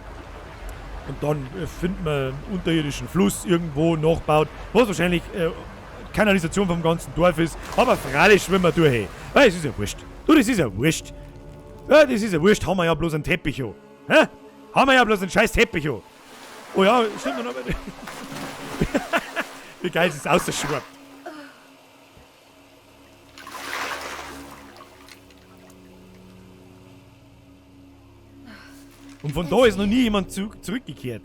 Und dann findet man einen unterirdischen Fluss irgendwo nachgebaut, was wahrscheinlich Kanalisation vom ganzen Dorf ist, aber freilich schwimmen wir durch. Hey. Ah, das ist ja wurscht. Du, das ist ja wurscht. Ja, das ist ja wurscht, haben wir ja bloß einen Teppich an. Hä? Haben wir ja bloß einen scheiß Teppich an. Oh ja, stimmt noch. Wie geil ist es ausgeschwappt. Und von da ist noch nie jemand zurückgekehrt.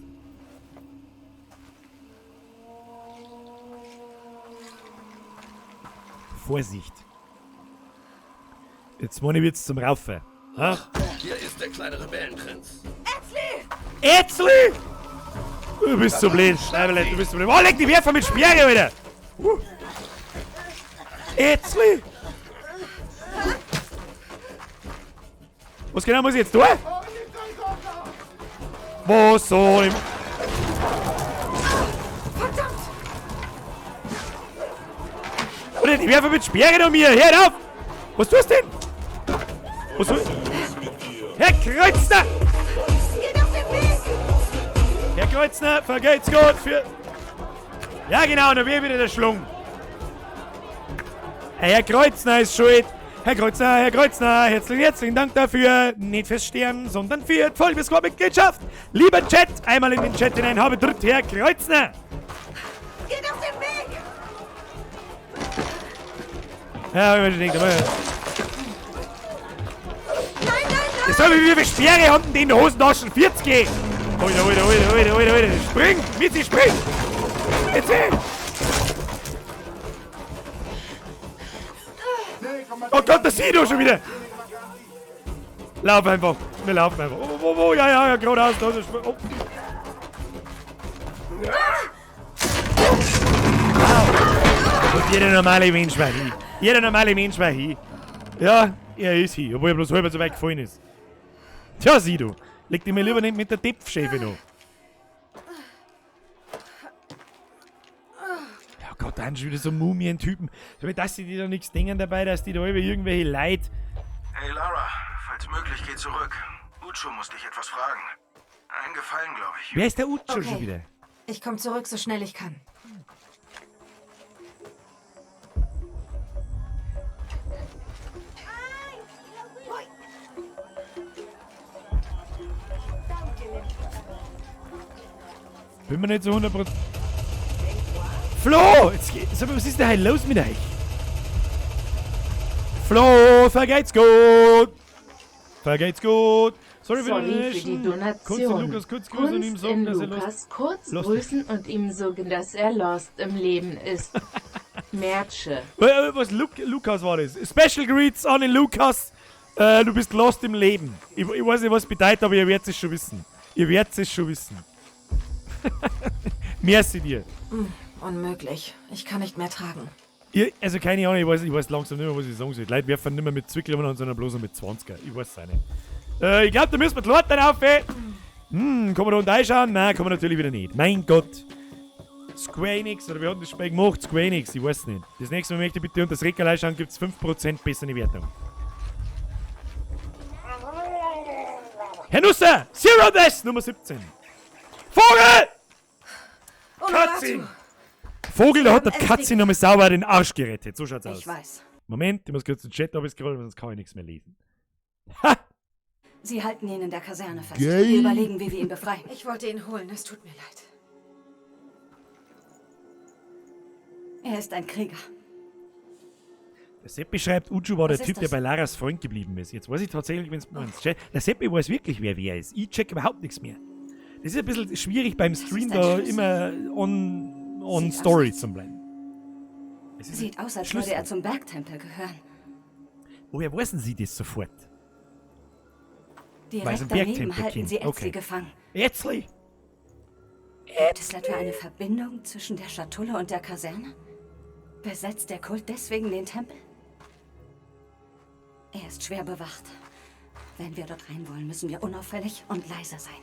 Vorsicht. Jetzt meine ich jetzt zum Raufen. Ha? Hier ist der kleine Rebellenprinz. Ätzli! Du bist so blöd, Schreiberle, du bist so blöd. Oh, leg die Werfer mit Sperre, Alter! Ätzli! Was genau muss ich jetzt tun? Was soll ich... Verdammt! Oder die werfen mit Sperre noch mir! Hör auf! Was tust du denn? Was soll... Herr Kreuzner! Geht auf den Weg! Herr Kreuzner, vergeht's gut für... Ja genau, dann wird wieder der Schlung. Herr Kreuzner ist schuld. Herr Kreuzner, herzlichen Dank dafür. Nicht fürs Sterben, sondern für die Vollbiskorb-Mitgliedschaft. Lieber Chat, einmal in den Chat hinein, habe dritt Herr Kreuzner. Geht auf den Weg! Ja, hab ich mir schon gedacht, aber... Nein, nein, nein! Jetzt soll ich wie viele Sperre haben die in den Hosentaschen? 40! Alter, Alter, Alter, Alter, Alter, Alter. Spring! Mitzi, spring! Jetzt hin! Oh Gott, das sieht doch schon wieder! Lauf einfach! Wir laufen einfach! Oh, oh, oh, ja, ja, ja, geradeaus, da ist oh. Und jeder normale Mensch war hin. Jeder normale Mensch war hin. Ja, er ist hin, obwohl er bloß halb so weit gefallen ist. Tja, sieh du. Leg dich mir lieber nicht mit der Tepfschäfe noch. Ja Gott, dann schon wieder so Mumientypen. So, dass sie die da nichts denken dabei, dass die da über irgendwelche Leid. Hey Lara, falls möglich, geh zurück. Ucho muss dich etwas fragen. Einen Gefallen, glaube ich. Wer ist der Ucho Okay. schon wieder? Ich komme zurück, so schnell ich kann. Bin mir nicht so 100%. Flo! Jetzt geht, sag mal, was ist denn heute los mit euch? Flo, vergeht's gut! Vergeht's gut! Sorry für Sorry für die Donation. Kannst du Donation. Lukas kurz grüßen und ihm Kunst sagen, in dass er Lukas lost, kurz lost grüßen und ihm sagen, dass er lost im Leben ist. Merche. Was, Lukas war das? Special Greets an den Lukas. Du bist lost im Leben. Ich weiß nicht, was es bedeutet, aber ihr werdet es schon wissen. Ihr werdet es schon wissen. Merci dir. Unmöglich. Ich kann nicht mehr tragen. Ihr, also keine Ahnung, ich weiß langsam nicht mehr, was ich sagen soll. Die Leute werfen nicht mehr mit Zwickel umeinander, sondern bloß noch mit 20er. Ich weiß es auch nicht. Ich glaube, da müssen wir die Leute dann auf. Kann man da unten reinschauen? Nein, kann man natürlich wieder nicht. Mein Gott. Square Enix, oder wir haben das Spiel gemacht? Square Enix, ich weiß nicht. Das nächste Mal möchte ich bitte unter das Regal reinschauen, gibt's 5% bessere Wertung. Herr Nusser! Zero Death! Nummer 17. Vogel! Katzi! Vogel, der hat der Katze nochmal sauber den Arsch gerettet. So schaut's aus. Ich weiß. Moment, ich muss kurz den Chat abscrollen, sonst kann ich nichts mehr lesen. Sie halten ihn in der Kaserne fest. Geil. Wir überlegen, wie wir ihn befreien. Ich wollte ihn holen, es tut mir leid. Er ist ein Krieger. Der Seppi schreibt, Uju war Was der ist Typ, der das? bei Laras Freund geblieben ist. Jetzt weiß ich tatsächlich, wenn's meinst. Der Seppi weiß wirklich, wer ist. Ich check überhaupt nichts mehr. Das ist ein bisschen schwierig beim Stream ist ein da Schlüssel. immer on Sieht aus, Story als- zu bleiben. Es ist Sieht aus, als Schlüssel. würde er zum Bergtempel gehören. Woher wissen Sie das sofort? Direkt Weil sie einen daneben Bergtempel halten kennt. sie Etzli Okay. gefangen. Etzli? Gibt es etwa eine Verbindung zwischen der Schatulle und der Kaserne? Besetzt der Kult deswegen den Tempel? Er ist schwer bewacht. Wenn wir dort rein wollen, müssen wir unauffällig und leise sein.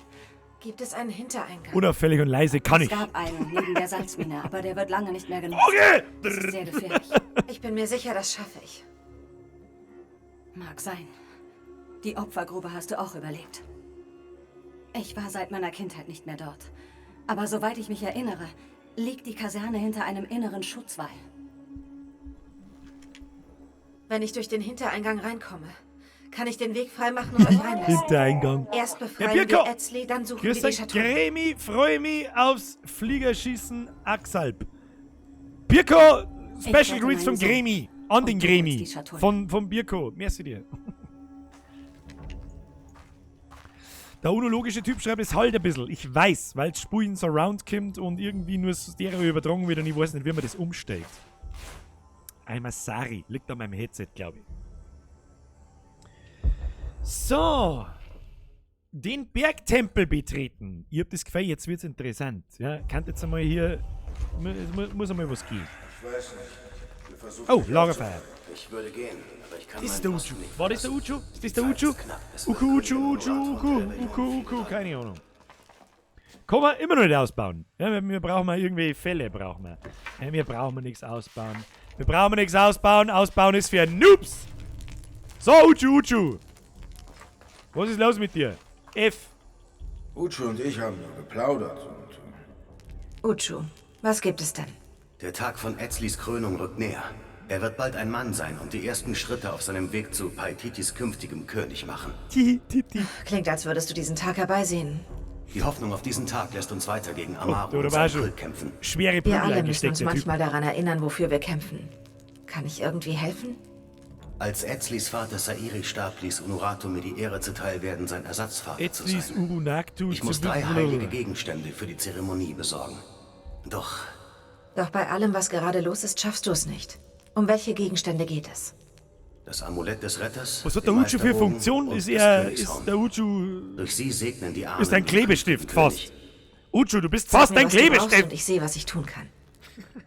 Gibt es einen Hintereingang? Unauffällig und leise kann es ich. gab einen neben der Salzmine, aber der wird lange nicht mehr genutzt. Okay! Das ist sehr gefährlich. Ich bin mir sicher, das schaffe ich. Mag sein. Die Opfergrube hast du auch überlebt. Ich war seit meiner Kindheit nicht mehr dort. Aber soweit ich mich erinnere, liegt die Kaserne hinter einem inneren Schutzwall. Wenn ich durch den Hintereingang reinkomme, kann ich den Weg freimachen und euch reinlassen. Hintereingang. Erst Herr befreien wir Birko! Etzli, dann suchen wir Grüß die euch, Schatulle. Gremi, freue mich aufs Fliegerschießen Axalp. Birko, Ich Special rette Greets meinen vom Sohn. Gremi. An den Und du holst Gremi. die Schatulle. Von Birko. Merci dir. Der unologische Typ schreibt, es halt ein bisschen. Ich weiß, weil das Spiel in Surround kommt und irgendwie nur Stereo übertragen wird und ich weiß nicht, wie man das umstellt. Einmal Sari. Liegt an meinem Headset, glaube ich. So. Den Bergtempel betreten. Ich hab das Gefühl, jetzt wird's interessant. Ja, kann jetzt einmal hier. Es muss einmal was gehen. Ich weiß nicht. Wir versuchen Oh, dich Lagerfeuer. aufzuhalten. Ich würde gehen, aber ich kann Das ist der meinen Uchu. Posten nicht War das der Uchu? Ist das der Uchu? Uku, Uchu, Uchu, Uku, Uku, Uku, keine Ahnung. Kann man immer noch nicht ausbauen. Ja, wir brauchen mal irgendwie Fälle, brauchen wir. Ja, wir brauchen nichts ausbauen. Wir brauchen nichts ausbauen. Ausbauen ist für Noobs. So, Uchu, Uchu. Was ist los mit dir? F. Uchu und ich haben nur geplaudert und Uchu, was gibt es denn? Der Tag von Etzlis Krönung rückt näher. Er wird bald ein Mann sein und die ersten Schritte auf seinem Weg zu Paititis künftigem König machen. Klingt, als würdest du diesen Tag herbeisehen. Die Hoffnung auf diesen Tag lässt uns weiter gegen Amaru Oh, und da war seinen schon Kult kämpfen. Schwere Wir Prügel alle müssen eingesteckt, uns der Typ. manchmal daran erinnern, wofür wir kämpfen. Kann ich irgendwie helfen? Als Etzlis Vater Sairi starb, ließ Unuratu mir die Ehre zuteil werden, sein Ersatzvater zu Etzlis sein. Urunaktu Ich muss 3 heilige Gegenstände für die Zeremonie besorgen. Doch Doch bei allem, was gerade los ist, schaffst du es nicht. Um welche Gegenstände geht es? das Amulett des Retters, Was hat der den Uchu für Meisterbogen Funktion? und Ist das er, Königshorn. ist der Uchu, Durch sie segnen die Ahnen ist ein den künftigen Klebestift König. fast. Uchu, du bist Sag fast mir, ein was du brauchst Klebestift. Und ich sehe, was ich tun kann.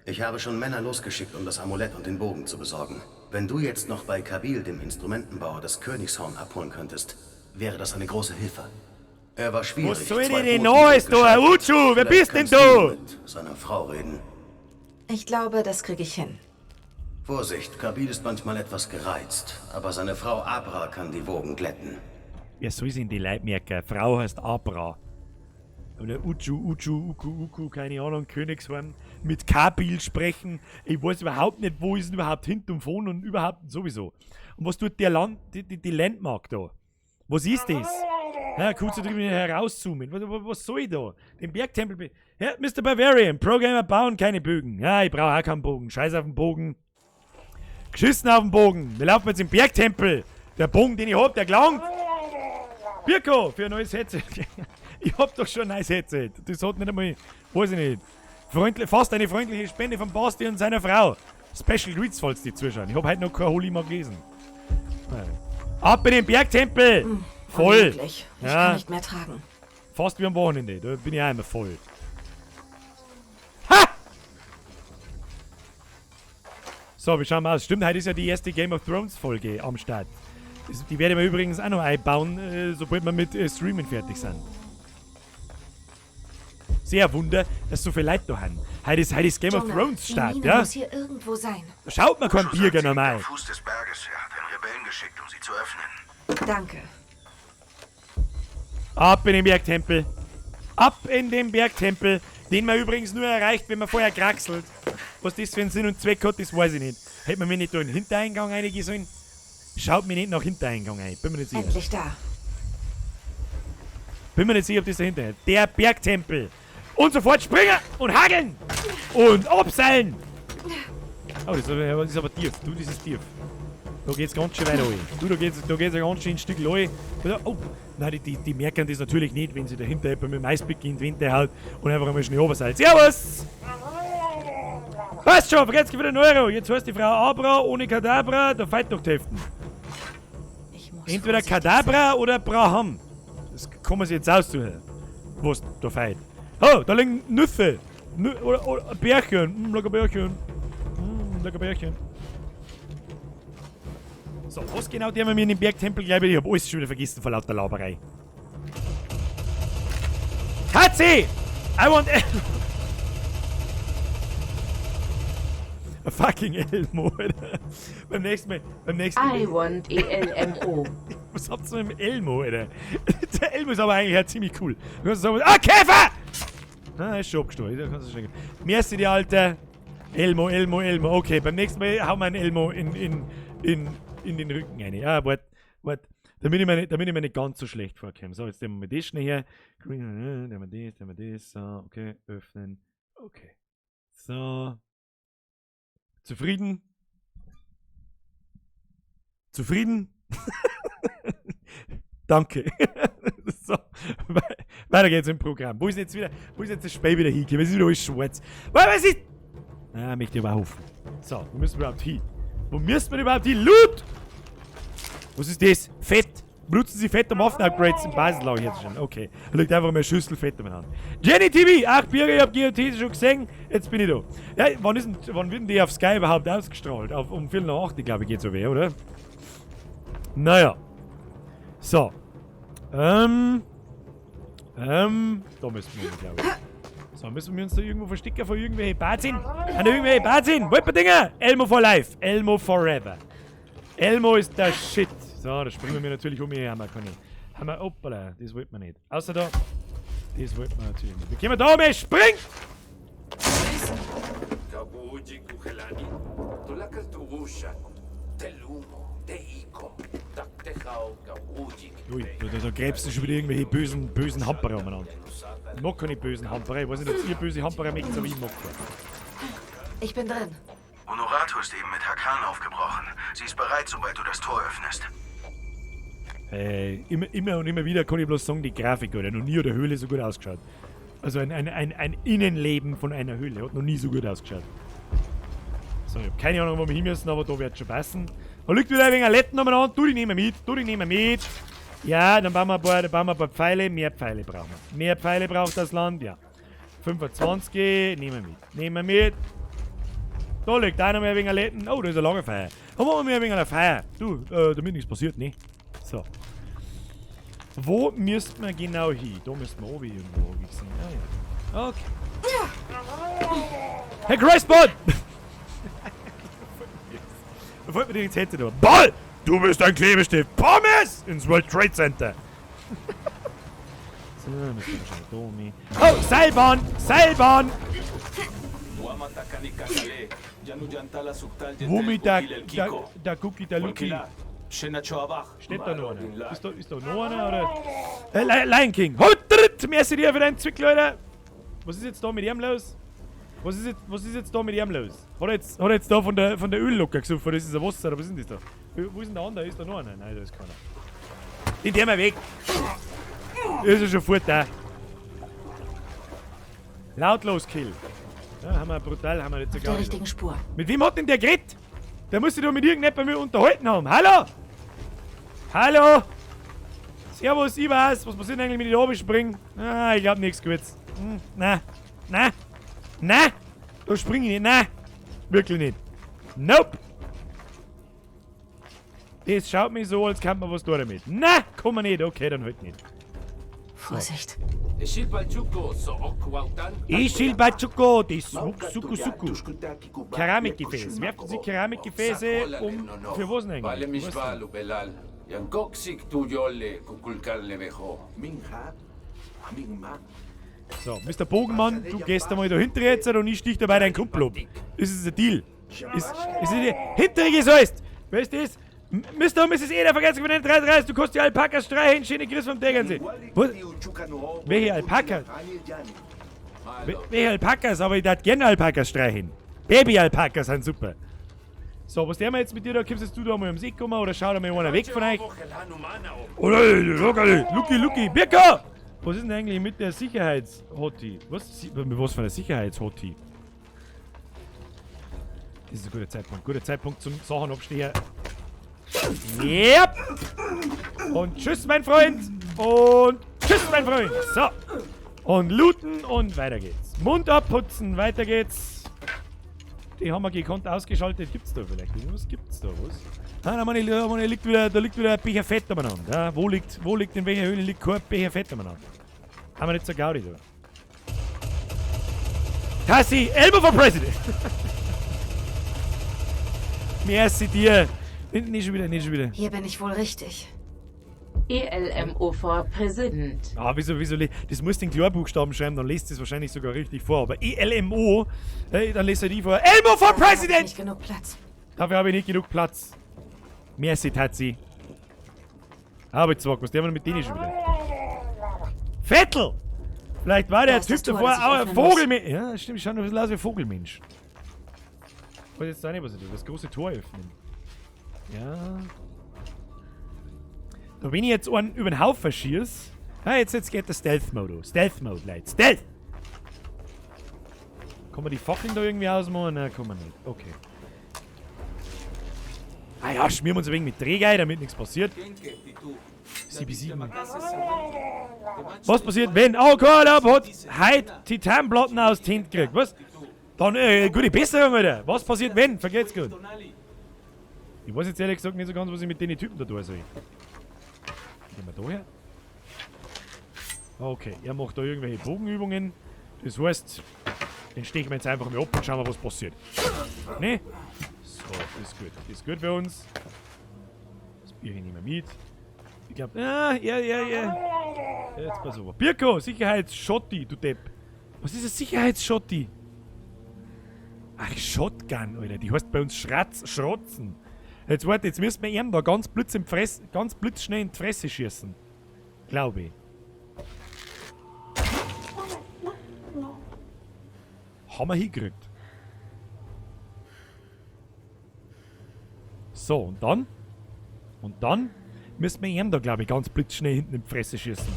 Ich habe schon Männer losgeschickt, um das Amulett und den Bogen zu besorgen. Wenn du jetzt noch bei Kabil, dem Instrumentenbauer, das Königshorn abholen könntest, wäre das eine große Hilfe. Er war schwierig. Was soll ich zwei denn Boten noch? sind Ist da ein gescheitert. Uchu? Wer Vielleicht bist denn kannst du? Mit seiner Frau reden. Ich glaube, das kriege ich hin. Vorsicht, Kabil ist manchmal etwas gereizt, aber seine Frau Abra kann die Wogen glätten. Wer soll sich in die Leute merken? Frau heißt Abra. Oder Uchu, Uchu, Uku, Uku, keine Ahnung, Königshorn. Mit Kabil sprechen. Ich weiß überhaupt nicht, wo ist denn überhaupt hinten und und überhaupt sowieso. Und was tut der Land, die Landmark da? Was ist das? Ja, kurz drüber herauszoomen. Was soll ich da? Den Bergtempel. Ja, Mr. Bavarian, Programmer bauen keine Bögen. Ja, ich brauche auch keinen Bogen. Scheiß auf den Bogen. Geschissen auf den Bogen. Wir laufen jetzt im Bergtempel. Der Bogen, den ich hab, der gelangt. Birko, für ein neues Headset. Ich hab doch schon ein neues Headset. Das hat nicht einmal, weiß ich nicht, fast eine freundliche Spende von Basti und seiner Frau. Special Greets, falls die zuschauen. Ich hab heute noch kein Holy mal gelesen. Ab in den Bergtempel! Voll! Unmöglich. Ich kann nicht mehr tragen. Fast wie am Wochenende. Da bin ich auch immer voll. Ha! So, wir schauen mal aus. Stimmt, heute ist ja die erste Game of Thrones Folge am Start. Die werde ich mir übrigens auch noch einbauen, sobald wir mit Streamen fertig sind. Sehr Wunder, dass so viele Leute da haben. Heute ist Game of Jonah, Thrones die Start, Mine ja? muss hier irgendwo sein. Da schaut man kein Uchu Bier sagt, sie liegt normal. am Fuß des Berges. Er hat einen Rebellen geschickt, um sie zu öffnen. Danke. Ab in den Bergtempel. Ab in den Bergtempel, den man übrigens nur erreicht, wenn man vorher kraxelt. Was das für einen Sinn und Zweck hat, das weiß ich nicht. Hätte man mir nicht da in den Hintereingang reingehen sollen? Schaut mir nicht nach Hintereingang ein. Bin mir nicht sicher. Endlich da. Bin mir nicht sicher, ob das dahinter ist. Der Bergtempel. Und sofort springen und hageln. Und abseilen. Oh, das ist aber tief. Du, das ist tief. Da geht's ganz schön weit rein. Du, da geht's ja ganz schön ein Stück rein. Oh, nein, die merken das natürlich nicht, wenn sie dahinter jemand mit dem Eispick in den Winter haut und einfach einmal schnell runterseilt. Servus! Passt schon, vergesst wieder einen Euro. Jetzt heißt die Frau Abra ohne Kadabra, da fehlt noch die Hälfte. Entweder Kadabra oder Braham. Das kann man sich jetzt aussuchen, was da fehlt. Oh, da liegen Nüsse. Oder Bärchen. Lecker Bärchen. Lecker Bärchen. So, was genau der wir mir in den Bergtempel, glaube ich, ich hab alles schon wieder vergessen vor lauter Lauberei. HC! I want Elmo! A fucking Elmo, Alter. Beim nächsten Mal, beim nächsten Mal. I want ELMO. Was habt ihr mit dem Elmo, Alter? Der Elmo ist aber eigentlich auch ziemlich cool. Du kannst sagen, ah, Käfer! Ah, ist schon abgestorben. Da kannst du schon. Merci dir, Alter. Elmo, Elmo, Elmo. Okay, beim nächsten Mal hauen wir einen Elmo in den Rücken rein. Ja, wart, wart. Damit ich mir nicht ganz so schlecht vorkomme. So, jetzt nehmen wir das schnell her. Green, nehmen wir das, nehmen wir das. So, okay, öffnen. Okay. So. Zufrieden? Zufrieden? Danke. So, weiter geht's im Programm. Wo ist jetzt wieder, wo ist jetzt das Spiel wieder hingekommen? Es ist wieder alles schwarz. Was ist? Ah, möchte ich aber hoffen. So, wo müssen wir überhaupt hin? Wo müssen wir überhaupt hin? Loot! Was ist das? Fett! Benutzen Sie Fett, um Waffen-Upgrades im Basislager herzustellen. Okay. Da liegt einfach mal eine Schüssel Fett in meiner Hand. Jenny TV! 8 Biere, ich hab GOT schon gesehen. Jetzt bin ich da. Ja, wann wird denn die auf Sky überhaupt ausgestrahlt? Um 7:15, glaube ich, geht's so weh, oder? Naja. So. Da müssen wir hin, glaube ich. So, müssen wir uns da irgendwo verstecken vor irgendwelchen Bazin? An irgendwelche Bazin? Wolperdinger! Elmo for life! Elmo forever! Elmo ist der Shit! So, da springen wir natürlich um hier, haben wir keine. Haben wir, hoppala, das wollten wir nicht. Außer da, das wollten wir natürlich nicht. Wir können da um, spring! Ui, da gräbst du schon wieder irgendwelche bösen Hamperer umeinander. Ich mag keine bösen Hamperer. Ich weiß nicht, ob ihr böse Hamperer mögt, aber ich mag keine. Ich bin drin. Honorato ist eben mit Hakan aufgebrochen. Sie ist bereit, sobald du das Tor öffnest. Immer und immer wieder kann ich bloß sagen, die Grafik, oder? Noch nie hat eine Höhle so gut ausgeschaut. Also ein Innenleben von einer Höhle hat noch nie so gut ausgeschaut. So, ich hab keine Ahnung, wo wir hin müssen, aber da wird schon passen. Da liegt wieder ein wenig Aletten umeinander. Du, die nehmen wir mit. Du, die nehmen wir mit. Ja, dann bauen wir ein paar Pfeile. Mehr Pfeile brauchen wir. Mehr Pfeile braucht das Land, ja. 25, nehmen wir mit. Nehmen wir mit. Da liegt einer mehr wegen Aletten. Oh, da ist ein Lagerfeuer. Da machen wir mehr wegen einer Feier. Du, damit nichts passiert, ne? So. Wo müssten wir genau hin? Da müssten wir oben irgendwo gesehen. Ah, ja. Okay. Herr Christbot! Da wollte mir die Headset da. Ball! Du bist ein Klebestift! Pommes! Ins World Trade Center! So, müssen wir wahrscheinlich da um. Oh, Seilbahn! Seilbahn! Womit da Cookie, da Luki? Steht da noch einer? Ist da noch einer, oder? Lion King! Hut! Merci dir für deinen Zwickel, Alter! Was ist jetzt da mit ihm los? Was ist jetzt da mit ihm los? Hat er jetzt da von der Öllocke gesoffen? Das ist ein Wasser, oder was ist denn das da? Wo ist denn der andere? Ist da noch einer? Nein, da ist keiner. Den der mal weg! Ist er schon fort da. Lautlos Kill. Ja, haben wir brutal, haben wir jetzt auf der richtigen Spur. Mit wem hat denn der geredet? Der muss sich doch mit irgendjemandem unterhalten haben. Hallo! Hallo! Servus, ich weiß. Was passiert denn eigentlich, wenn ich da oben springe? Ah, ich glaub nichts Gutes. Hm, na, na, na! Da spring ich nicht, na! Wirklich nicht. Nope! Das schaut mich so, als könnte man was tun damit. Na, kann man nicht. Okay, dann halt nicht. Vorsicht. Ishilbachuko, die Suku Suku. Keramikgefäß. Werfen Sie Keramikgefäße um. Für was denn eigentlich? So, Mr. Bogenmann, du gehst einmal da hinter jetzt und ich stich dabei deinen Kumpel ab. Das ist ein Deal. Ist die hinterige Säust. Wer ist das? Mr. und Mrs. Eder, vergessen von den 33, du kostet die Alpakas streichen, schöne Grüße vom Tegernsee. Was? Welche Alpakas? Welche Alpakas? Aber ich darf gerne Alpakas streichen. Baby-Alpakas sind super. So, was tun wir jetzt mit dir da? Kommst jetzt du da mal ums Eck kommen oder schaut da mal einer weg von euch? Oh, Lucky, Lucky, Birka! Was ist denn eigentlich mit der Sicherheits-Hottie? Was? Was für eine Sicherheits-Hottie? Das ist ein guter Zeitpunkt. Guter Zeitpunkt zum Sachen abstehen. Yep. Und tschüss, mein Freund. Und tschüss, mein Freund. So. Und looten und weiter geht's. Mund abputzen, weiter geht's. Die haben wir gekonnt ausgeschaltet. Gibt's da vielleicht irgendwas? Gibt's da was? Ah, da, meine, da, meine, liegt wieder, da liegt wieder ein Becher Fett umeinander. Ja, wo liegt, in welcher Höhle liegt kein Becher Fett umeinander? Haben wir nicht so Gaudi da. Tassi, Elmo for President! Merci dir! Nicht schon wieder, nicht schon wieder. Hier bin ich wohl richtig. ELMO for President. Ah, wieso, das musst du in Klarbuchstaben schreiben, dann lest es wahrscheinlich sogar richtig vor. Aber ELMO, hey, dann lest er die vor. Elmo for President! Nicht genug Platz. Dafür habe ich nicht genug Platz. Merci, Tazi. Aber jetzt was der mit denen schon wieder? Vettel! Vielleicht war der Typ davor auch ein Vogelmensch. Ja, stimmt, schaut ein bisschen aus wie ein Vogelmensch. Ich weiß jetzt auch nicht, was er tut. Das große Tor öffnen. Ja. Da wenn ich jetzt einen über den Haufen schieße. Ah, jetzt geht der Stealth-Mode. Stealth-Mode, Leute. Stealth! Kann man die Fackeln da irgendwie ausmachen? Nein, kann man nicht. Okay. Ah ja, schmieren wir uns ein wenig mit Träger, damit nichts passiert. 7. Was passiert, wenn... Oh Gott, hat heute Titanplatten aus Tint gekriegt. Was? Dann, gute Besserung, Alter. Was passiert, wenn? Vergeht's gut. Ich weiß jetzt ehrlich gesagt nicht so ganz, was ich mit den Typen da tun soll. Gehen wir da her. Okay, er macht da irgendwelche Bogenübungen. Das heißt, den stechen wir jetzt einfach mal ab und schauen wir, was passiert. Ne? So, das ist gut. Das ist gut für uns. Das Bier nehmen wir mit. Ich glaube, ah, ja. Jetzt pass auf. Birko, Sicherheitsschotti, du Depp. Was ist ein Sicherheitsschotti? Ach, Shotgun, Alter. Die heißt bei uns Schrotzen. Jetzt warte, jetzt müssen wir ihm da ganz blitzschnell in die Fresse schießen. Glaube ich. Haben wir hingekriegt. So, und dann? Und dann müssen wir ihm da, glaube ich, ganz blitzschnell hinten in die Fresse schießen.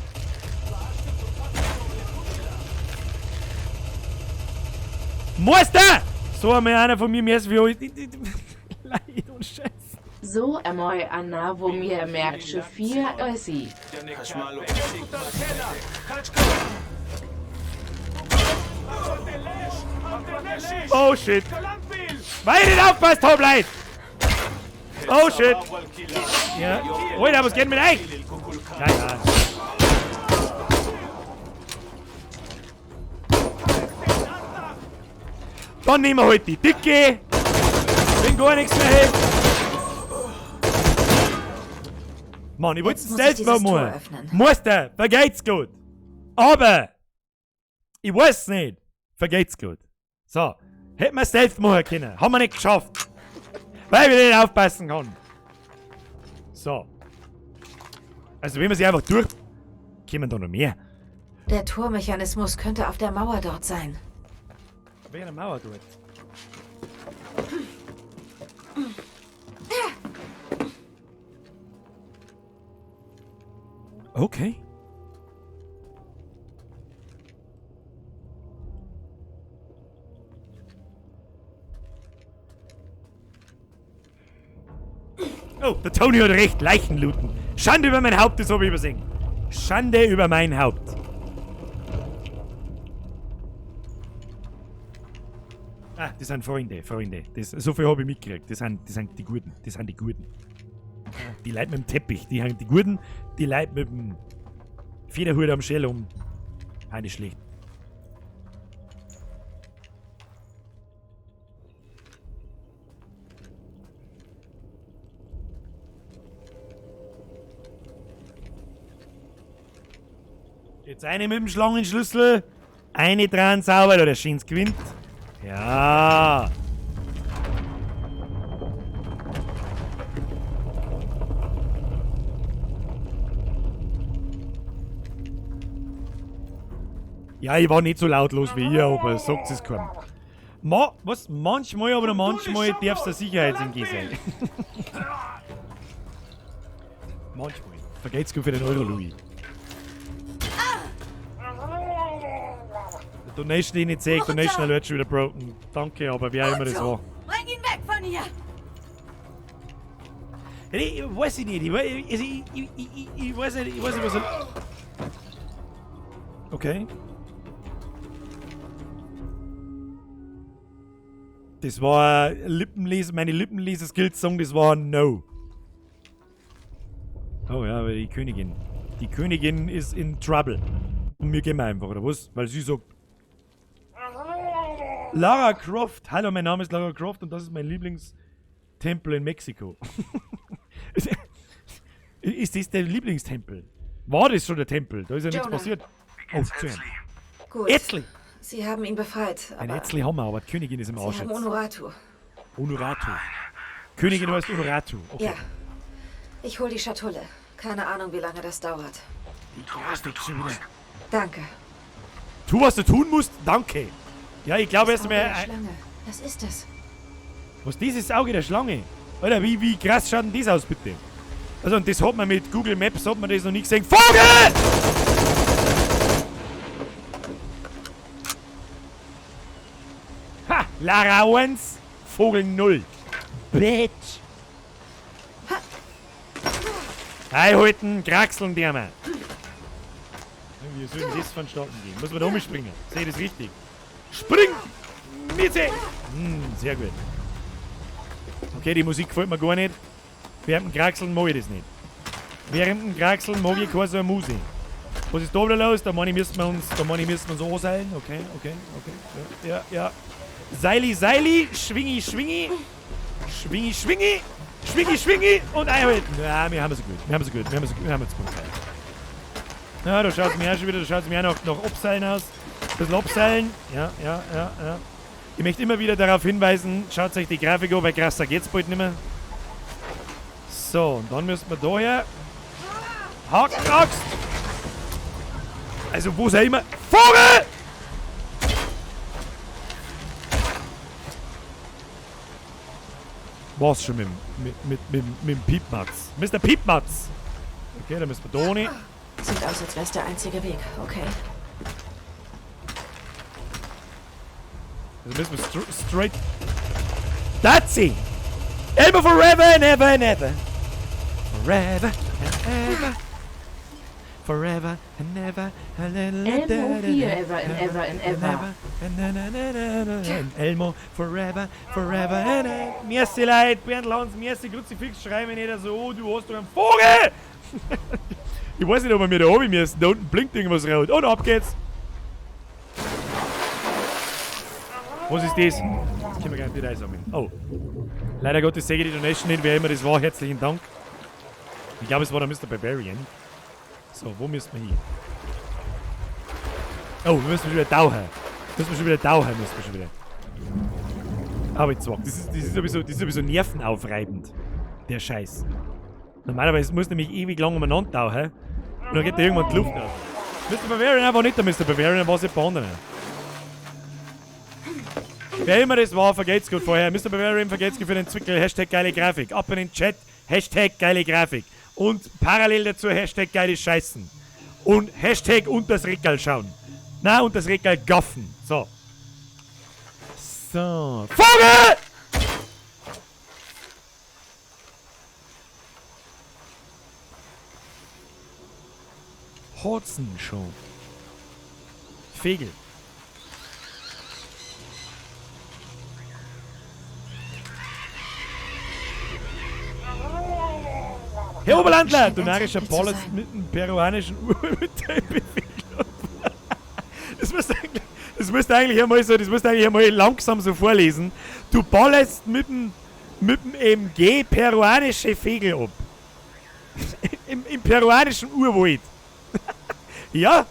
Meister! So einmal einer von mir mehr als wir. Leid und Scheiß. So amoi Anna, wo mir merksche 4 Össi. Oh shit! Weil ihr nicht aufpasst, Hoplite! Oh shit! Ja. Alter, was geht mit euch? Ja, ja. Dann nehmen wir halt die Dicke! Wenn gar nichts mehr hilft! Mann, ich wollte es selbst mal machen. Meister, vergeht's gut! Aber! Ich weiß nicht! Vergeht's gut. So, hätten wir es selbst machen können. Haben wir nicht geschafft. Weil wir nicht aufpassen können. So. Also wenn wir sie einfach durch... Kommen da noch mehr. Der Tormechanismus könnte auf der Mauer dort sein. Auf welcher Mauer dort? Okay. Oh, der Tony hat recht, Leichen looten. Schande über mein Haupt, das habe ich übersehen. Schande über mein Haupt. Ah, das sind Freunde, Freunde. Das, so viel habe ich mitgekriegt. Das sind die Guten. Das sind die Guten. Die Leute mit dem Teppich, die sind die Guten. Die Leute mit dem Federhut am Schell um. Ah, nicht schlecht. Jetzt eine mit dem Schlangenschlüssel. Eine dran sauber, oder schön's gewinnt. Ja. Ja, ich war nicht so lautlos wie ihr, aber sagt es keinem. Was? Manchmal, aber manchmal darfst du Sicherheits-MG sein. Manchmal. Vergeht's gut für den Euro, Louis. Donation, die ich nicht sehe, Donation Alert schon wieder broken. Danke, aber wer immer das war. Bring ihn weg von hier! Ich weiß nicht, ich weiß nicht, was er... Okay. Das war Lippenlese, meine Lippenleser-Skills sagen, das war No. Oh ja, aber die Königin. Die Königin ist in Trouble. Und wir gehen wir einfach, oder was? Weil sie sagt... Lara Croft. Hallo, mein Name ist Lara Croft und das ist mein Lieblingstempel in Mexiko. Ist das der Lieblingstempel? War das schon der Tempel? Da ist ja nichts Jonah. passiert. Oh, zu ihm. Gut. Etzli! Sie haben ihn befreit, Ein aber Etzli haben wir, aber die Königin ist im Sie Arsch haben jetzt. Honoratu. Honoratu. Königin heißt Honoratu. Okay. Ja. Ich hol die Schatulle. Keine Ahnung, wie lange das dauert. Tu, was du tun musst. Danke. Tu, was du tun musst, danke. Ja, ich glaube Das erst Auge mal. der Schlange. Was ist das? Was dieses Auge der Schlange? Alter, wie krass schaut denn das aus, bitte? Also, und das hat man mit Google Maps, hat man das noch nie gesehen. Vogel! Ha! Lara 1, Vogel 0. Bitch! Einhalten, kraxeln, die wir. Wie soll denn das vonstatten gehen? Muss man da umspringen? Sehe ich das richtig? Spring! Mitte! Sehr gut. Okay, die Musik gefällt mir gar nicht. Während dem Kraxeln mag ich das nicht. Während dem Kraxeln mag ich keine so eine Musik. Was ist da wieder los? Da meine ich, müssen wir uns, da meine ich, müssen wir uns anseilen. Okay, okay, okay. Ja, ja, ja. Seili, Seili, schwingi, schwingi. Schwingi, schwingi. Schwingi, schwingi und einhalten. Ja, wir haben es gut. Wir haben es gut. Wir haben es gut. Wir haben es gut. Ja, da schaut es mir auch schon wieder, da schaut es mir auch noch Abseilen aus. Ein bisschen Abseilen. Ja, ja, ja, ja. Ich möchte immer wieder darauf hinweisen, schaut euch die Grafik an, weil krasser geht's bald nicht mehr. So, und dann müssen wir da her. Hakenaxt! Also, wo sei immer. Vogel! War's schon mit dem Piepmatz. Mr. Piepmatz! Okay, dann müssen wir da nicht. Sieht aus, als wär's der einzige Weg. Okay. Also müssen wir straight. That's it! Elmo forever and ever and ever! Forever and ever! Forever and ever! Elmo forever and ever and ever. Elmo forever, forever and ever. Merci Leute, Bernd Lanz, merci Kruzifix, schrei mich nicht so, oh, du hast doch einen Vogel! Ich weiß nicht, ob wir mir da oben müssen, da unten blinkt irgendwas rot. Und ab geht's! Was ist das? Das können wir gar nicht einsammeln. Oh. Leider Gottes sehe ich die Donation nicht, wer immer das war. Herzlichen Dank. Ich glaube, es war der Mr. Barbarian. So, wo müssen wir hin? Oh, wir müssen schon wieder tauchen. Müssen wir schon wieder tauchen, müssen wir schon wieder. Aber jetzt das ist sowieso nervenaufreibend. Der Scheiß. Normalerweise muss nämlich ewig lang umeinander tauchen. Und dann geht da irgendwann die Luft aus. Mr. Barbarian war nicht der Mr. Barbarian, war es jemand anderer. Wer immer das war, vergelt's gut vorher. Mr. Barbarian, vergelt's gut für den Zwickel. Hashtag geile Grafik. Ab in den Chat. Hashtag geile Grafik. Und parallel dazu Hashtag geile Scheißen. Und Hashtag unters Regal schauen. Na, unters Regal gaffen. So. So. Vogel! Hodson schon. Fegel. Herr Oberlandler, du narischer Paul mit dem peruanischen Urmetallbefehl. Das musst du eigentlich einmal so, das musst du eigentlich einmal langsam so vorlesen. Du ballerst mit dem MG peruanische Fegel ab. Im peruanischen Urwald. Ja.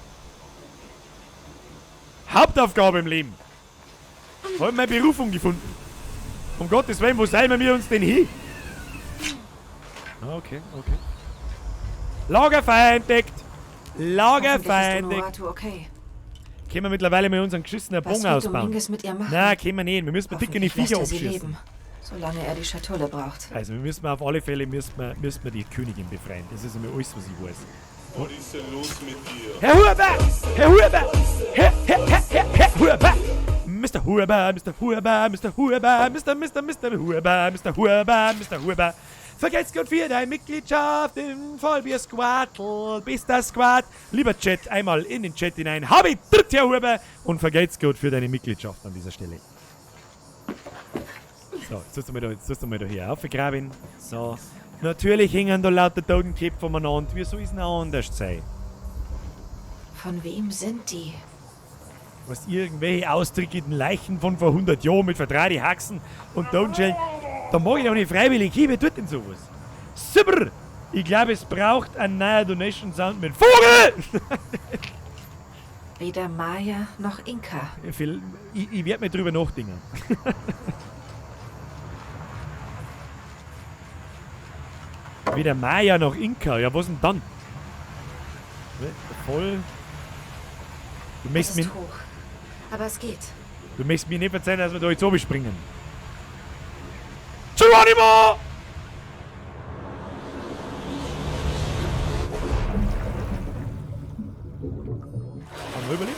Hauptaufgabe im Leben. Hab meine Berufung gefunden. Um Gottes Willen, wo seilen wir uns denn hin? Okay, okay. Lagerfeuer entdeckt! Lagerfeuer entdeckt! Okay. Können wir mittlerweile mit unseren geschissenen Was Bogen wird ausbauen? Dominguez mit ihr machen? Nein, können wir nicht. Wir müssen dick in die Hoffentlich lässt Viecher er sie abschießen. leben, solange er die Schatulle braucht. Also wir müssen auf alle Fälle müssen wir die Königin befreien. Das ist einmal alles, was ich weiß. Was ist denn los mit dir? Herr Huber! Herr Huber! Herr, Herr, Herr, Herr, Herr Huber! Mr. Huber, Mr. Huber, Mr. Huber, Mr. Mr. Mr. Huber, Mr. Huber, Mr. Huber. Vergelt's Gott für deine Mitgliedschaft im Vollbier Squad, bester Squad. Lieber Chat, einmal in den Chat hinein. Hab ich, dritt, Herr Huber! Und vergelt's Gott für deine Mitgliedschaft an dieser Stelle. So, jetzt tust du mal da, jetzt tust du mal da hier aufgraben. So. Natürlich hängen da lauter Totenköpfe umeinander. Wie soll es denn auch anders sein? Von wem sind die? Was irgendwelche austrickenden Leichen von vor 100 Jahren mit verdrahte Haxen und Totenschellen. Da mag ich doch nicht freiwillig hin. Wer tut denn sowas? Super! Ich glaube, es braucht einen neuen Donation Sound mit Vogel! Weder Maya noch Inka. Ich werde mir drüber nachdenken. Weder Maya noch Inka. Ja, was denn dann? Ne, Voll. Du möchtest Es ist mir, hoch. Aber es geht. du möchtest mir nicht verzeihen, dass wir da jetzt oben springen. Geronimo! Haben wir überlebt?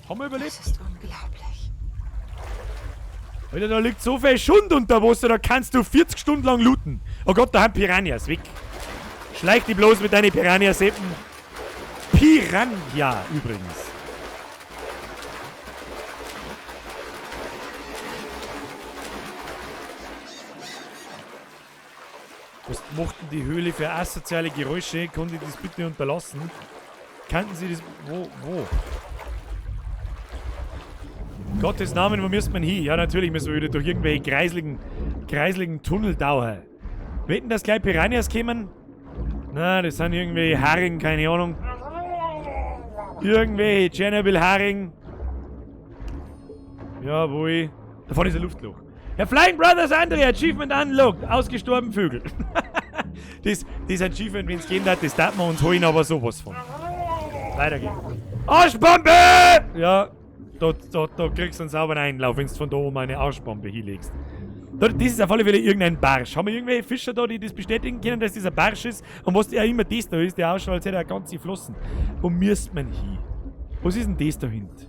Haben wir überlebt? Das ist unglaublich. Alter, da liegt so viel Schund unter Wasser, da kannst du 40 Stunden lang looten. Oh Gott, da haben Piranhas, weg. Schleich die bloß mit deinen Piranha-Seppen. Piranha übrigens. Was macht denn die Höhle für asoziale Geräusche? Konnte ich das bitte unterlassen? Kannten Sie das? Wo? Wo? Gottes Namen, wo müsste man hin? Ja, natürlich müssen wir wieder durch irgendwelche kreisligen Tunnel dauern. Wetten, dass gleich Piranhas kommen? Na, das sind irgendwelche Haring, keine Ahnung. Irgendwelche Tschernobyl-Haring. Jawohl. Da vorne ist ein Luftloch. Herr Flying Brothers André, Achievement unlocked. Ausgestorben Vögel. Das Achievement, wenn's gehen hat, das darf man uns holen, aber sowas von. Weiter geht's. Arschbombe! Ja, da kriegst du einen sauberen Einlauf, wenn du von da oben eine Arschbombe hinlegst. Das ist auf alle Fälle irgendein Barsch. Haben wir irgendwelche Fischer da, die das bestätigen können, dass das ein Barsch ist? Und was ja immer das da ist, der ausschaut, als hätte er ganze Flossen. Wo müsste man hin? Was ist denn das da hinten?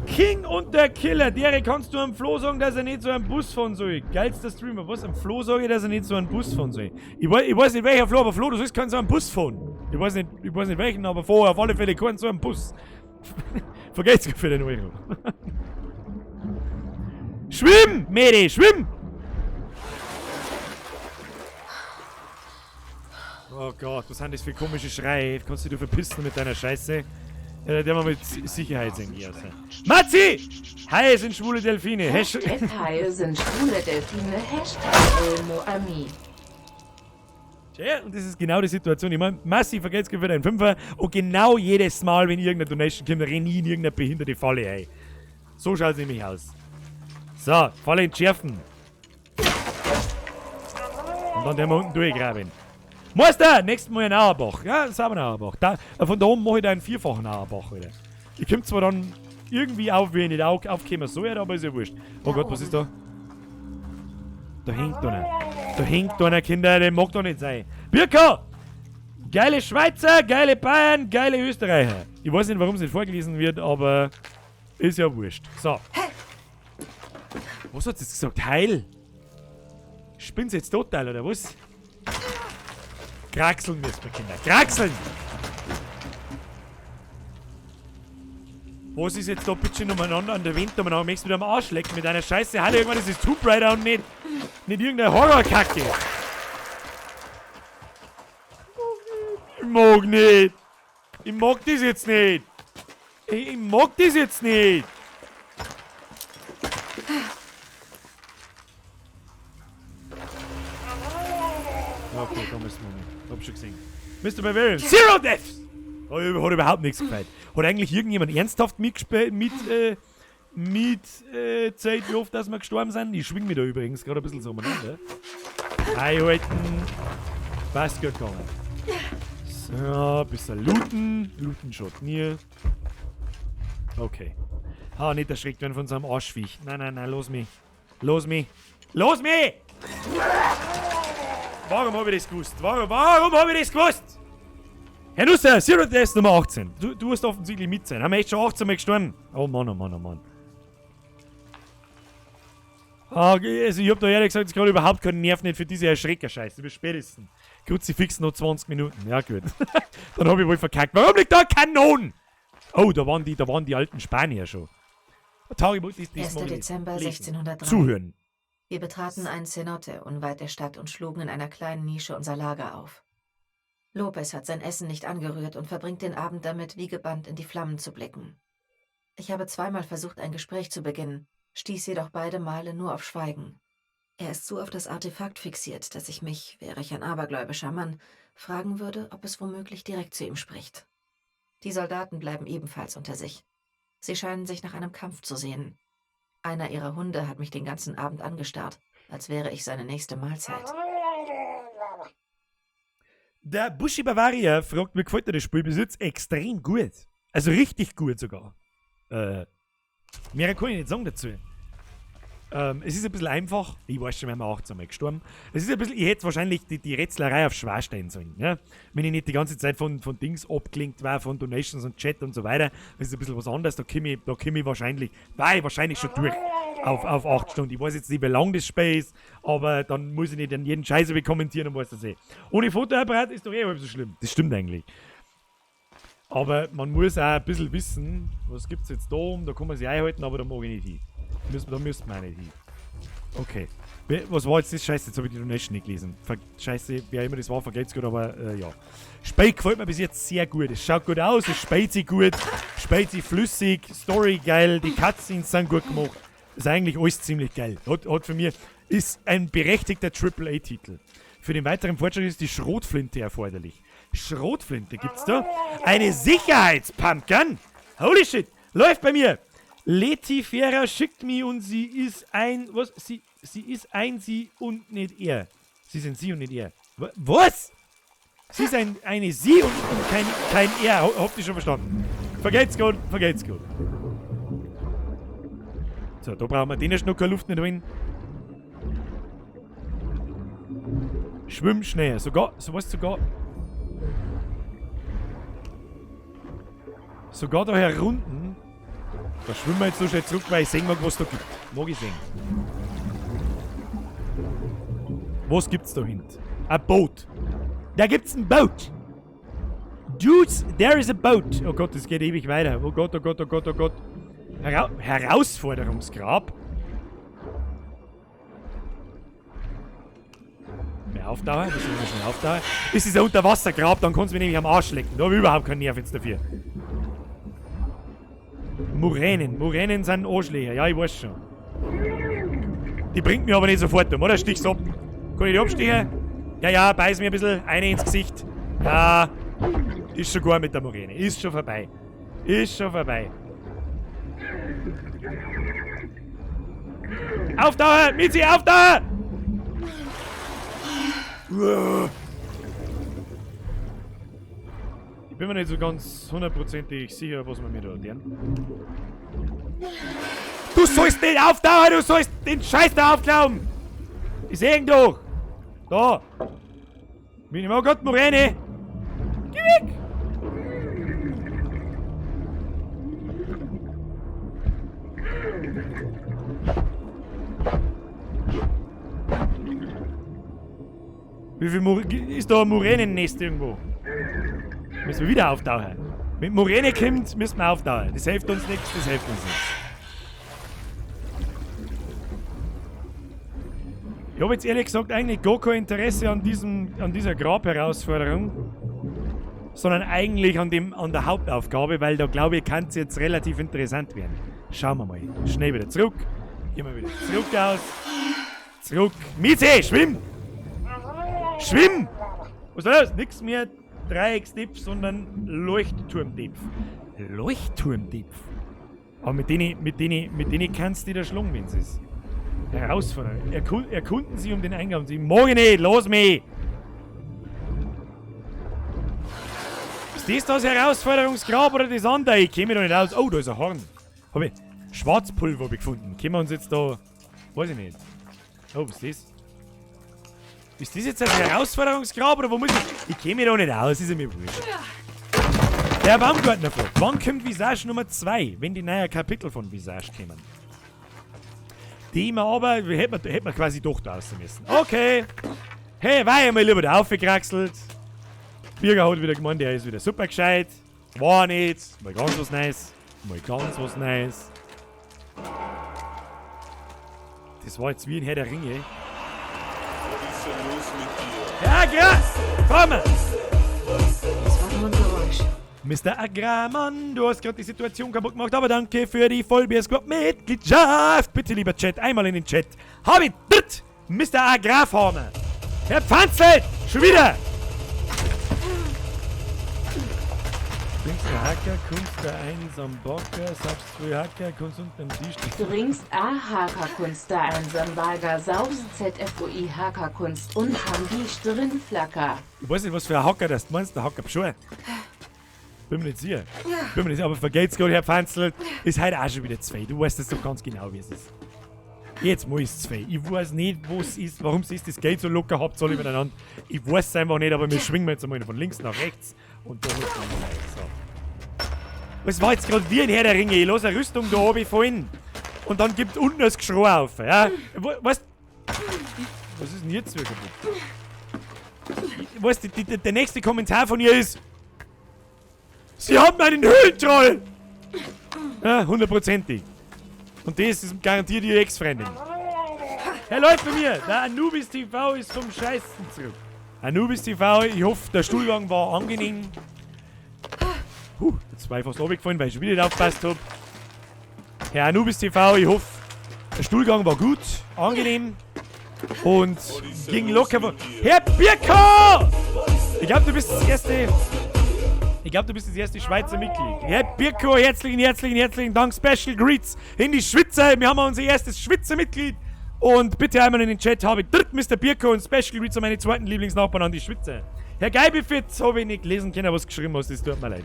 King und der Killer, der kannst du am Flo sagen, dass er nicht so einen Bus fahren soll. Geilster Streamer, was? Am Flo sage ich, dass er nicht so einen Bus fahren soll. Ich weiß nicht welcher Flo, aber Flo, du sollst keinen so einen Bus fahren. Ich weiß nicht welchen, aber fahr auf alle Fälle keinen so einen Bus. Vergesst für den Euro. Schwimm, Mädel, schwimm! Oh Gott, was sind das für komische Schreie? Kannst du dich verpissen mit deiner Scheiße? Ja, der mal mit Sicherheit sind hier. Matzi! Haie sind schwule Delfine. Hashtag Haie sind schwule Delfine. Hashtag Elmo Ami. Ja, und das ist genau die Situation. Ich meine, Massi vergeht's für einen Fünfer und genau jedes Mal, wenn irgendeine Donation kommt, renn ich in irgendeine behinderte Falle ein. So schaut's nämlich aus. So, Falle entschärfen. Und dann werden wir unten durchgraben. Meister, nächstes Mal ein Auerbach. Ja, das ist auch ein Auerbach. Da, von da oben mache ich da einen vierfachen Auerbach wieder. Ich komme zwar dann irgendwie auf, wie ich nicht aufkommen soll, aber ist ja wurscht. Oh Gott, was ist da? Da hängt einer. Da hängt einer, Kinder, der mag doch nicht sein. Birko! Geile Schweizer, geile Bayern, geile Österreicher. Ich weiß nicht, warum es nicht vorgelesen wird, aber ist ja wurscht. So. Was hat sie jetzt gesagt? Heil? Spinnt's jetzt total, oder was? Kraxeln müssen wir, Kinder. Kraxeln! Was ist jetzt da bitte umeinander an der Wind umeinander? Möchtest du wieder am Arsch lecken mit einer Scheiße? Hallo, irgendwann ist es Tomb Raider und nicht irgendeine Horrorkacke. Ich mag nicht. Ich mag das jetzt nicht. Ich mag das jetzt nicht. Okay, da müssen wir nicht. Hab schon gesehen. Mister Bavarian, Zero Deaths! Hat überhaupt nichts gefällt. Hat eigentlich irgendjemand ernsthaft mit Zeit, wie oft dass wir gestorben sind? Ich schwing mich da übrigens gerade ein bisschen so umeinander. Einhalten. Passt gut gegangen. So, ein bisschen looten. Looten schaut nie. Okay. Ah, nicht erschreckt werden von so einem Arschviech. Nein, nein, nein, los mich. Los mich. Los mich! Warum hab ich das gewusst? Warum hab ich das gewusst? Herr Nusser, Zero Deaths Nummer 18. Du wirst offensichtlich mit sein. Haben wir echt schon 18 Mal gestorben? Oh Mann, oh Mann, oh Mann. Ah, also ich hab da ehrlich gesagt jetzt gerade überhaupt keinen Nerv nicht für diese Erschrecker-Scheiße. Bis spätestens. Kruzifix noch 20 Minuten. Ja, gut. Dann hab ich wohl verkackt. Warum liegt da Kanonen? Oh, da waren die alten Spanier schon. Tagebuch, das 1. mag ich Dezember lesen. 1603. Zuhören. Wir betraten einen Cenote unweit der Stadt und schlugen in einer kleinen Nische unser Lager auf. Lopez hat sein Essen nicht angerührt und verbringt den Abend damit, wie gebannt in die Flammen zu blicken. Ich habe zweimal versucht, ein Gespräch zu beginnen, stieß jedoch beide Male nur auf Schweigen. Er ist so auf das Artefakt fixiert, dass ich mich, wäre ich ein abergläubischer Mann, fragen würde, ob es womöglich direkt zu ihm spricht. Die Soldaten bleiben ebenfalls unter sich. Sie scheinen sich nach einem Kampf zu sehnen. Einer ihrer Hunde hat mich den ganzen Abend angestarrt, als wäre ich seine nächste Mahlzeit. Der Buschi Bavaria fragt, mir gefällt dir das Spiel bis jetzt extrem gut. Also richtig gut sogar. Mehr kann ich nicht sagen dazu. Es ist ein bisschen einfach. Ich weiß schon, wir haben 18 Mal gestorben. Es ist ein bisschen, ich hätte wahrscheinlich die Rätslerei auf schwer stellen sollen. Ja? Wenn ich nicht die ganze Zeit von Dings abgelenkt war, von Donations und Chat und so weiter. Das ist ein bisschen was anderes. Da komme ich wahrscheinlich, war ich wahrscheinlich schon durch auf 8 Stunden. Ich weiß jetzt nicht, wie lang das Spiel ist, aber dann muss ich nicht an jeden Scheiße kommentieren und weiß das eh. Ohne Fotoapparat ist doch eh halb so schlimm. Das stimmt eigentlich. Aber man muss auch ein bisschen wissen, was gibt's jetzt da oben, da kann man sich einhalten, aber da mag ich nicht hin. Da müssten wir auch nicht hin. Okay. Was war jetzt das? Scheiße, jetzt habe ich die Donation nicht gelesen. Scheiße, wer immer das war, vergelt's gut, aber ja. Spiel gefällt mir bis jetzt sehr gut. Es schaut gut aus, es spielt sich gut, spielt sich flüssig, Story geil, die Cutscenes sind gut gemacht. Ist eigentlich alles ziemlich geil. Hat für mich, ist ein berechtigter Triple-A-Titel. Für den weiteren Fortschritt ist die Schrotflinte erforderlich. Schrotflinte gibt's da? Eine Sicherheitspumpgun? Holy shit! Läuft bei mir! Letifera schickt mir und sie ist ein... Was? Sie ist ein sie und nicht er. Sie sind sie und nicht er. Was? Sie ist eine sie und kein er. Habt ihr schon verstanden? Vergelt's gut, vergelt's gut. So, da brauchen wir den erst noch keine Luft nicht holen. Schwimm schnell. Sogar... Sogar da herunten. Da schwimmen wir jetzt so schnell zurück, weil ich sehen mag, was da gibt. Mag ich sehen. Was gibt's da hinten? Ein Boot. Da gibt's ein Boot. Dudes, there is a boat. Oh Gott, das geht ewig weiter. Oh Gott, oh Gott, oh Gott, oh Gott. Herausforderungsgrab. Mehr auftauchen, das ist schnell auftauchen. Ist es ein Unterwassergrab, dann kannst du mich nämlich am Arsch lecken. Da habe ich überhaupt keinen Nerv jetzt dafür. Muränen. Muränen sind Arschlöcher. Ja, ich weiß schon. Die bringt mir aber nicht sofort um, oder? Stich's ab. Kann ich die abstechen? Ja, ja, beiß mir ein bisschen. Eine ins Gesicht. Ja, ist schon gar mit der Muräne. Ist schon vorbei. Ist schon vorbei. Auftauchen! Mitzi, auftauchen! Ich bin mir nicht so ganz hundertprozentig sicher, was wir mir da erklären. Du sollst nicht auftauchen, du sollst den Scheiß da aufklauben! Ich seh ihn doch! Da! Oh Gott, Muräne! Geh weg! Wie viel ist da ein Muränennest irgendwo? Müssen wir wieder auftauchen. Wenn Muräne kommt, müssen wir auftauchen. Das hilft uns nichts, das hilft uns nichts. Ich habe jetzt ehrlich gesagt eigentlich gar kein Interesse an dieser Grabherausforderung, sondern eigentlich an der Hauptaufgabe, weil da glaube ich, kann es jetzt relativ interessant werden. Schauen wir mal. Schnell wieder zurück. Gehen wir wieder zurück aus. Zurück. Mieze, schwimm! Schwimm! Was ist das? Nix mehr Dreiecksdipf, sondern Leuchtturmdipf. Leuchtturmdipf? Aber mit denen kannst du da schlagen, wenn es ist. Herausforderung. Erkunden Sie um den Eingang. Sie mag ich nicht, lass mich! Ist das das Herausforderungsgrab oder das andere? Ich kenne mich doch nicht aus. Oh, da ist ein Horn. Hab ich Schwarzpulver hab ich gefunden. Können wir uns jetzt da... Weiß ich nicht. Oh, was ist das? Ist das jetzt ein Herausforderungsgrab oder wo muss ich... Ich kenne mich da nicht aus, ist ja mir wurscht. Der Baumgartner fragt, wann kommt Visage Nummer 2, wenn die neuen Kapitel von Visage kommen? Die wir aber, hätte man quasi doch da raus müssen. Okay. Hey, war ja mal lieber da aufgekraxelt. Birger hat wieder gemeint, der ist wieder super gescheit. War nicht. Mal ganz was Neues. Mal ganz was Neues. Das war jetzt wie ein Herr der Ringe. Was ist denn los mit dir? Ja, krass! Komm! Es war nur ein Geräusch. Mr. Agramann, du hast gerade die Situation kaputt gemacht, aber danke für die Vollbier Squad Mitgliedschaft. Bitte, lieber Chat, einmal in den Chat. Hab ich dritt! Mr. Agrarfarmer! Herr Pfanzelt! Schon wieder! Bringst du Hacker, Kunst der einsam Bocker, saufst früh Hacker, Kunst unterm Tisch. Bringst A Hacker Kunst der einsam Bagger, saufst ZFOI Hacker Kunst und haben die Stirn Flacker. Ich weiß nicht, was für ein Hacker das du meinst, der Hacker Pschor. Bin mir nicht sicher. Bin mir nicht sicher, aber vergeht's gut, Herr Pfanzl. Ist heute auch schon wieder zwei. Du weißt es doch ganz genau, wie es ist. Jetzt muss es zwei. Ich weiß nicht, was ist, warum es ist, das Geld so locker habt, alle miteinander. Ich weiß es einfach nicht, aber wir schwingen jetzt einmal von links nach rechts und da holt man rein. So. Es war jetzt gerade wie ein Herr der Ringe. Ich lasse eine Rüstung da oben fallen. Und dann gibt unten das Geschrei auf. Ja? Weißt was ist denn jetzt wieder kaputt? Weißt du, der nächste Kommentar von ihr ist: Sie haben einen Höhlentroll! Ja, hundertprozentig. Und das ist garantiert ihre Ex-Freundin. Herr läuft bei mir! Der Anubis TV ist vom Scheißen zurück. Anubis TV, ich hoffe, der Stuhlgang war angenehm. Puh, jetzt war ich fast runtergefallen, weil ich schon wieder nicht aufgepasst hab. Herr Anubis TV, ich hoffe, der Stuhlgang war gut, angenehm und ging locker. Herr Birko! Ich glaube, du bist das erste. Ich glaube, du bist das erste Schweizer Mitglied. Herr Birko, herzlichen, herzlichen, herzlichen Dank. Special Greets in die Schweizer. Wir haben unser erstes Schweizer Mitglied. Und bitte einmal in den Chat habe ich dritt Mr. Birko und Special Greets an meine zweiten Lieblingsnachbarn an die Schweizer. Herr Geibefitz, habe ich nicht lesen können, was du geschrieben hast. Es tut mir leid.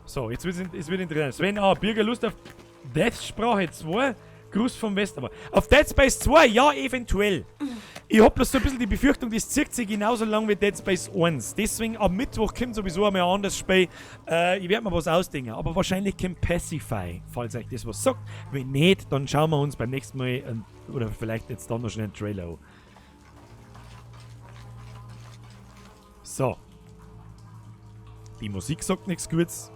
So, jetzt wird es wird interessant. Sven A. Birger Lust auf Death Sprache 2. Gruß vom Westerwald. Auf Dead Space 2, ja, eventuell. Ich hab bloß so ein bisschen die Befürchtung, das zieht sich genauso lang wie Dead Space 1. Deswegen am Mittwoch kommt sowieso einmal ein anderes Spiel. Ich werde mir was ausdenken, aber wahrscheinlich kommt Pacify, falls euch das was sagt. Wenn nicht, dann schauen wir uns beim nächsten Mal, oder vielleicht jetzt dann noch schnell einen Trailer an. So. Die Musik sagt nichts Gutes.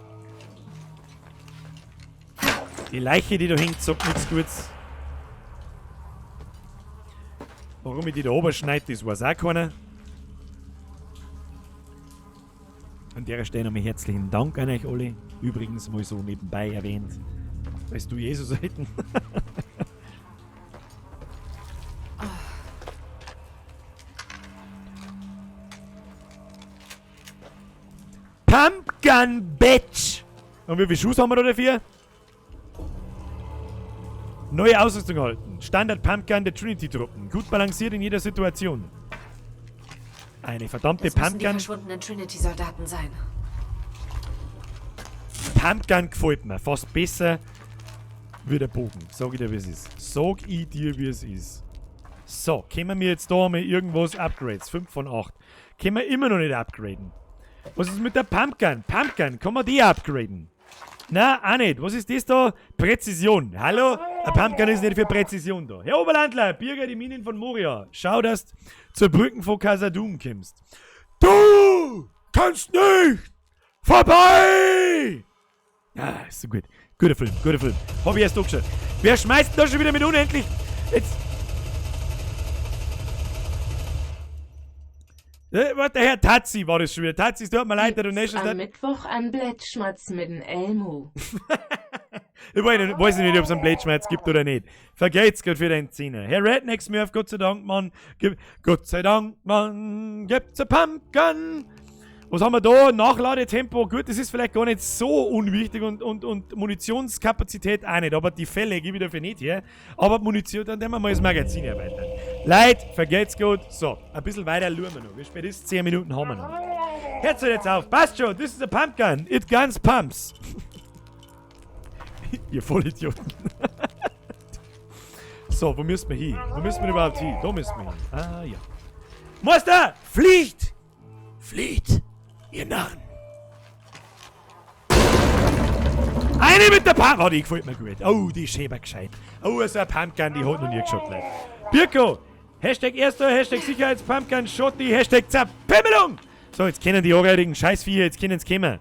Die Leiche, die da hängt, sagt nichts Gutes. Warum ich die da oben schneide, das weiß auch keiner. An der Stelle nochmal herzlichen Dank an euch alle. Übrigens mal so nebenbei erwähnt. Weißt du, Jesus hätten. Pumpgun Bitch! Und wie viel Schuss haben wir da dafür? Neue Ausrüstung erhalten. Standard Pumpgun der Trinity-Truppen. Gut balanciert in jeder Situation. Eine verdammte Das müssen die Pumpgun. verschwundenen Trinity-Soldaten sein. Pumpgun gefällt mir. Fast besser wie der Bogen. Sag ich dir, wie es ist. Sag ich dir, wie es ist. So, können wir jetzt da mal irgendwas Upgrades? 5 von 8. Können wir immer noch nicht upgraden. Was ist mit der Pumpgun? Pumpgun, kann man die upgraden? Na, auch nicht. Was ist das da? Präzision. Hallo? Ein Pumpgun ist nicht für Präzision da. Herr Oberlandler, Birger, die Minen von Moria. Schau, dass du zur Brücken von Khazad-dûm kommst. Du kannst nicht vorbei! Ja, ist so gut. Guter Film, guter Film. Hab ich erst angeschaut. Wer schmeißt denn da schon wieder mit unendlich? Jetzt. Warte, der Herr Tazi war das schon wieder. Tazi, es tut mir leid, der Donation Am hat. Mittwoch an Blättschmatz mit dem Elmo. Ich weiß nicht, ob es einen Blättschmatz gibt oder nicht. Vergeht's grad für deinen Zehner. Herr Redneck Smurf, Gott sei Dank, Mann. Gott sei Dank, Mann, gibt's a Pumpgun. Was haben wir da? Nachladetempo. Gut, das ist vielleicht gar nicht so unwichtig und Munitionskapazität auch nicht. Aber die Fälle gebe ich dafür nicht her. Aber Munition, dann nehmen wir mal das Magazin erweitern. Leute, vergeht's gut. So, ein bisschen weiter schauen wir noch. Wie spät ist es? 10 Minuten haben wir noch. Hört's jetzt auf. Passt schon, this is a pumpgun. It guns pumps. Ihr Vollidioten. So, wo müssen wir hin? Wo müssen wir überhaupt hin? Da müssen wir hin. Ah, ja. Meister! Fliegt! Flieht! Ihr Narren! Eine mit der Pump! Oh, die gefällt mir gut. Oh, die ist schön gescheit. Oh, so eine Pumpgun, die hat noch nie geschaut, Leute. Birko! Hashtag erster, Hashtag Sicherheitspumpgun, Schotti, Hashtag Zerpimmelung! So, jetzt können die anreirigen Scheißviecher, jetzt können sie kommen.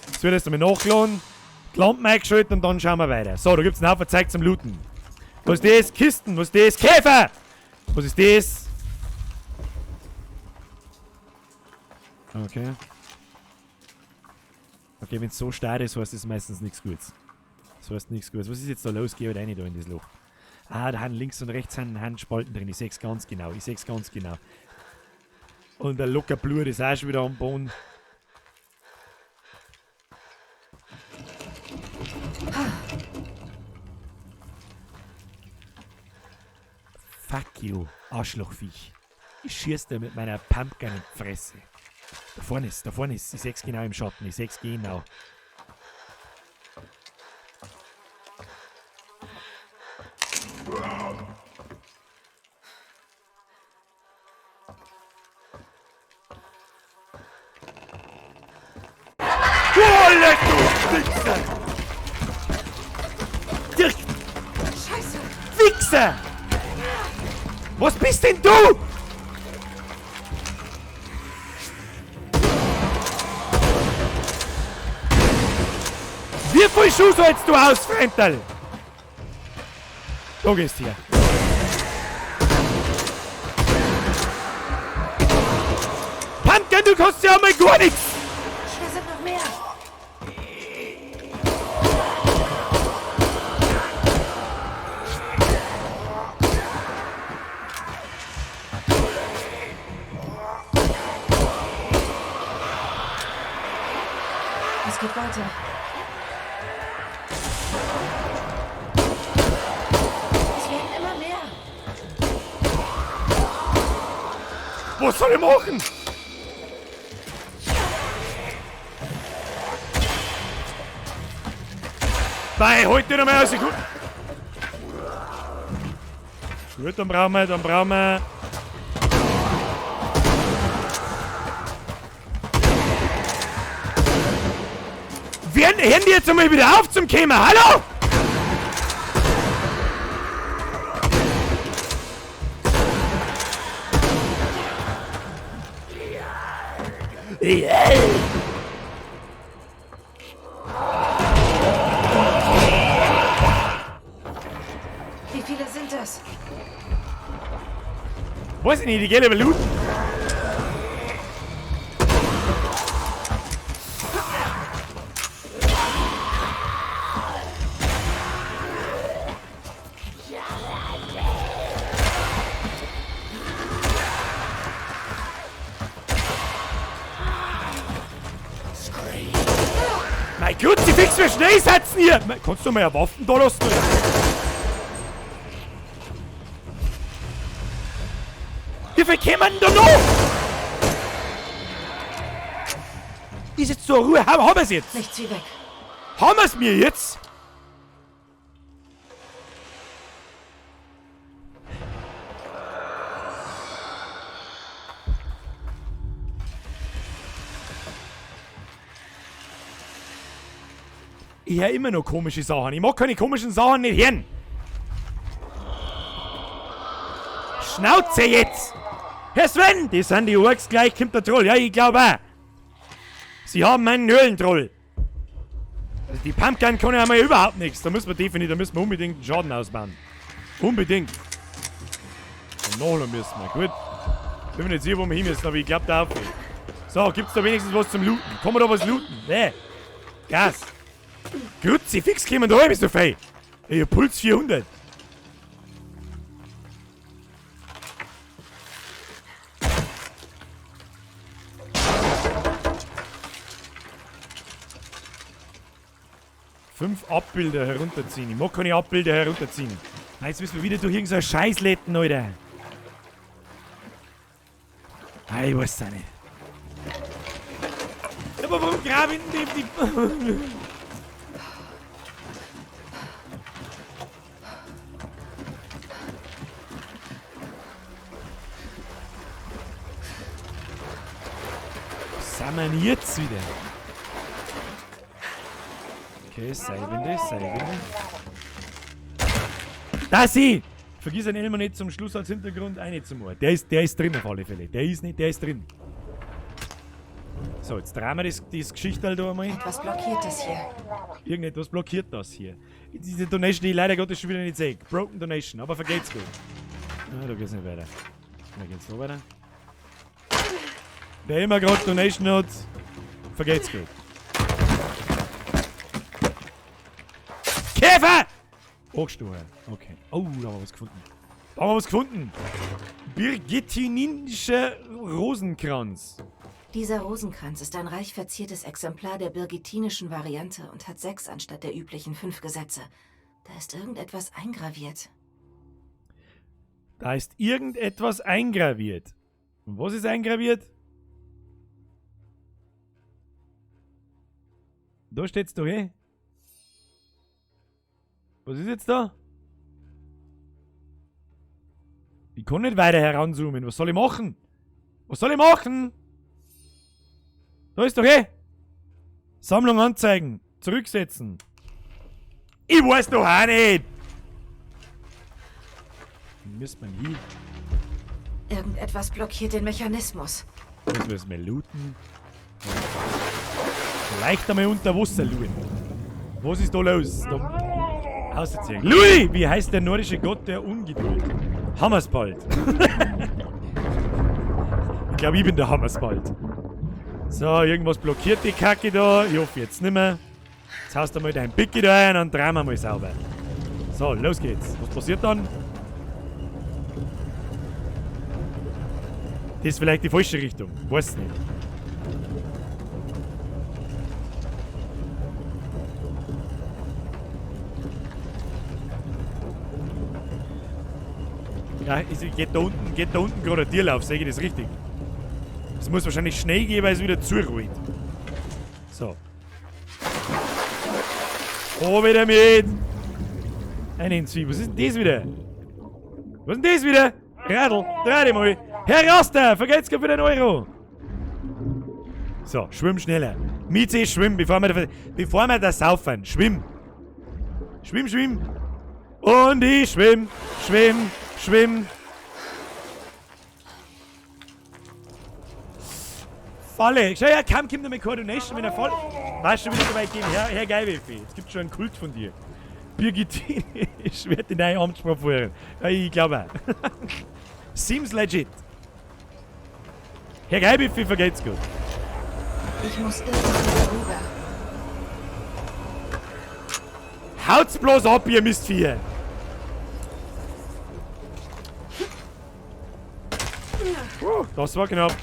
Jetzt wird erst einmal nachgeladen, die Lampen eingeschaltet und dann schauen wir weiter. So, da gibt's einen Haufen Zeug zum Looten. Was ist das? Kisten. Was ist das? Käfer! Was ist das? Okay. Okay, wenn's so starr ist, heißt das meistens nichts Gutes. Das heißt nichts Gutes. Was ist jetzt da los? Geh halt rein da in das Loch. Ah, da haben links und rechts haben Spalten drin. Ich seh's ganz genau. Ich seh's ganz genau. Und der locker Blut ist auch schon wieder am Boden. Fuck you, Arschlochviech. Ich schieß dir mit meiner Pumpgun in die Fresse. Da vorne ist, da vorne ist. Ich seh's genau im Schatten. Ich seh's genau. Oh, leck du Wichser! Dirk! Scheiße! Wichser! Was bist denn du? Wie viel Schuss hältst du aus, Fremdl? Da gehst du her. Pumpkin, du kannst ja mal gar nichts! Da sind noch mehr! Es geht weiter. Es werden immer mehr. Was soll ich machen? Bei, halt dich noch mal aus. Gut. Gut, dann brauchen wir. Hören die jetzt einmal wieder auf zum Kämmer? Hallo? Wie viele sind das? Weiß ich nicht, die gehen aber looten. Mein Gott, sie fix wir schnell setzen hier! Kannst du mal eine Waffen da lassen? Wie viel kämen denn da noch? Ist jetzt zur Ruhe. Haben wir's jetzt? Nichts wie weg. Haben wir's mir jetzt? Ich höre immer noch komische Sachen. Ich mag keine komischen Sachen nicht hören. Schnauze jetzt! Herr Sven, die sind die Orks gleich, kommt der Troll. Ja, ich glaube auch. Sie haben einen Höhlentroll. Also die Pumpgun kann ja mal überhaupt nichts. Da müssen wir definitiv, da müssen wir unbedingt einen Schaden ausbauen. Unbedingt. Und nachher müssen wir. Gut. Bin mir nicht sicher, wo wir hin müssen, aber ich glaube da auf. So, gibt's da wenigstens was zum Looten? Kann man da was looten? Nee. Gas. Grüezi, fix kommen da rein, bist du fei. Ey, Puls 400. Fünf Abbilder herunterziehen. Ich mag keine Abbilder herunterziehen. Nein, jetzt müssen wir wieder durch irgendein so Scheißletten, Alter. Ich weiß auch nicht. Aber warum graben die... Was sind wir denn jetzt wieder? Okay, Seilwinde, Seilwinde. Da sie! Vergiss den Elmo nicht zum Schluss als Hintergrund reinzumachen. Der ist drin auf alle Fälle. Der ist nicht, der ist drin. So, jetzt drehen wir das Geschichte da einmal. Etwas blockiert das hier. Irgendetwas blockiert das hier. Diese Donation, die ich leider Gottes schon wieder nicht sehe. Broken Donation, aber vergeht's gut. Ah, da geht's nicht weiter. Da geht's so weiter. Wer immer gerade Donation hat, vergeht's gut. Käfer! Angestochen. Okay. Oh, da haben wir was gefunden. Da haben wir was gefunden. Birgittinischer Rosenkranz. Dieser Rosenkranz ist ein reich verziertes Exemplar der birgittinischen Variante und hat 6 anstatt der üblichen 5 Gesetze. Da ist irgendetwas eingraviert. Da ist irgendetwas eingraviert. Und was ist eingraviert? Da steht's doch, eh? Was ist jetzt da? Ich kann nicht weiter heranzoomen. Was soll ich machen? Was soll ich machen? Da ist doch eh. Sammlung anzeigen. Zurücksetzen. Ich weiß doch auch nicht. Müssen wir hier. Irgendetwas blockiert den Mechanismus. Müssen wir es mal looten. Vielleicht einmal unter Wasser looten. Was ist da los? Da ausziehen. Louis! Wie heißt der nordische Gott der Ungeduld? Hammersbald. Ich glaube, ich bin der Hammersbald. So, irgendwas blockiert die Kacke da. Ich hoffe jetzt nimmer. Jetzt haust du mal dein Picki da rein und drehen wir mal sauber. So, los geht's. Was passiert dann? Das ist vielleicht die falsche Richtung. Weiß nicht. Ja, es geht da unten gerade ein Tierlauf, sehe ich das richtig? Es muss wahrscheinlich schnell gehen, weil es wieder zurollt. So. Oh, wieder mit! Eine Zwiebel. Was ist denn das wieder? Was ist denn das wieder? Radl, dreh dich mal. Herr Raster, vergeht's grad für den Euro. So, schwimm schneller. Mieze, schwimm, bevor wir da saufen. Schwimm. Schwimm, schwimm. Und ich schwimm, schwimm, schwimm. Falle. Schau her, kaum kommt noch mit Coordination, wenn er voll. Weißt du, wieder so weit gehen. Herr Geilweffi, es gibt schon einen Kult von dir. Birgitine schwert in deine Amtssprache. Ja, ich glaube auch. Seems legit. Herr Geilweffi, vergeht's gut. Ich muss irgendwie rüber. Haut's bloß ab, ihr Mistviecher! Oh, das war knapp.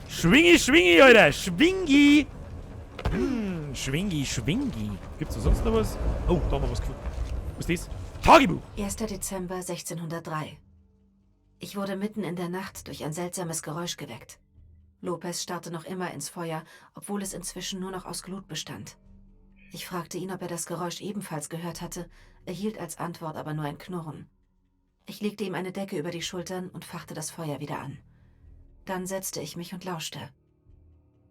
Schwingi, schwingi, Alter! Schwingi! Schwingi, schwingi. Gibt's da sonst noch was? Oh, da haben wir was gefunden. Was ist das? Tagebuch! 1. Dezember 1603. Ich wurde mitten in der Nacht durch ein seltsames Geräusch geweckt. Lopez starrte noch immer ins Feuer, obwohl es inzwischen nur noch aus Glut bestand. Ich fragte ihn, ob er das Geräusch ebenfalls gehört hatte, erhielt als Antwort aber nur ein Knurren. Ich legte ihm eine Decke über die Schultern und fachte das Feuer wieder an. Dann setzte ich mich und lauschte.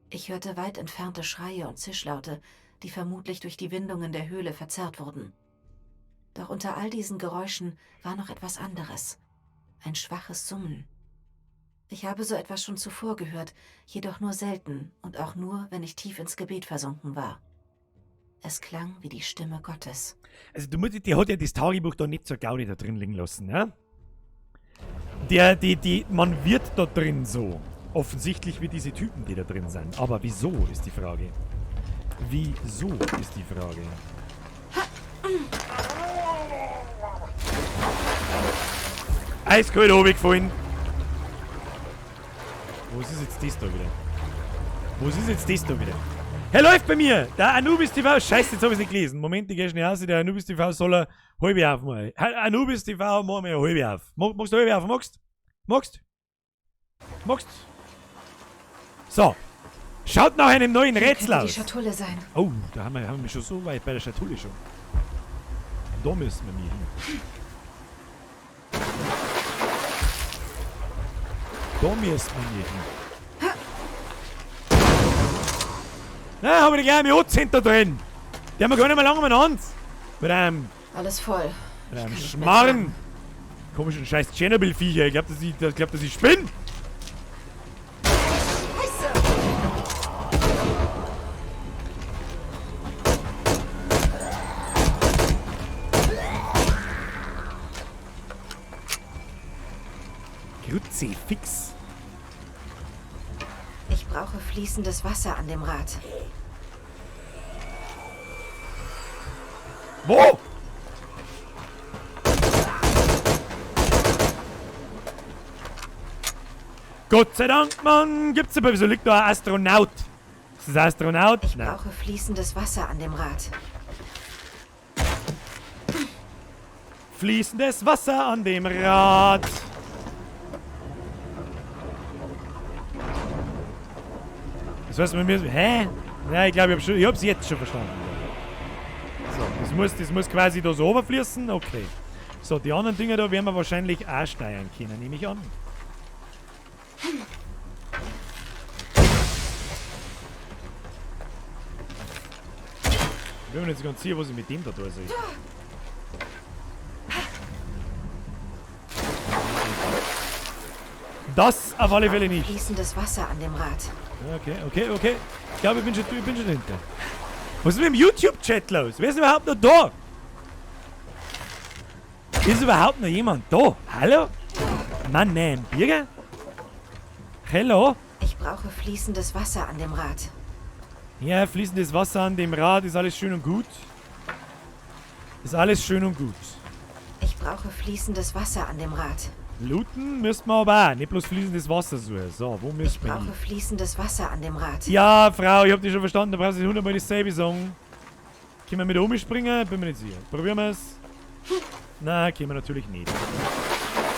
Ich hörte weit entfernte Schreie und Zischlaute, die vermutlich durch die Windungen der Höhle verzerrt wurden. Doch unter all diesen Geräuschen war noch etwas anderes. Ein schwaches Summen. Ich habe so etwas schon zuvor gehört, jedoch nur selten und auch nur, wenn ich tief ins Gebet versunken war. Es klang wie die Stimme Gottes. Also du musst, die hat ja das Tagebuch da nicht zur Gaudi da drin liegen lassen, ja? Man wird da drin so. Offensichtlich wie diese Typen, die da drin sind. Aber wieso ist die Frage. Wieso ist die Frage. Eiskalt runtergefallen. Was ist jetzt das da wieder? Was ist jetzt das da wieder? Herr läuft bei mir! Der Anubis TV, scheiße, jetzt hab ich's nicht gelesen. Moment, ich geh schnell raus. Der Anubis TV soll er halbe aufmachen. Anubis TV, mach mir halbe auf. Magst du halbe auf? Magst? Magst? Magst? So. Schaut nach einem neuen Hier Rätsel könnte aus. die Schatulle sein. Oh, da haben wir schon so weit bei der Schatulle schon. Da müssen wir hin. Da müssen wir hin. Na, haben wir die gleich mit O-Zent da drin. Die haben wir gar nicht mehr lange umeinander. Mit einem. Alles voll. Mit einem Schmarrn. Komischen scheiß Tschernobyl-Viecher. Ich glaub, dass ich spinne. Kruzifix. Ich brauche fließendes Wasser an dem Rad. Wo? Gott sei Dank, Mann, gibt's aber, wieso liegt da ein Astronaut? Ist das ein Astronaut? Ich brauche fließendes Wasser an dem Rad. Fließendes Wasser an dem Rad. Das heißt, wir müssen. Hä? Ja, ich glaube, ich hab's jetzt schon verstanden. So, das muss quasi da so runterfließen. Okay. So, die anderen Dinger da werden wir wahrscheinlich auch steuern können, nehme ich an. Ich bin mir nicht ganz sicher, was ich mit dem da tun soll. Das auf alle Fälle nicht. Fließendes Wasser an dem Rad. Okay, okay, okay. Ich glaube, ich bin schon hinter. Was ist mit dem YouTube-Chat los? Wer ist überhaupt noch da? Ist überhaupt noch jemand da? Hallo? Mann, nein, Birger? Hello? Ich brauche fließendes Wasser an dem Rad. Ja, fließendes Wasser an dem Rad ist alles schön und gut. Ist alles schön und gut. Ich brauche fließendes Wasser an dem Rad. Looten müssen wir aber auch. Nicht bloß fließendes Wasser suchen. So, wo müssen wir hin? Ich brauche fließendes Wasser an dem Rad. Ja, Frau, ich hab dich schon verstanden. Da brauchst du nicht 100-mal dasselbe sagen. Können wir mit oben springen? Bin mir nicht sicher. Probieren wir's. Na, können wir natürlich nicht.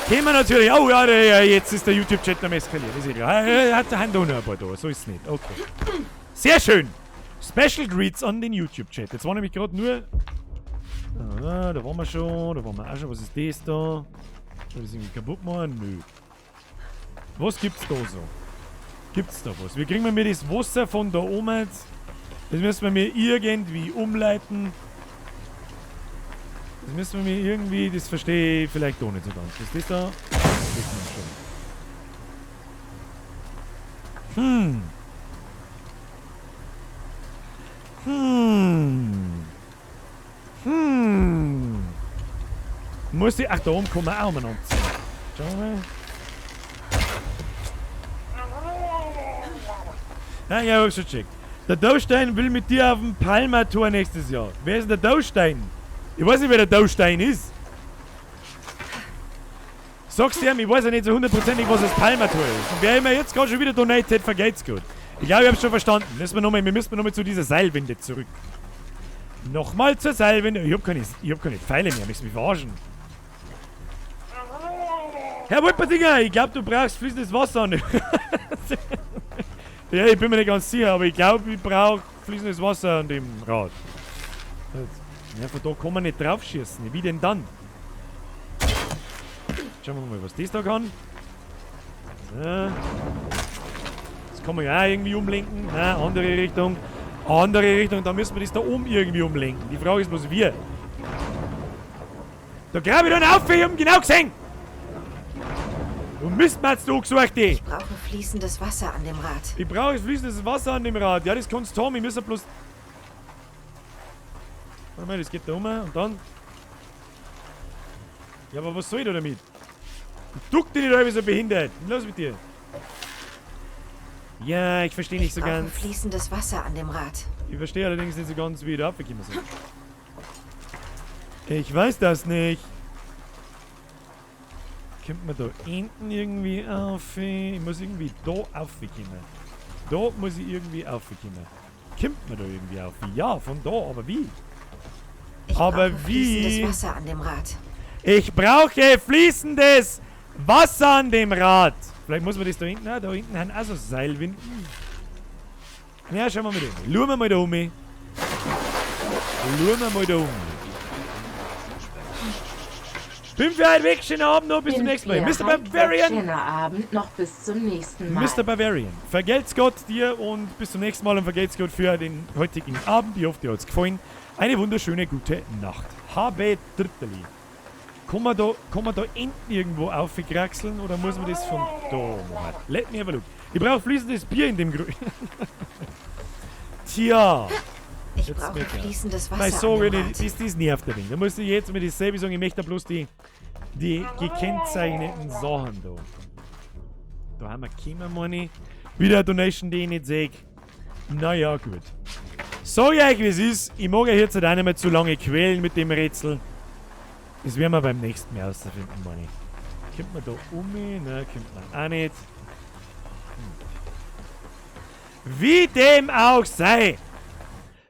Können wir natürlich. Oh ja, ja, jetzt ist der YouTube-Chat noch eskaliert. Ist egal. Hat der Hand auch noch ein paar da. So ist es nicht. Okay. Sehr schön. Special Greets an den YouTube-Chat. Jetzt war nämlich gerade nur. Ah, da waren wir schon. Da waren wir auch schon. Was ist das da? Soll ich das irgendwie kaputt machen? Nö. Was gibt's da so? Gibt's da was? Wir kriegen mir das Wasser von da oben jetzt. Das müssen wir mir irgendwie umleiten. Das müssen wir mir irgendwie. Das verstehe ich vielleicht auch nicht so ganz. Was ist das da? Das wissen wir schon. Hm. Hm. Hm. Muss ich. Ach, da oben kann man auch mal anziehen. Schauen wir mal. Ja, ja, hab ich schon gecheckt. Der Daustein will mit dir auf dem Palmer-Tor nächstes Jahr. Wer ist denn der Daustein? Ich weiß nicht, wer der Daustein ist. Sag's dir, ich weiß ja nicht so hundertprozentig, was das Palmer-Tor ist. Und wer immer jetzt gerade schon wieder donated, vergelt's gut. Ich glaube, ich hab's schon verstanden. Wir müssen nochmal zu dieser Seilwinde zurück. Nochmal zur Seilwinde. Ich hab keine Pfeile mehr, möchtest du mich verarschen? Herr Wolpertinger, ich glaube, du brauchst fließendes Wasser an. Ja, ich bin mir nicht ganz sicher, aber ich glaube, ich brauche fließendes Wasser an dem Rad. Ja, von da kann man nicht drauf schießen. Wie denn dann? Schauen wir mal, was das da kann. So. Das kann man ja auch irgendwie umlenken. Nein, andere Richtung. Andere Richtung, da müssen wir das da oben irgendwie umlenken. Die Frage ist bloß, wie. Da grab ich dann auf, ich hab ihn genau gesehen! Du Mistmatz, du gesucht dich! Ich brauche fließendes Wasser an dem Rad. Ich brauche fließendes Wasser an dem Rad. Ja, das kannst du haben. Ich muss ja bloß. Warte mal, das geht da um und dann. Ja, aber was soll ich da damit? Duck dich nicht halb so behindert. Los mit dir. Ja, ich verstehe nicht so ganz. Ich brauche fließendes Wasser an dem Rad. Ich verstehe allerdings nicht so ganz, wie ich da abgekommen bin. Ich weiß das nicht. Kommt man da hinten irgendwie auf? Ich muss irgendwie da aufkommen. Da muss ich irgendwie aufkommen. Kommt man da irgendwie auf? Ja, von da, aber wie? Ich aber brauche wie? Fließendes Wasser an dem Rad. Ich brauche fließendes Wasser an dem Rad. Vielleicht muss man das da hinten, na, da hinten haben auch so Seilwinden. Ja, schauen wir mal da um. Schauen wir mal da um. Schauen wir mal da um. Bin für heute weg, schönen Abend noch, bis zum nächsten Mal. Mr. Bavarian! Schöner Abend noch, bis zum nächsten Mal. Mr. Bavarian, vergelt's Gott dir und bis zum nächsten Mal und vergelt's Gott für den heutigen Abend. Ich hoffe, dir hat's gefallen. Eine wunderschöne gute Nacht. Habe Dritteli. Kann man da Enten irgendwo aufkraxeln oder muss man das von da machen? Let me have a look. Ich brauche fließendes Bier in dem Grün. Tja. Ich Jetzt brauche merk ich. fließendes Wasser Nein, an so dem ich, Rad. das nervt ein wenig. Da muss ich jetzt mir dasselbe sagen, ich möchte bloß die gekennzeichneten Sachen da. Da haben wir Kimmer Money. Wieder eine Donation, die ich nicht sehe. Naja, gut. Sag ich euch, wie es ist. Ich mag euch jetzt halt auch nicht mehr zu lange quälen mit dem Rätsel. Das werden wir beim nächsten Mal herausfinden, meine ich. Kommt man da um? Nein, kommt man auch nicht. Wie dem auch sei.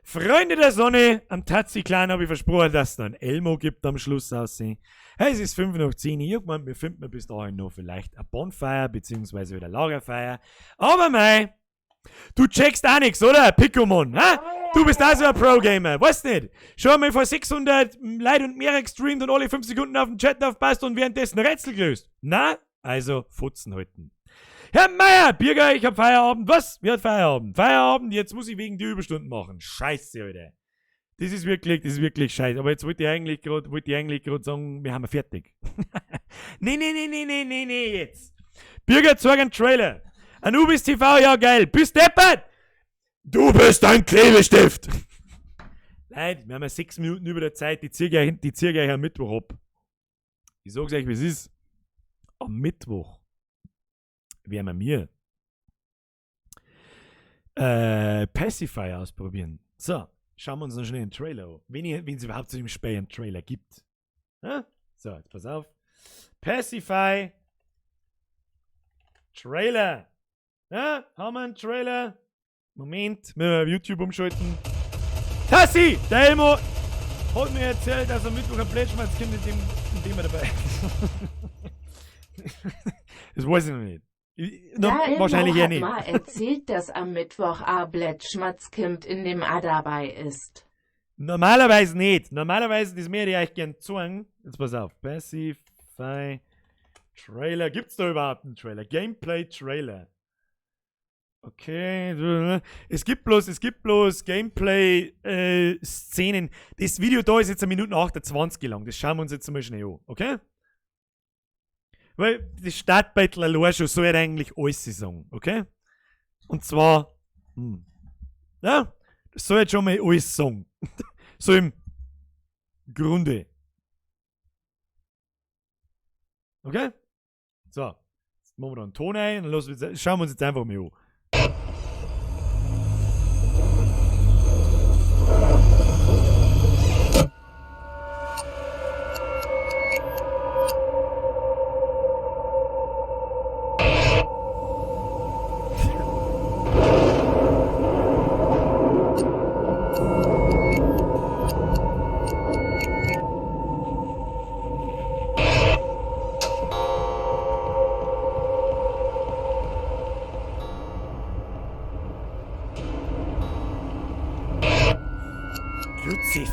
Freunde der Sonne, am Tazi-Clan habe ich versprochen, dass es noch ein Elmo gibt am Schluss aussehen. Hey, es ist 10:05. Ich hab gemeint, wir finden bis dahin noch vielleicht ein Bonfire, beziehungsweise wieder Lagerfeuer. Aber mei, du checkst auch nix, oder? Pikomon, hä? Du bist auch so ein Pro-Gamer, weißt nicht? Schon einmal vor 600 Leuten und mehr gestreamt und alle 5 Sekunden auf den Chat aufpasst und währenddessen Rätsel gelöst. Na? Also, Futzen halten. Herr Meier, Birger, ich hab Feierabend. Was? Wer hat Feierabend? Feierabend, jetzt muss ich wegen die Überstunden machen. Scheiße, Alter. Das ist wirklich scheiße. Aber jetzt wollte ich eigentlich grad sagen, wir haben fertig. Nee, jetzt. Birger, zeig einen Trailer. Anubis TV, ja geil. Bist deppert! Du bist ein Klebestift! Leute, wir haben ja 6 Minuten über der Zeit. Die zieh ich am Mittwoch ab. Ich sag's euch, wie es ist. Am Mittwoch werden wir mir Pacify ausprobieren. So, schauen wir uns noch schnell einen Trailer an. Wenn es überhaupt zu dem Spiel einen Trailer gibt. Ha? So, jetzt pass auf. Pacify Trailer. Ja, haben wir einen Trailer? Moment, müssen wir auf YouTube umschalten. Tassi! Der Elmo hat mir erzählt, dass am Mittwoch ein Plätschmerz kommt, in dem er dabei ist. Das weiß ich noch nicht. Da Elmo wahrscheinlich eher hat nicht. mal erzählt, dass am Mittwoch a Blättschmatz kommt, in dem A dabei ist. Normalerweise nicht. Normalerweise, das möchte ich euch gern zeigen. Jetzt pass auf. Pacify Trailer. Gibt's da überhaupt einen Trailer? Gameplay Trailer. Okay. Es gibt bloß Gameplay Szenen. Das Video da ist jetzt 1 Minute 28 lang. Das schauen wir uns jetzt mal schnell an. Okay? Weil das Startbattle allein schon soll eigentlich alles sagen, okay? Und zwar, ja, das soll jetzt schon mal alles sagen. So im Grunde. Okay? So, jetzt machen wir da einen Ton ein und los, schauen wir uns jetzt einfach mal an.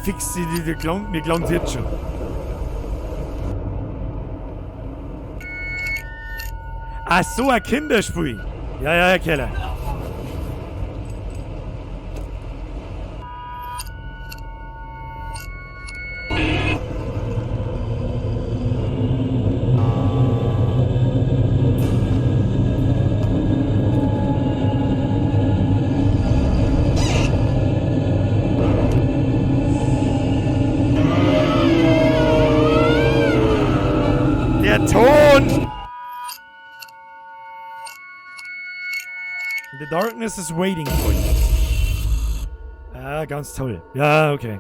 Fix die Klang, mir klang's jetzt schon. Ach so, ein Kinderspiel. Ja, ja, Herr Keller. Der Ton! The darkness is waiting for you. Ah, ganz toll. Ja, okay.